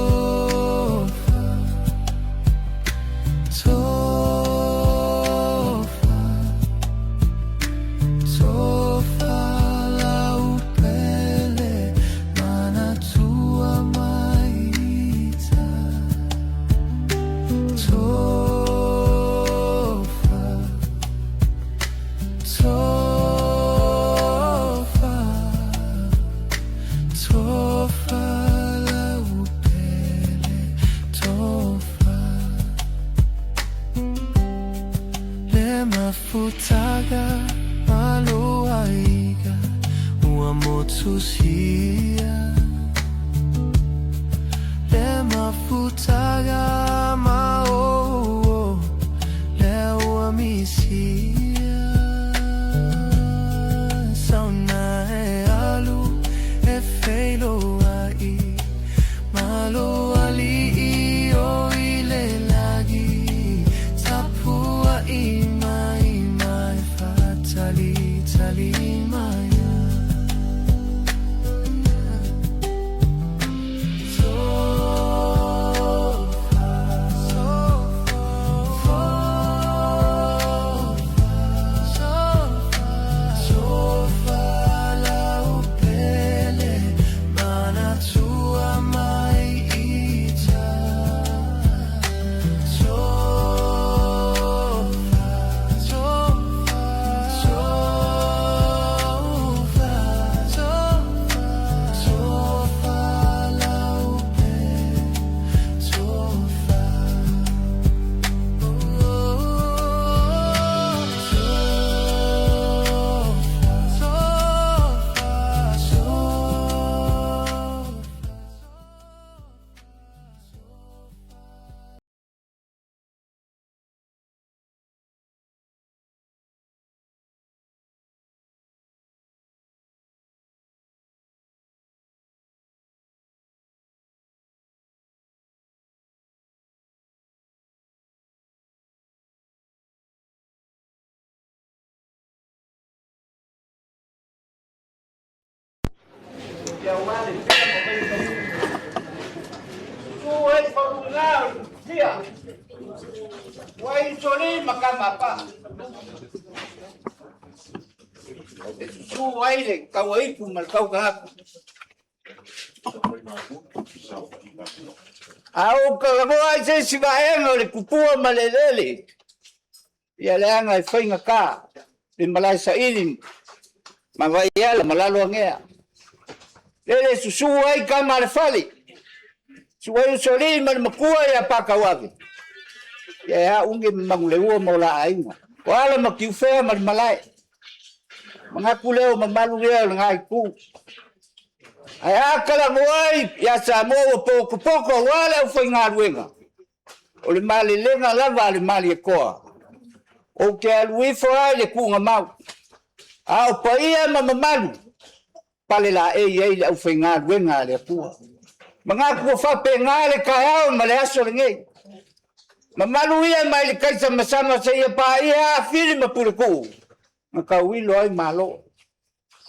Tofa, tofa, tofa lau pele manatua maita. Tofa, tofa, Tuamotusia Le mafutaga ma o le ua misia Sauna e alu e feiloai Malo ali'i o i le lagi Tapua'i mai ma e faatalitali mai. Tofa lau pele manatua mai ita. Tofa, tofa, tofa, tofa lau pele, tofa. Tofa, tofa, tofa. Susu ai fauluga o le Tia, ua i ma Kamapa. E susu ai le tauaipu ma le taugaapu. A ou talanoa i se isi vaega o le tupua ma le eleele, ia leaga e faigata le malae saili ma Vaiala ma Laloanea. Lele e susu ai tama a le fale, susu ai Usoalii ma le matua ia Patauave, ia e a Uge ma Manuleleua ma o la aiga, o Ala ma Tiufea ma le malae. Manatu lea o mamalu lea o lena itu. Ae a talanoa ai ia Samoa ua potopoto aua le aufaigaluega, o le malelega lava a le Malietoa, ou te alu ifo lava i le tuugamau, a o paia ma mamalu, pale laei ai le aufaigaluega a le Atua. Manatu ua faapena le taeao ma le aso lenei. Mamalu ia mai le taisamasama seia paia Afili ma Puletuu na tauilo ai Malo.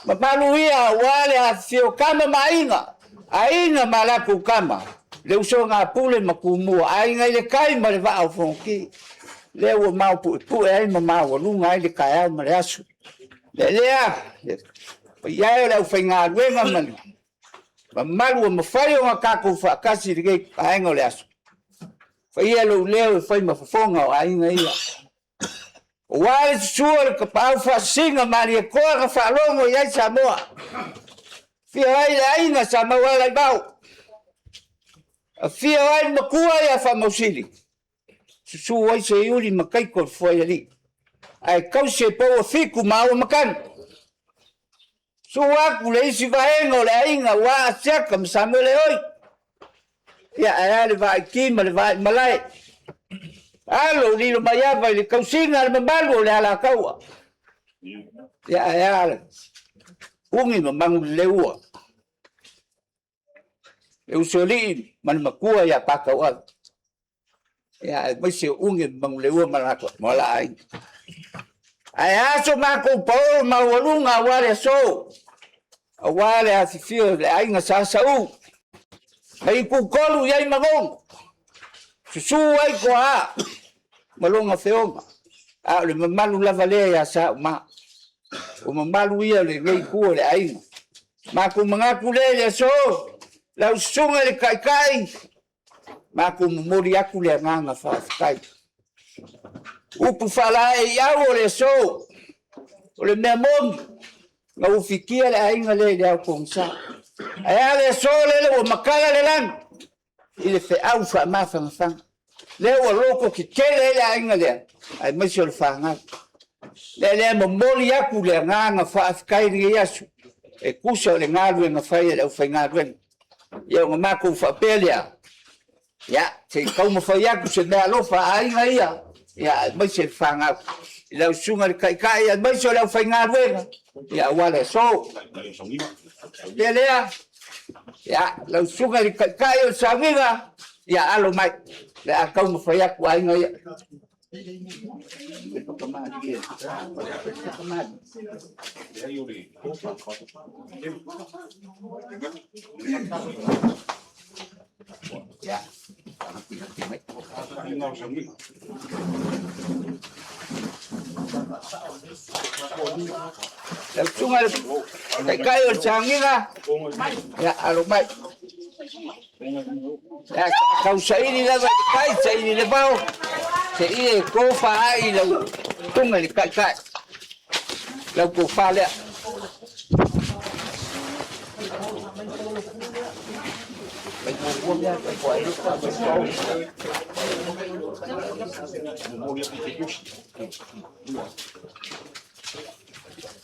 Mamalu ia aua le afifio o Tama ma Aiga, Aiga ma latou Tama, le usoga a Pule ma Tumua, Aiga i le Tai ma le Vaa o Fonoti, lea ua maopuepue ai ma maualuga ai le taeao ma le aso. Le lea, le paia e o le aufaigaluega ma le mamalu ua mafai ona tatou faatasi i lenei vaega o le aso, faia lou leo e fai ma fofoga o aiga ia. Aua le susu o le tapaau faasisina Malietoa na faalogo i ai Samoa. Afio ai le aiga Sa Maualaivao, afio ai le matua ia Faamausili, susu ai Seiuli ma Taito o le Fuaialii, ae tausi e pou e fitu maua matagi. Susu atu le isi vaega o le aiga ua Asiata ma Samuele oi, ia ae a le vaaiti ma le vaaimalae. Alo Lilomaiava i le tausiga a le mamalu o le Alataua, ia ae a le Uni ma Manuleleua, le usoalii ma le matua ia Patauave, ia aemaise o Uni ma Manuleleua ma latou ma la aiga. Ae a so matou paolo maualuga aua le aso, aua le afifio o le aiga Sa Sauu, mai Itutolu i ai Manono, susu ai Toaa ma lona feoga, a o le mamalu lava lea ia Sauma. O mamalu ia o lenei itu o le aiga. Matou manatu lea i le aso, lau susuga i le Taitai, matou momoli atu le agaga faafetai. Upu faalaeiau o le aso, o le mea moni, na ufitia le aiga lea i le ao pogisa. Ae a le aso lele ua matala le lagi i le feau faamafanafana. Lea ua loto tetele ai le aiga lea, aemaise o le fanau. Lea lea momoli atu le agaga faafetai i lenei aso. E tusa o le galuega fai a le aufaigaluega. Ia ona matou faapea lea, ia, se i taumafai atu se meaalofa a aiga ia, ia aemaise le fanau i lau susuga i le Taitai aemaise o le aufaigaluega, ia aua le aso. Faapea lea, ia, lau susuga i le Taitai o le sauniga, ia alo mai, o le a taumafai atu aiga ia. Lau susuga i le Taitai o le sauniga, ia alo mai. Ia tau saili lava i le tai, saili i le vao, seia e tofa ai i lau susuga i le Taitai, lau tofa lea.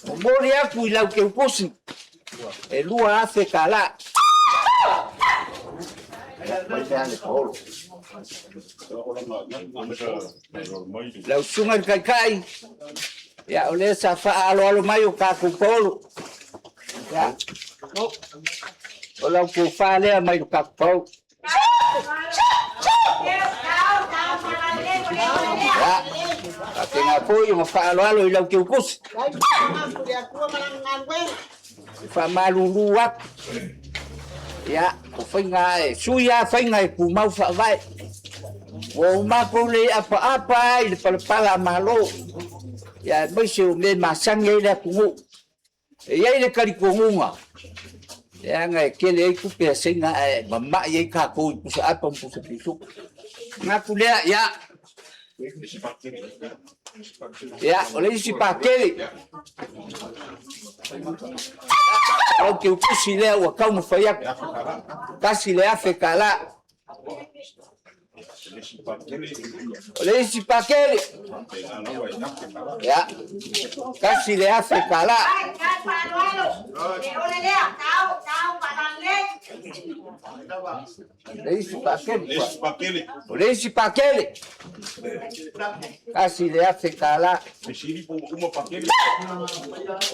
Momoli atu i lau teutusi e $2,000. Lau susuga i le Taitai, ia o lea sa faaaloalo mai o tatou paolo. Ia, o lau tofa lea mai le tatou paolo. Ia, faapena foi ona faaaloalo i lau teutusi. E faamalulu atu, ia, o faiga e sui lava faiga e tumau faavae. Ua o matou le apaapa lava i le palapala a Malo, ia aemaise o mea e masani ai le atunuu. E i ai le talitonuga, leaga e tele ai tupe a Saina ae mamai ai tatou i pusa apa ma pusa pisupo. Ona manatu lea, ia, ia, o le isi pakele, lau teutusi lea ua taumafai atu, $1,000. O le isi pakele, ia, $1,000. Le isi pakele. O le isi pakele. $1,000.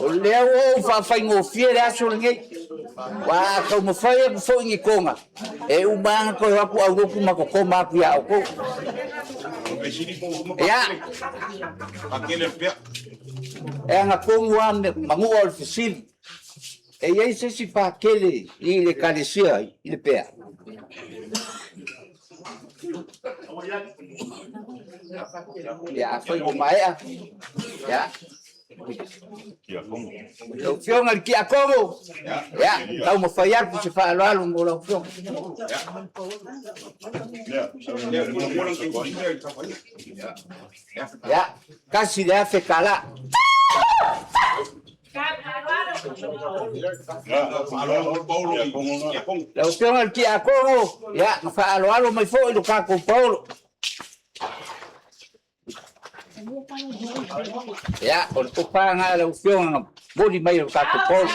O lea ua ou faafaigofie le aso lenei. Aua a taumafai atu foi ni toga, e uma lava ona toe o atu aulotu ma totoma atu ia outou. Ia, e agatonu lava manua o le fesili. E i ai se isi pakele i le Ekalesia i Lepea? Ia, afai ua maea, ia. Lau Afioga i le Tiakono, ia, taumafai atu se faaaloalo mo lau Afioga. Ia, $1,000. Lau Afioga i le Tiakono, ia, na faaaloalo mai foi lo tatou paolo. Ia, o le tofa lena lau Afioga na momoli mai e lo tatou paolo.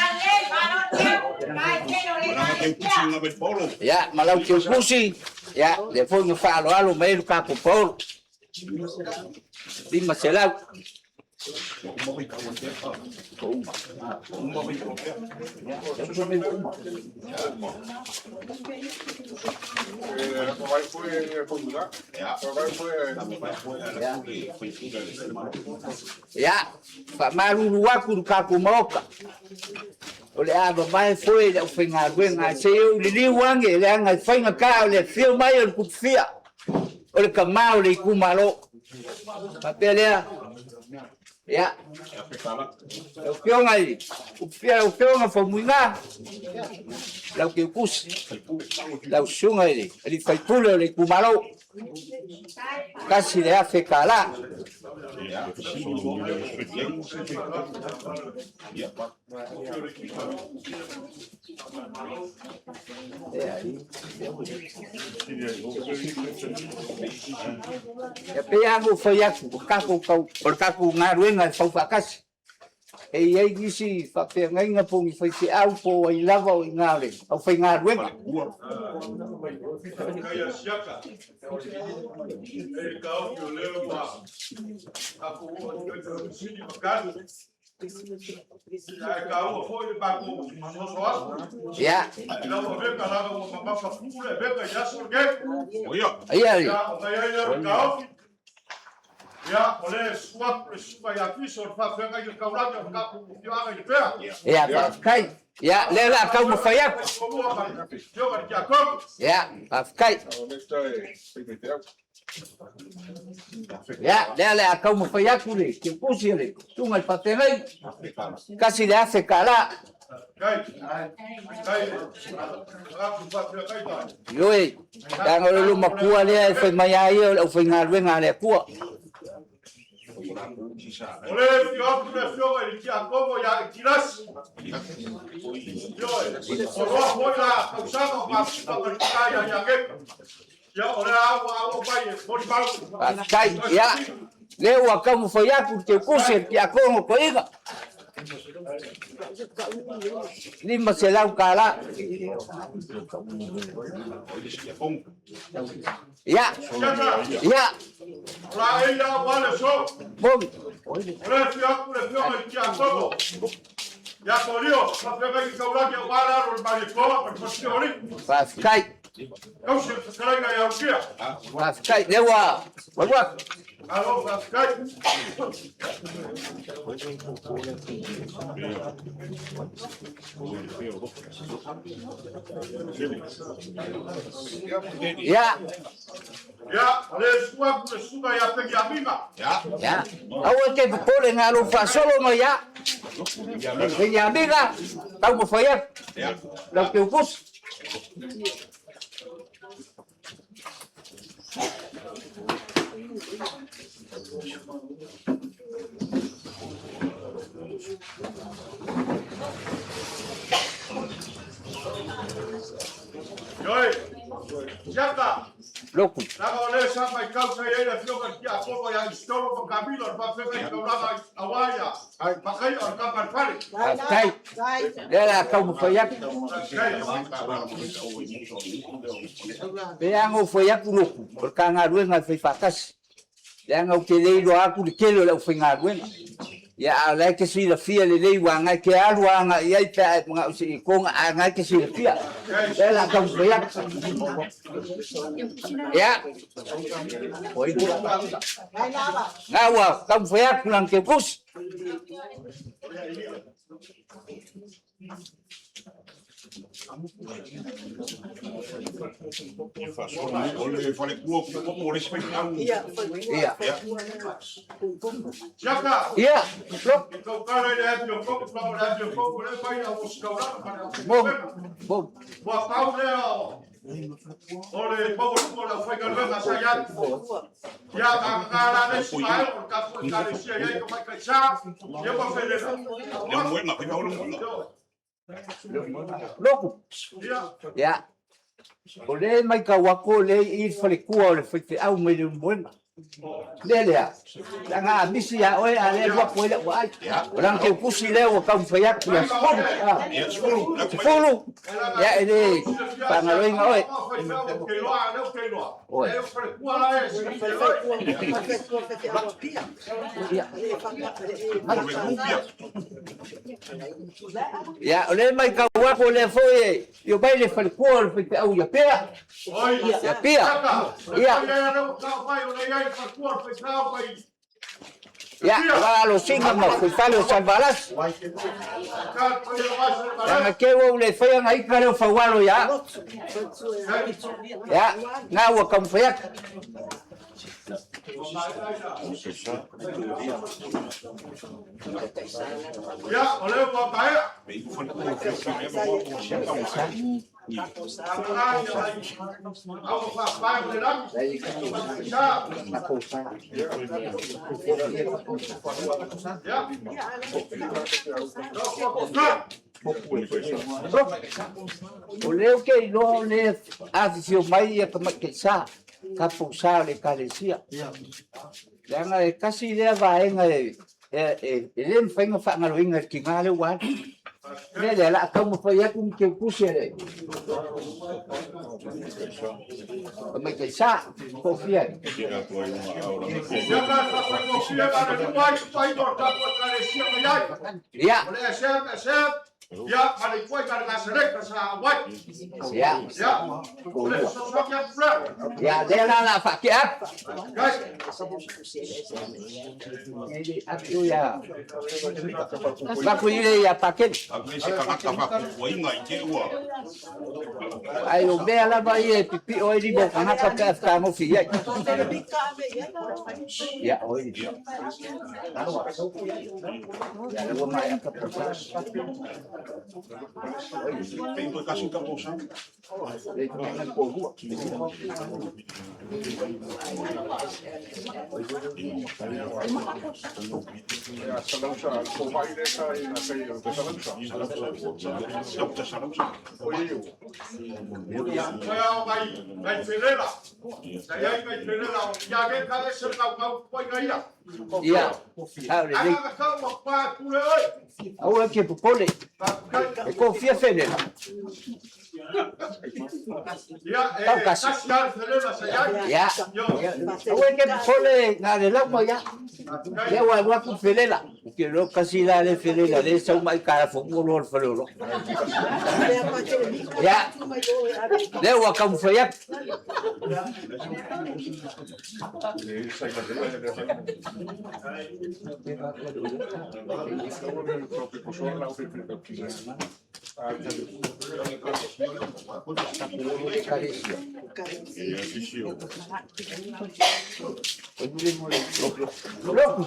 Ia, ma lau teutusi, ia, lea foi na faaaloalo mai ai lo tatou paolo. 500. Ia, faamalulu atu i le tatou Maota, o le a vavae foe i le aufaigaluega ae se i ou liliu ane leaga e faigata o le afio mai o le Tupufia, o le tama o le itumalo. Faapea lea, ia, lau Afioga i Upufia, lau Afioga Faumuina, lau Teutusi, lau Susuga i le alii faipule o le itumalo, $1,000. E pei lava ona ou fai atu, o le tatou galuega e fau faatasi. E i ai nisi faafeagaiga po o ni faifeau po o ai lava o i ina o le aufaigaluega. Ia. Ia. Ia, o le susu atu le susuga ia Fiso o le faafeagai i le taulagi o le tatou afioaga i Lepea. Ia, faafetai. Ia, lea o le a taumafai atu. Afioga i le Tiakono. Ia, faafetai. Ia, lea o le a taumafai atu le teutusi a le susuga i le faafeagai, $1,000. Ioe, leaga o le loomatua lea e fai mai lava ia o le aufaigaluega a le Atua. O le afio atu le afioga i le Tiakono ia Itilasi. Ioe, o loa foi la tausaga o mafuta ma le tina ia Ianeta. Ia, o lea ua auau mai e molimau. Faafetai. Ia, lea ua taumafai atu le teutusi a le tiakono toeaina. $500. Ia, ia. O la eia ua le so. Moni. O le afio atu le afioga i le Tiakono ia Torio, faafeagai i taulagi aua le alo o le Malietoa ma le Falefioli. Faafetai. Tausi le fetalaiga ia Utia. Faafetai. Lea ua alu atu. Malo faafetai. Ia. Ia, o le susu atu le susuga ia Peniamina. Ia. Aua te popole na lou faasolo mai ia. Peniamina, taumafai atu. Lau teutusi. Ioe, Siaka, Loku. Leaga o lea sa matau sa i ai le afioga i le Tiakono ia Isitolo ma Kamilo i le faafeagai i taulaga aua ia Makaia o le tama a le fale. Faafetai. Lea o le a taumafai atu. Pe a na ou fai atu Loku, o le ta galuega e fai faatasi. Leaga ou te le iloa atu le tele o le aufaigaluega. Ia a o la e te silafia lelei aua na e te alu agai i ai pe a e manao se i toga ae na e te silafia. Lea o le a taumafai atu. Ia. Na ua taumafai atu lana teutusi. Ia. Ia. Mo. Mo. Ua pau lea o le maualuga o le aufaigaluega sa i ai. Ia, vagana la le isi vaega o le tatou Ekalesia i ai tamaitai sa, ia ma felela. Loku. Ia. O lea e matau atu o lea e i i le faletua o le faifeau mai Leulumoega. Lea lea, leaga a misi ia oe a lea e alu atu ai lau vaai. O lana teutusi lea ua taumafai atu ia 10. 10, ia e le faagaloina oe. Oe. Ia, o lea e matau atu o lea foi e i omai le faletua o le faifeau ia Pea. Ia Pia. Ia. Ia, o Alosina ma Fuifale o Salevalasi. Leaga te ua ou le faia na ika lea o Faualo ia au. Ia, na ua taumafai atu. Ia, o lea ua maea. O lea ou te iloa o lea e afifio mai ia tamaitai sa, tatou sa o le Ekalesia. Leaga e tasi lea vaega e E le mafai ona faagaloina e le tina lea ua alu. O le mea lea, o le a taumafai atu ni teutusi a le tamaitai sa, toafia ai. Ia. Ia. Ia, lea la o le a faatea atu. Avatu i le ia Pateni. Ai o mea lava ia e pipio ai lima o tagata pe a fetagofi i ai. Ia, oi. Ia, ua maea ta Ia, lelei. Aua e te popole. E toafia felela? Tau kasi. Ia. Aua e te popole na le lau mai ia. Lea ua alu atu felela. Ou te iloa kasi la le felela lea e sau mai kalafomu loa le faleoloa. Ia. Lea ua taumafai atu. Loku,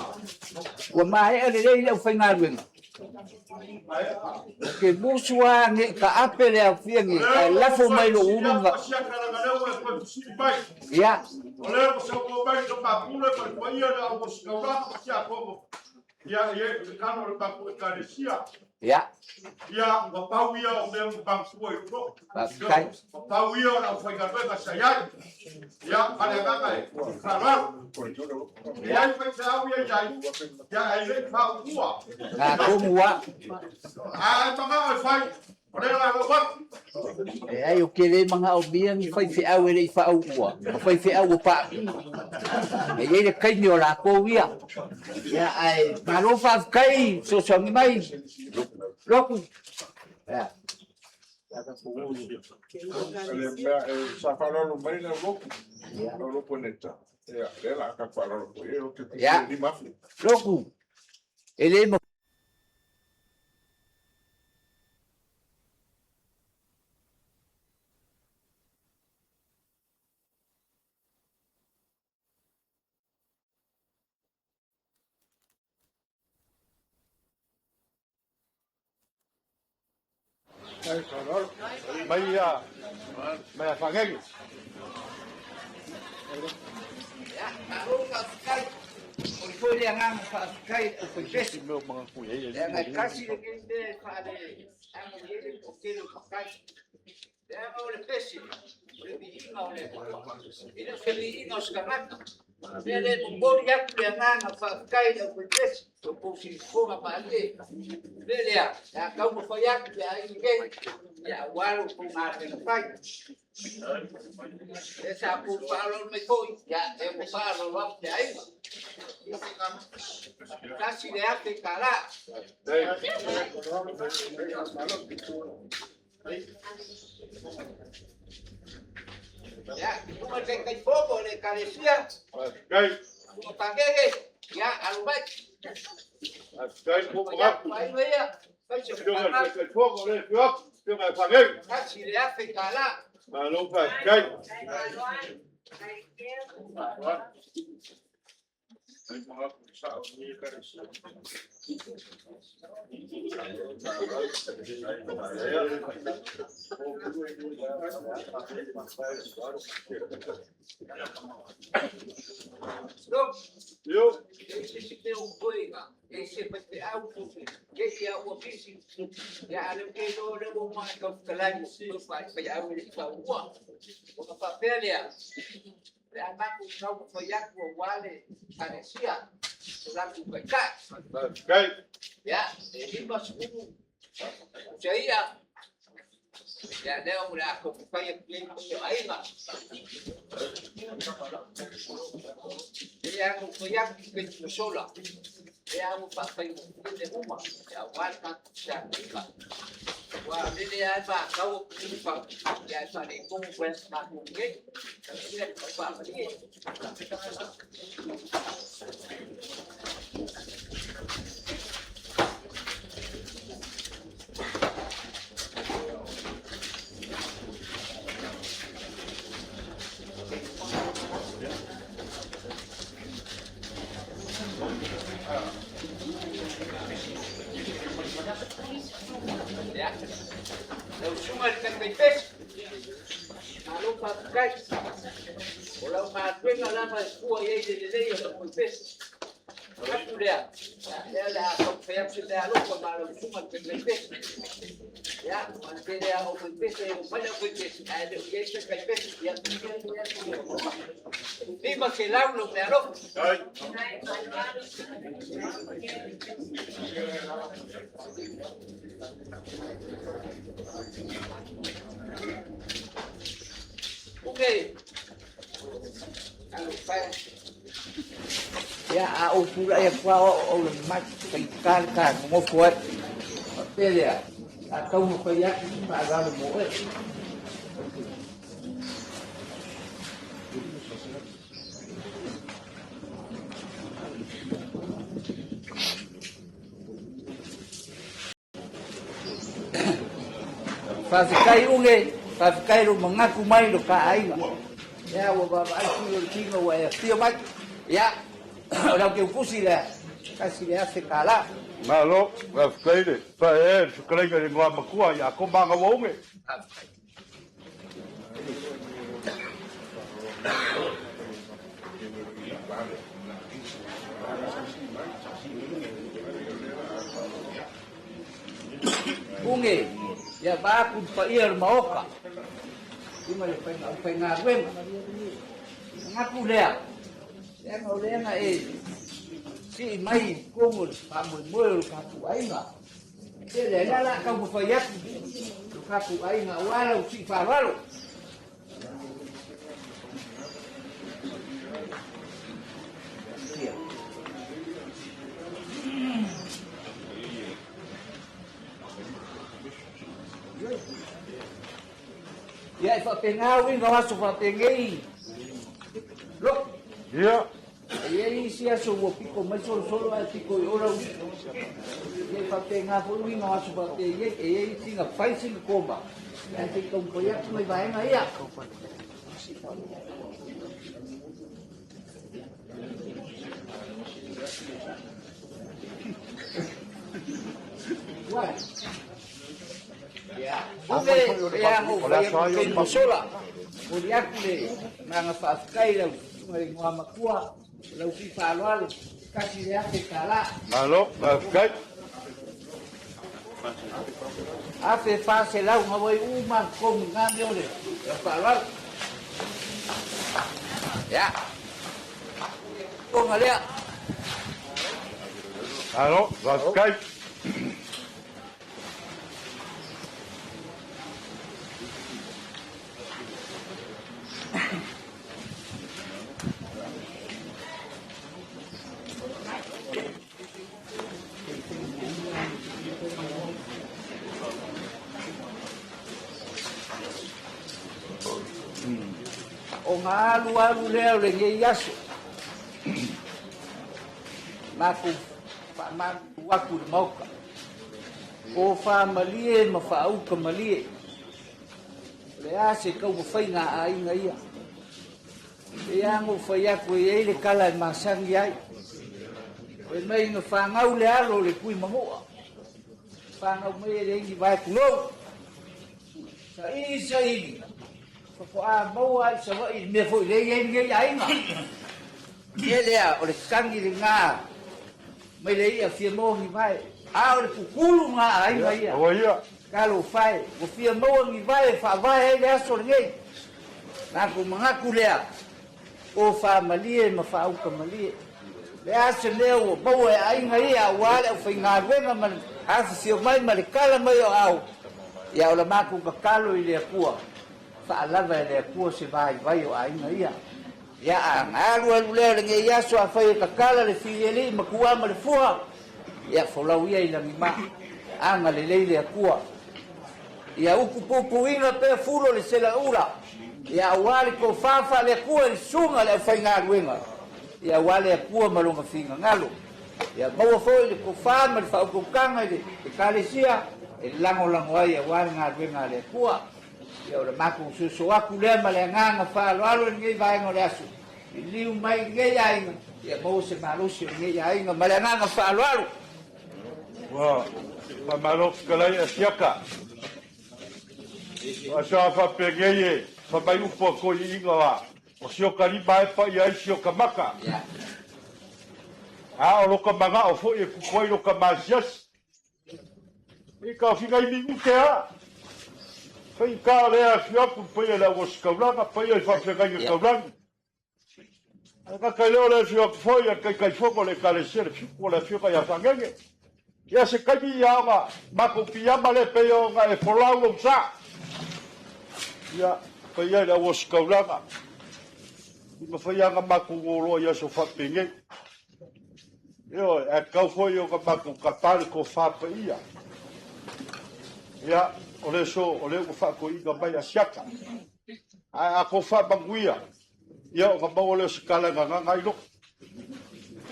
ua maea lelei le aufaigaluega. Ou te musu lava ne i taape le aofia nei, ae lafo mai lou ulu ma... Ia. Ia. Ia, ua pau ia o mea ua matua i loko. Faafetai. Ua pau ia o le aufaigaluega sa i ai. Ia, ma le agaga e faaaloalo. E leai faifeau ia i ai, ia ae le i faaupua. Na tonu lava. A e manao e fai, o lea la lou atu. Leai, ou te le manaomia ni faifeau e le i faaauua, o faifeau ua paapii. E i ai le taimi o latou ia. Ia, ae malo faafetai fesoasoani mai. Lotu. Ia. Sa faaaloalo mai le aulotu, aulotu Aneta, ia, lea la a faaaloalo foi, e te Ia. 5,000. Lotu, e le Mai ia, mai a Fagege. Ia, malo faafetai. O le foi le agaga faafetai i le aufaipese. Leaga e tasi lenei mea e faale amo i ai le toatele o matai. Leaga o le pese, o le viiga o le Atua. E le o se viiga o se tagata. O le mea lea e momoli atu le agaga faafetai i le aufaipese, o tou siufofoga malie. O le mea lea, o le a taumafai atu le aiga nei, ia aua lo outou galuega fai. Lea sa outou faaaloalo mai foi, ia lea ua faaaloalo atu le aiga. $1,000. Ia, tuuga le Taitaifono o le Ekalesia, tuuga Pakeke, ia, alu mai. Faafetai. Fai atu aiga ia, fai se Afioga i le faaga. Taitaifono, le afio atu, afioga i Fagege. $1,000. Malo faafetai. Look, Io. e se se te o koe e se pa te au ko ke ke au o pisi. Ia ale ke no le mo mai ka kalai mo pa pa au le pa ua. O ka pa pele Le a maku kau mo ia ku wale paresia. So latou taitai. Faafetai. Ia, e 50 se ia. Ia, lea o le a taumafai atu nei i o aiga. E le ano fai atu i taimi ua sola. E ano faafaigofie mea uma, aua le tatou feagaiga. Aua o lele lava e matau atu i le ia ae faaletonu mai ma matou nei. Ia, faamalie. Ia, lau susuga i le Taitaipesi, malo faafetai. O lau galuega lava e fua i ai le lelei o lau faipesi. Manatu lea, lea o le a taumafai atu se meaalofa ma lau susuga i le Taitaipesi. Ia, aua e tele lava o faipese e omai le aufaipesi, ae le o i ai se taitaipesi. Ia, 500 lau meaalofa. Uge, Ia, a ou tulai atu lava o au o le mai, faigata le ta nonofo ai. Faapea lea, a taumafai atu se faaaloalo mo oe. Faafetai Uge, faafetai lou manatu mai lo ta aiga. Ia ua vaavaai tino i le tino ua e afio mai. Ia, o lau teutusi lea, $1,000. Malo, faafetai le paeaea i le fetalaiga i le Igoamatua ia Koma Gauaune. Faafetai. Uge, ia vaeatu le paia o le Maota, i le aufaigaluega. Manatu lea, leaga o lea na e sii mai i totonu o le faamoemoe o le tatou aiga. Tele, lea o le a taumafai atu lo tatou aiga aua lau sii faaaloalo. Ia e faapena uiga o aso faapenei. Loku. Ia. E i ai isi aso ua piko mai solosolo ae piko i o lau lima. Ia e faapena foi uiga o aso faapenei. E i ai sina fai sina koma. Ae se i taumafai atu nai vaega ia. Uge e ago fai atu te mosola. Momoli atu le agaga faafetai i lau susuga i le Igoamatua, lau sui faaaloalo, $1,000. Malo, faafetai. $1,400 na ua iu uma totonu i na mea o le faaaloalo. Ia. Ona lea. Malo, faafetai. Ona alualu lea o lenei aso, matou faamalulu atu i le Maota, tofa malie ma faauta malie, o le a se taumafaiga a aiga ia? E pei lava ona ou fai atu e i ai le tala e masani ai, fai mai na fanau le alo o le Tuimanua, fanau mai e leai ni vae tulou, saili saili, faatoa maua i Savaii i le mea foi lea e i ai lenei aiga. O le mea lea, o le tagi lena mai le ia fia maua ni vae, a o le tutulu lena a aiga ia. Talofa e, ua fia maua ni vae e faavae ai le aso lenei. Matou manatu lea, o faamalie ma faauta malie. Le a se mea ua maua e aiga ia aua le aufaigaluega ma le afifio mai ma le kala mai o aao, ia o la matou tatalo i le Atua, faalava e le Atua se vaivai o aiga ia. Ia a alualu lea o lenei aso afai e tatala le filialii ma tua ma le fua, ia folau ia i lagima, agalelei le Atua. Ia upu puipuiga pea fulo le selaula, ia aua le tofa faale-Atua i le susuga i le aufaigaluega, ia aua le Atua ma lona finagalo. Ia maua foi le tofa ma le faautautaga i le Ekalesia e lagolago ai aua le galuega a le Atua. Ia o le matou soso atu lea ma le agaga faaaloalo i lenei vaega o le aso, liliu mai i lenei aiga, ia maua se malosi o lenei aiga ma le agaga faaaloalo. Ua faamalo fetalai Asiata. O aso a faapenei e fai mai upu a toeaiina la, o si ota lima e paia ai si ota mata. A o lota manao foi e tupu ai lota masiasi. I taofiga i minute a. Faigata o lea e afio atu le paia i le auositaulaga, paia i faafeagaiga taulagi. Ae gata i lea o le afio atu foi a le Taitaifono o le Ekalesia le Fitu o le Afioga ia Fagege. Ia se taimi ia ona matou piiama lea pei ona e folau lou sa. Ia, paia i le auositaulaga. I mafai lava ona matou oloa i aso faapenei. Ioe, ae tatau foi ona matou tapa le tofa paia. Ia, o le aso o lea ua faatoeaina mai Asiata. Ae a tou faamanuia, ia ona maua lea o se tala e gagana ai lou.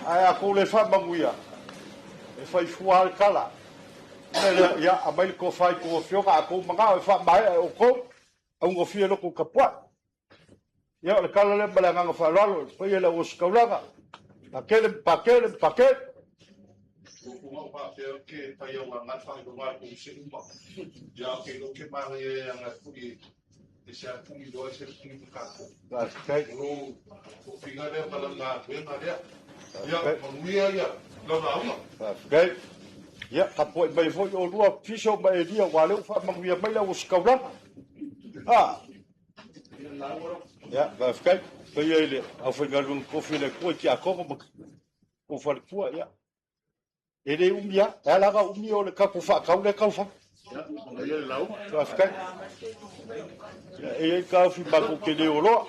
Ae a tou le faamanuia, e fai fua lava le tala. O le mea lea, ia aumai le tofa i tou afioga, a tou manao e faamaea e outou, augofie lo tou tapuai. Ia, o le tala lea ma le agaga faaaloalo i le paia i le auositaulaga, Pakele, Pakele, Pakele. Faafetai. Faafetai. Ia, tapuai mai foi oulua Fiso ma Elia, aua o lea ua faamanuia mai le auositaulaga. Ah. Ia, faafetai. Paia i le aufaigaluega tofi a le Atua i tiakono ma kou faletua, ia. E le umi lava, e ala ona umi o le tatou faatau lea e tau fai. Faafetai. Ia, e i ai taofi matou te le oloa.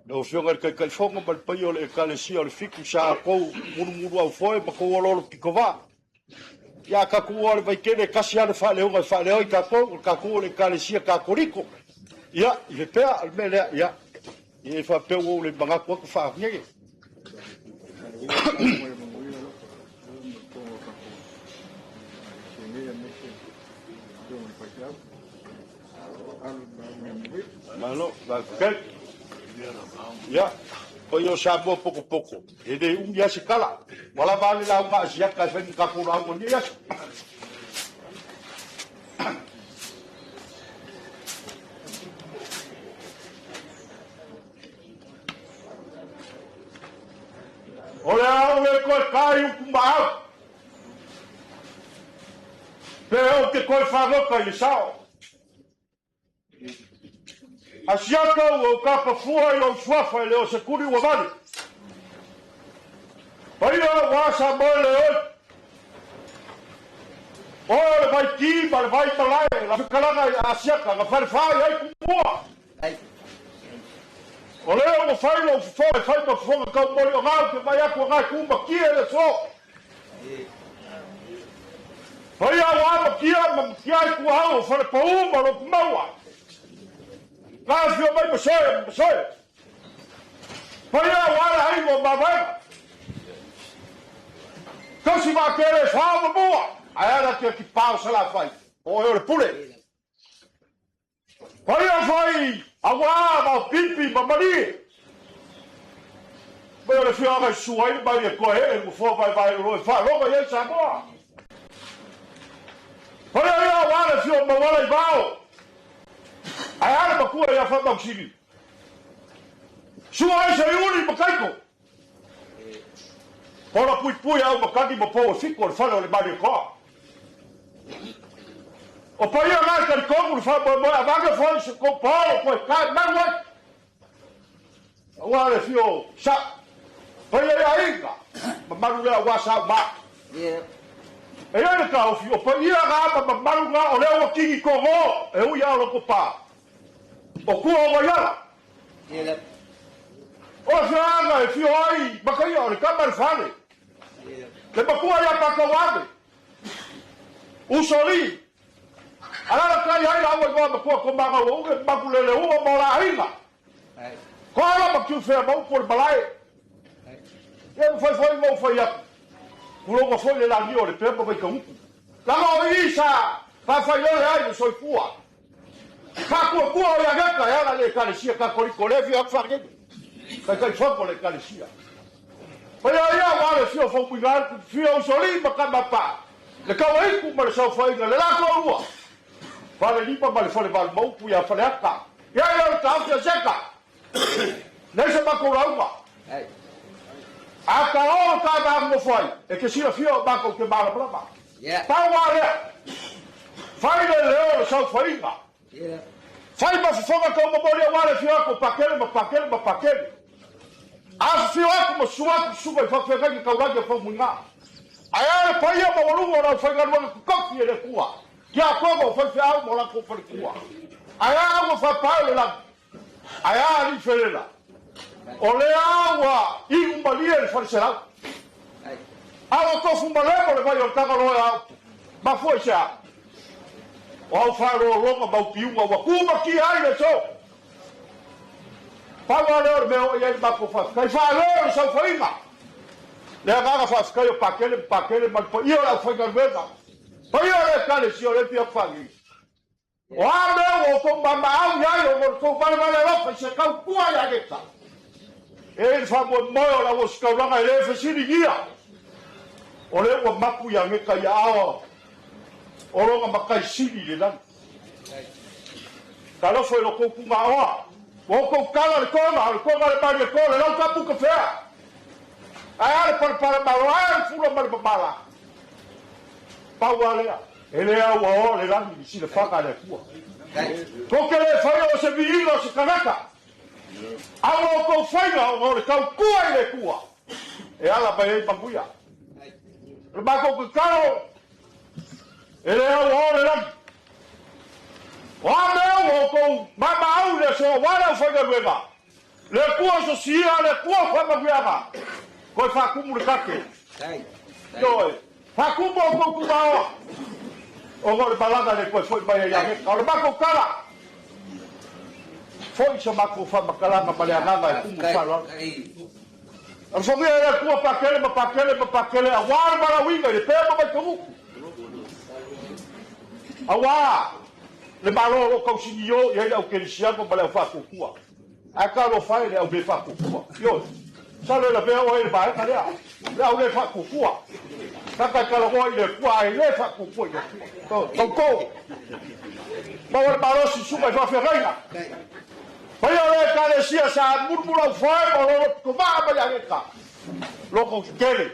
Lau Afioga i le Taitaifono ma le paia o le Ekalesia o le Fitu sa tou mulumuluaufoe ma tou oloolo pitovaa. Ia tatou o le Vaitele e tasi lava le faaleoga e faaleo ai tatou, o le tatou o le Ekalesia Katoliko. Ia, i le pea, o le mea lea, ia, e faapea ua ou le manatu atu faagege. Malo, faafetai. Ia, paia o Samoa potopoto, e le umi lava se tala. Ua lava a le lauga a Asiata e fai ma tatou lauga i lenei aso. O le a ou le toe ta i upu ma au, pe ou te toe fagota i le sao. Asiata ua ou tapafua i lou suafa e le o se tuli ua vale. Paia aua Samoa le oi. Oe o le vai ki ma le vai malae la fekalaga i Asiata na falefa i ai kumua. O lea ua fai lou fofoga e fai ma fofoga taumoli o gau ke vai atu a gai ku matie le so. Paia aua matia ma matia i tuahau o Falepaū ma Lotumaua. Ka afio mai Masoe ma Masoe. Paia aua le aiga o Mavaega. Tausi vaatele e fao ma mua. Ae ala ki ki pao Salafai. O oe o le pule. Paia fai aua ma pipi ma malie. Mai o le afioaga i sua ai le mai e koe ee ua foa vaevae o lo e faalogo i ai Samoa. Paia ia aua le afio o Mauala i Vao. Ae a le matua ia Faamausili. Sua ai Seiuli ma Kaiko. Pola puipui au makani ma pou e fitu o le fale o le Malietoa. O paia na e talitonu le faamoemoe avane foi se tou paolo toe tae malu ai. Aua le afio o Sa. Paia i aiga, mamalu lea aua sa uma. E i ai le taofi, o paia na ma mamalu na o lea ua tigi togo e ui lava o Lotopa, o tua o Vaiala. O le afioaga e afio ai Mataia o le tama i le fale, le matua ia Patauave, Usoalii, Alalatai ai laua igoa matua Tomaga ua uge Matuleleua ma o la aiga. Koala ma Tiufea ma upu o le malae. Ia mafai foi ona ou fai atu, tulouna foi le lagi o Lepea ma Vaitagutu. Leaga o i sa faafailele ai le soifua. Faatuatua o Ianeta e ala i le Ekalesia Katoliko, lea e afio atu Faanene, Taitaifono o le Ekalesia. Paia ia aua le afio o Faumuina, afio Usoalii ma Tamapaa, le Tauaitu ma le Saofaiga, le la toalua, Falelima ma le Falevalu ma upu ia Faleata. Ia ia le taofi a Seka. Nei se matou lauga. A ta o le ta va nofo ai, e te silafia o matou te malamalama. Pau a lea, fai le leo o le saofaiga. Fai ma fofoga tau momoli aua le afio atu o Pakele ma Pakele ma Pakele. Afifio atu ma susu atu susuga i faafeagaiga taulagi a Faumuina. Ae a le paia maualuga o le aufaigaluega totofi e le Atua. Tiakono o faifeau ma o latou faletua. Ae a ua faapao le lagi? Ae a alii felela? O lea ua iu malie le faleselau. A ua tofu malemo le vai o le Tagaloa e au. Mafua i se a? O au faalologa ma upiuga ua tumatia ai le aso. Pau lava lea o le mea o i ai le matou faafetai. Faaleo le saofaiga. Le agaga faafetai o Pakele ma Pakele ma le paia o le aufaigaluega. Paia o le Ekalesia o le fia faagigi. O a mea ua outou mamaau i ai o outou valevale alofa i se tautua ia Geta. E i le faamoemoe o le auositaulaga e le fesiligia. O lea ua mapu ia Geta i aao o lona matai sili i le lagi. Talofa i lo tou pugaoa. Ua outou tala le tona, o le tona le malietoa, le lau tapu tafea. Ae a le palepale malo, ae a le fula ma le mamala. Pau lava lea, e le auaoa le lagi i le silafaga a le Atua. Tou te le faia o se viiga o se tagata, a ua outou faiga ona o le tautua i le Atua e ala mai ai manuia. O le matou tatalo, e le auaoa le lagi. O a mea ua outou mamaau i le aso aua le aufaigaluega, Le Atua sosia, le Atua faamanuiaga, toe faatumu le tate. Ioe, faatumu outou tumaoa, ona o le malaga le toe foi mai ai ia Meka. O le matou tala, foi sa matou faamatalaga ma le agaga e tumu i faaaloalo. Alofagia e le Atua pakele ma pakele ma pakele aua le valaauina i le pea ma Vaitagutu. Aua le Malo o lo o tausinio i ai le au kerisiano ma le au faatuatua. Ae talofa e le au le faatuatua. Ioe. Masalo e lavea oe i le vaega lea. Le au le faatuatua. Tagata e talanoa i le Atua ae le faatuatua i le Atua. Tauto. Maua le malosi susuga i faafeagaiga. Paia o le Ekalesia sa mulumulaufoe ma lolo pitovaa mai Ageka. Loto tetele.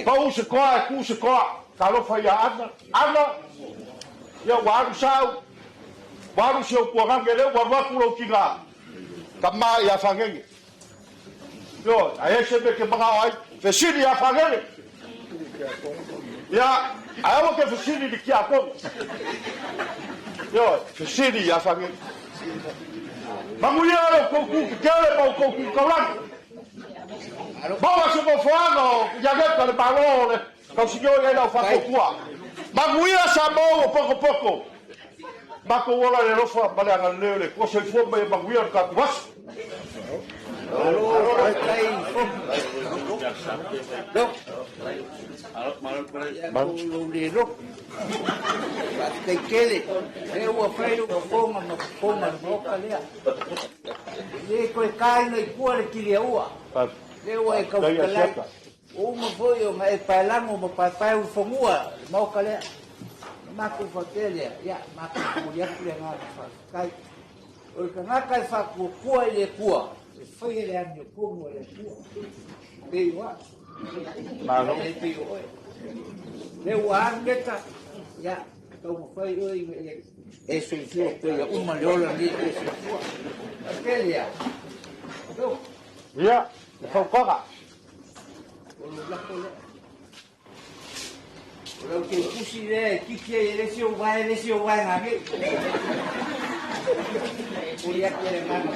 Pau se toa e tu se toa. Talofa ia Ana. Ana, ia ua alu sau. Ua alu si ou tuanage lea ua alu atu lou tina. Tama ia Fagege. Ioe, ae ai se mea e te manao ai, fesili ia Fagege. Ia, ae aua te fesili i le tiakono. Ioe, fesili ia Fagege. Manuia lo outou tu tetele ma outou tu taulagi. Maua se nofoaga o Ianeta le Malo o le tausinio i ai lau faatuatua. Manuia Samoa ua potopoto. Matou ola i le alofa ma le agalelei o le Atua. Soifua ma ia manuia lo tatou aso. Faafetai tele, lea ua fai lou fofoga ma fofoga o le Maota lea. E le toe taina i tua le tiliaua, lea ua e tautalai. Ua uma foi ona e paelago ma paepae ulufanua le Maota lea. Ona matou faapea lea, ia, matou momoli atu le agaga faafetai. O le tagata e faatuatua i le Atua, e faia le amiotonu a le Atua. Pei o au. Malo. E le pei o oe. Lea ua alu leta, ia, taumafai oe ina ia e soifua pea ia uma le ola nei e soifua. Faapea lea. Ia, le fautuaga. lou lafo lea. O lau teutusi lea e titi ai e le isi ou vae, le isi ou vaega nei. Momoli atu ai le agaga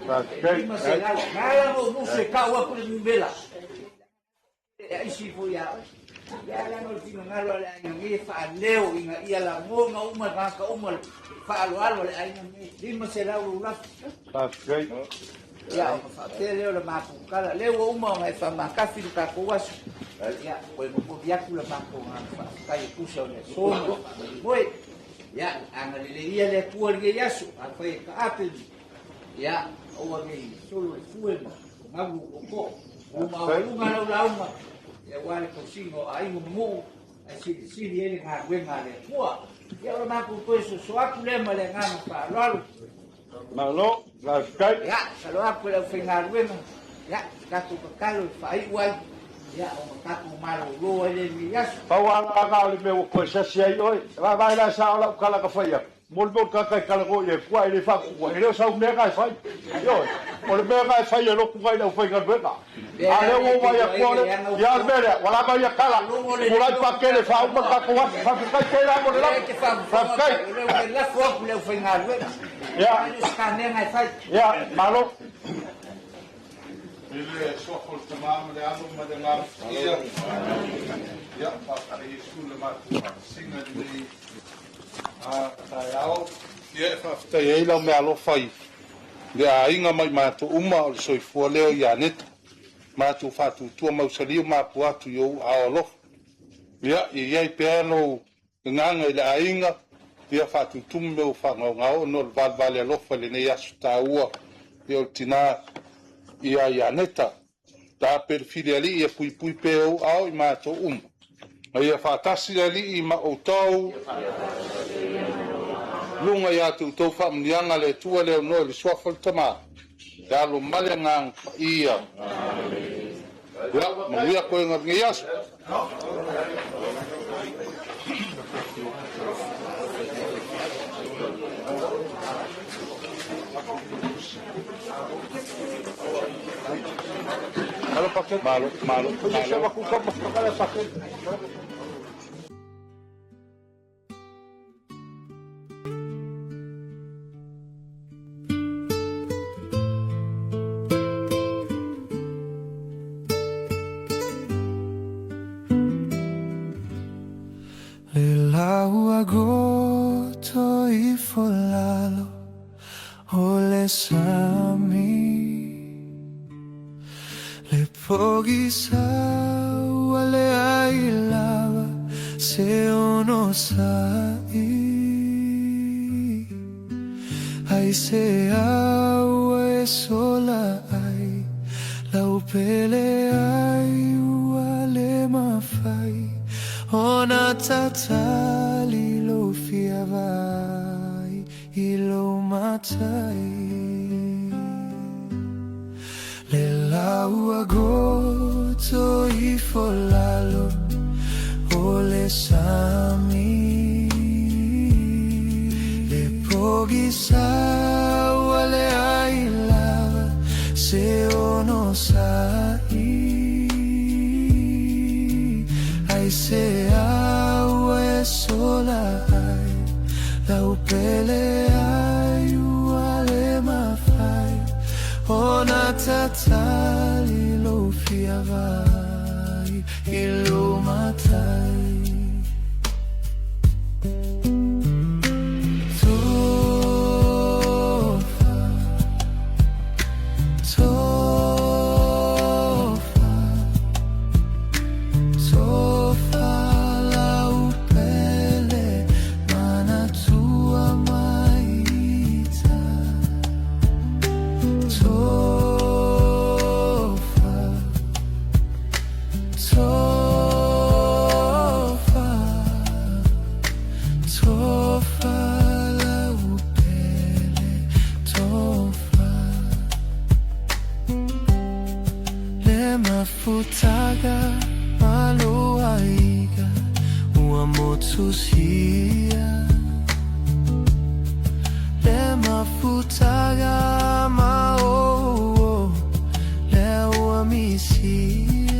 faafetai. 500. Na ala ona ou musu e tau atu le numera. E aisi foi ia oe. Ia leaga o le finagalo a le aiga nei e faaleo ina ia lagona uma e tagata uma le faaaloalo a le aiga nei. 500 lou lafo. Faafetai. Ia, ona faapea lea o le matou tala, lea ua uma ona e faamatafi le tatou aso. Ia, toe momoli atu le matou agaga faafetai e tusa o le aso ma le faamoemoe. Ia, agalelei ia le Atua i lenei aso, afai e taape, ia, aua ne i solo le fue ma galu ou tootoo. Ua maualuga lau lauga, ia aua le tausiga o aiga ma nuu, ae silisili ai le galuega a le Atua. Ia, o le matou toe soso atu lea ma le agaga faaaloalo. Malo, faafetai. Ia, tatalo atu i le aufaigaluega, ia, tatou tatalo e faaiu ai, ia, ona tatou malolo ai lea i lenei aso. Pau lava la na o le mea ua toe sasi ai oe. Vaavaai la sao lau tala na fai atu. Mo le mea o le tagata e talanoa i le Atua ae le faamutua, e le o sau mea na e fai. Ioe, o le mea na e fai e lotu nai le aufaigaluega. A o lea ua ou vaai atu o le, ia o le mea lea, ua lava ia tala. Tulai Pakele faauma le tatou aso. Faafetai tele lava mo le lafo. Faafetai. Ia, ia, malo. I le suafa o le Tama ma le Alo ma le Agaga Paia. Ia, faafetai Iesu le matou faatasiga i lenei taeao. Ia, e faafetai ai lau meaalofa i le aiga ma i matou uma o le soifua lea o Ianeta. Matou faatuatua mausali o mapua atu i ou aao alofa. Ia, ia i ai pea lou agaga i le aiga, ia faatutumu mea ua faagaogao ona o le valevale alofa i lenei aso taua ia o le tina ia Ianeta. Taape le fili alii ia puipui pea ou ao i matou uma. A ia faatasi le Alii ma outou. Luga ia te outou faamanuiaga le Atua le aunoa i le Suafa o le Tama, le Alo ma le Agaga Paia. Ia, manuia koega o lenei aso. Malo, malo, malo. Le lau goto ifo lalo o le sami, Le pogisa ua leai lava se onosai. Aisea ua e sola ai lau pele ai ua le mafai ona tatali lou fia vaai i lou matai. Le lau a goto ifo lalo o le sami, Le pogisa ua leai lava se onosai. Aisea ua e sola ai lau pele ai ua le mafai ona tatali lou fia vaai i lou matai. Tofa, tofa, tofa lau pele manatua mai ita. Tofa, tofa, tofa lau pele, tofa. Le mafutaga ma lou aiga ua motusia. Le mafutaga ma o lea ua misia.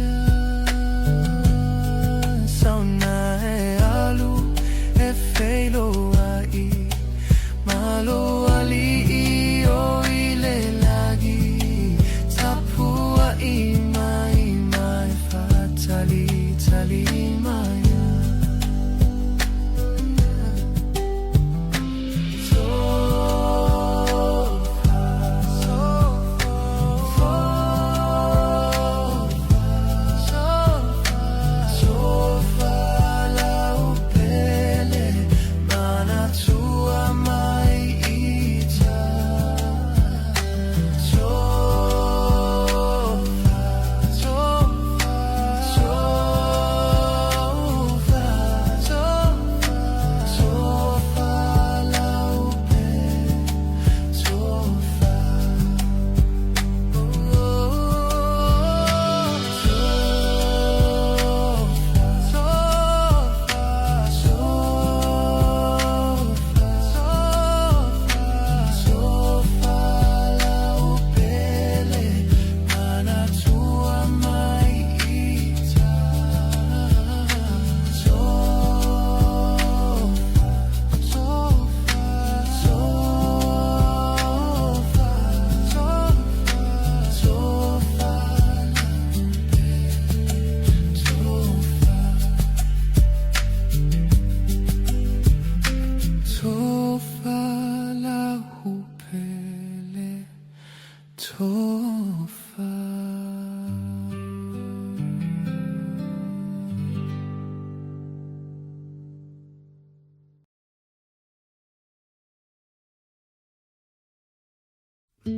Le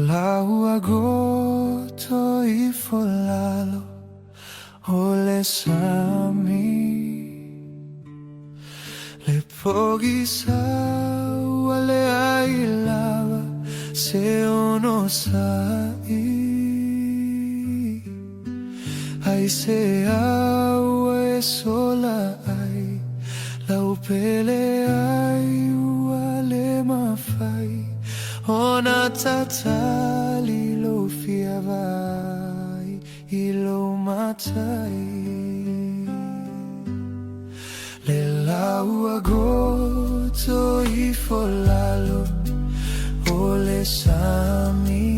lau agoto ifo lalo o le sami. Le pogisa ua leai lava se onosa'i. Aisea ua e sola ai lau pele ai ua le mafai ona tatali lou fia vaai i lou matai. Le lau agoto ifo lalo o le sami.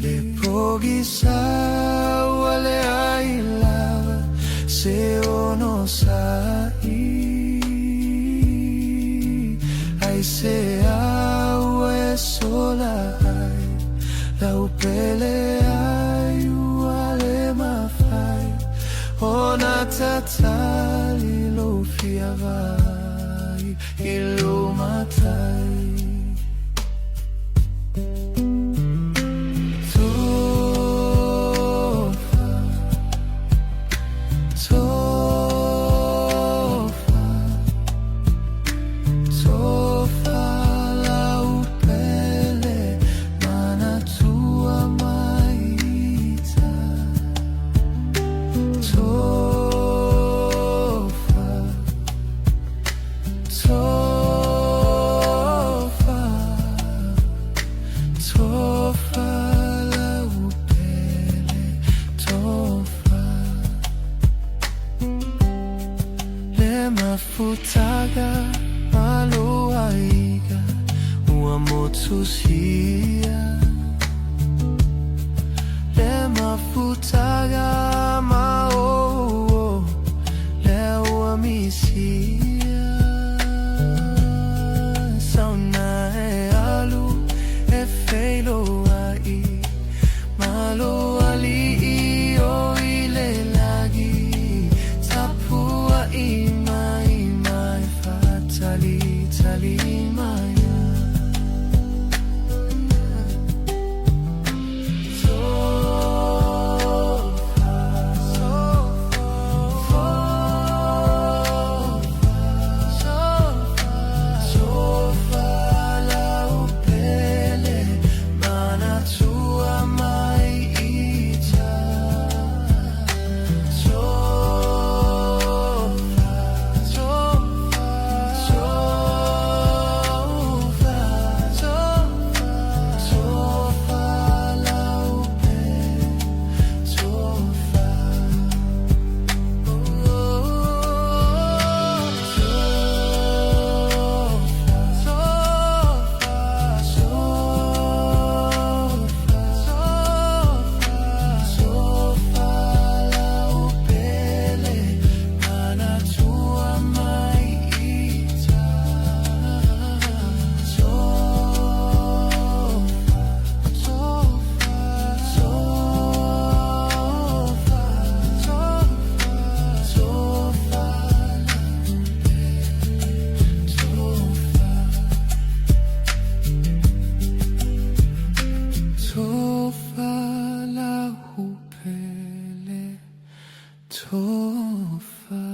Le pogisa ua leai lava se onosa'i. Aisea ua e sola ai lau pele ai ua le mafai ona tatali lou fia vaai i lou matai. Tofa, tofa, tofa lau pele manatua mai ita. Tofa, tofa, tofa lau pele, tofa. Le mafutaga ma lou aiga ua motusia. Le mafutaga ma o lea ua misia. Sauna e alu e feiloai ma lou alii o i le lagi. Tapuai mai ma e faatalitali mai. Tofa, tofa, tofa lau pele manatua mai ita. Tofa, tofa, tofa, tofa lau pele, tofa. Tofa lau pele manatua mai ita. Tofa, tofa, tofa, tofa lau pele, tofa. Tofa lau pele, tofa.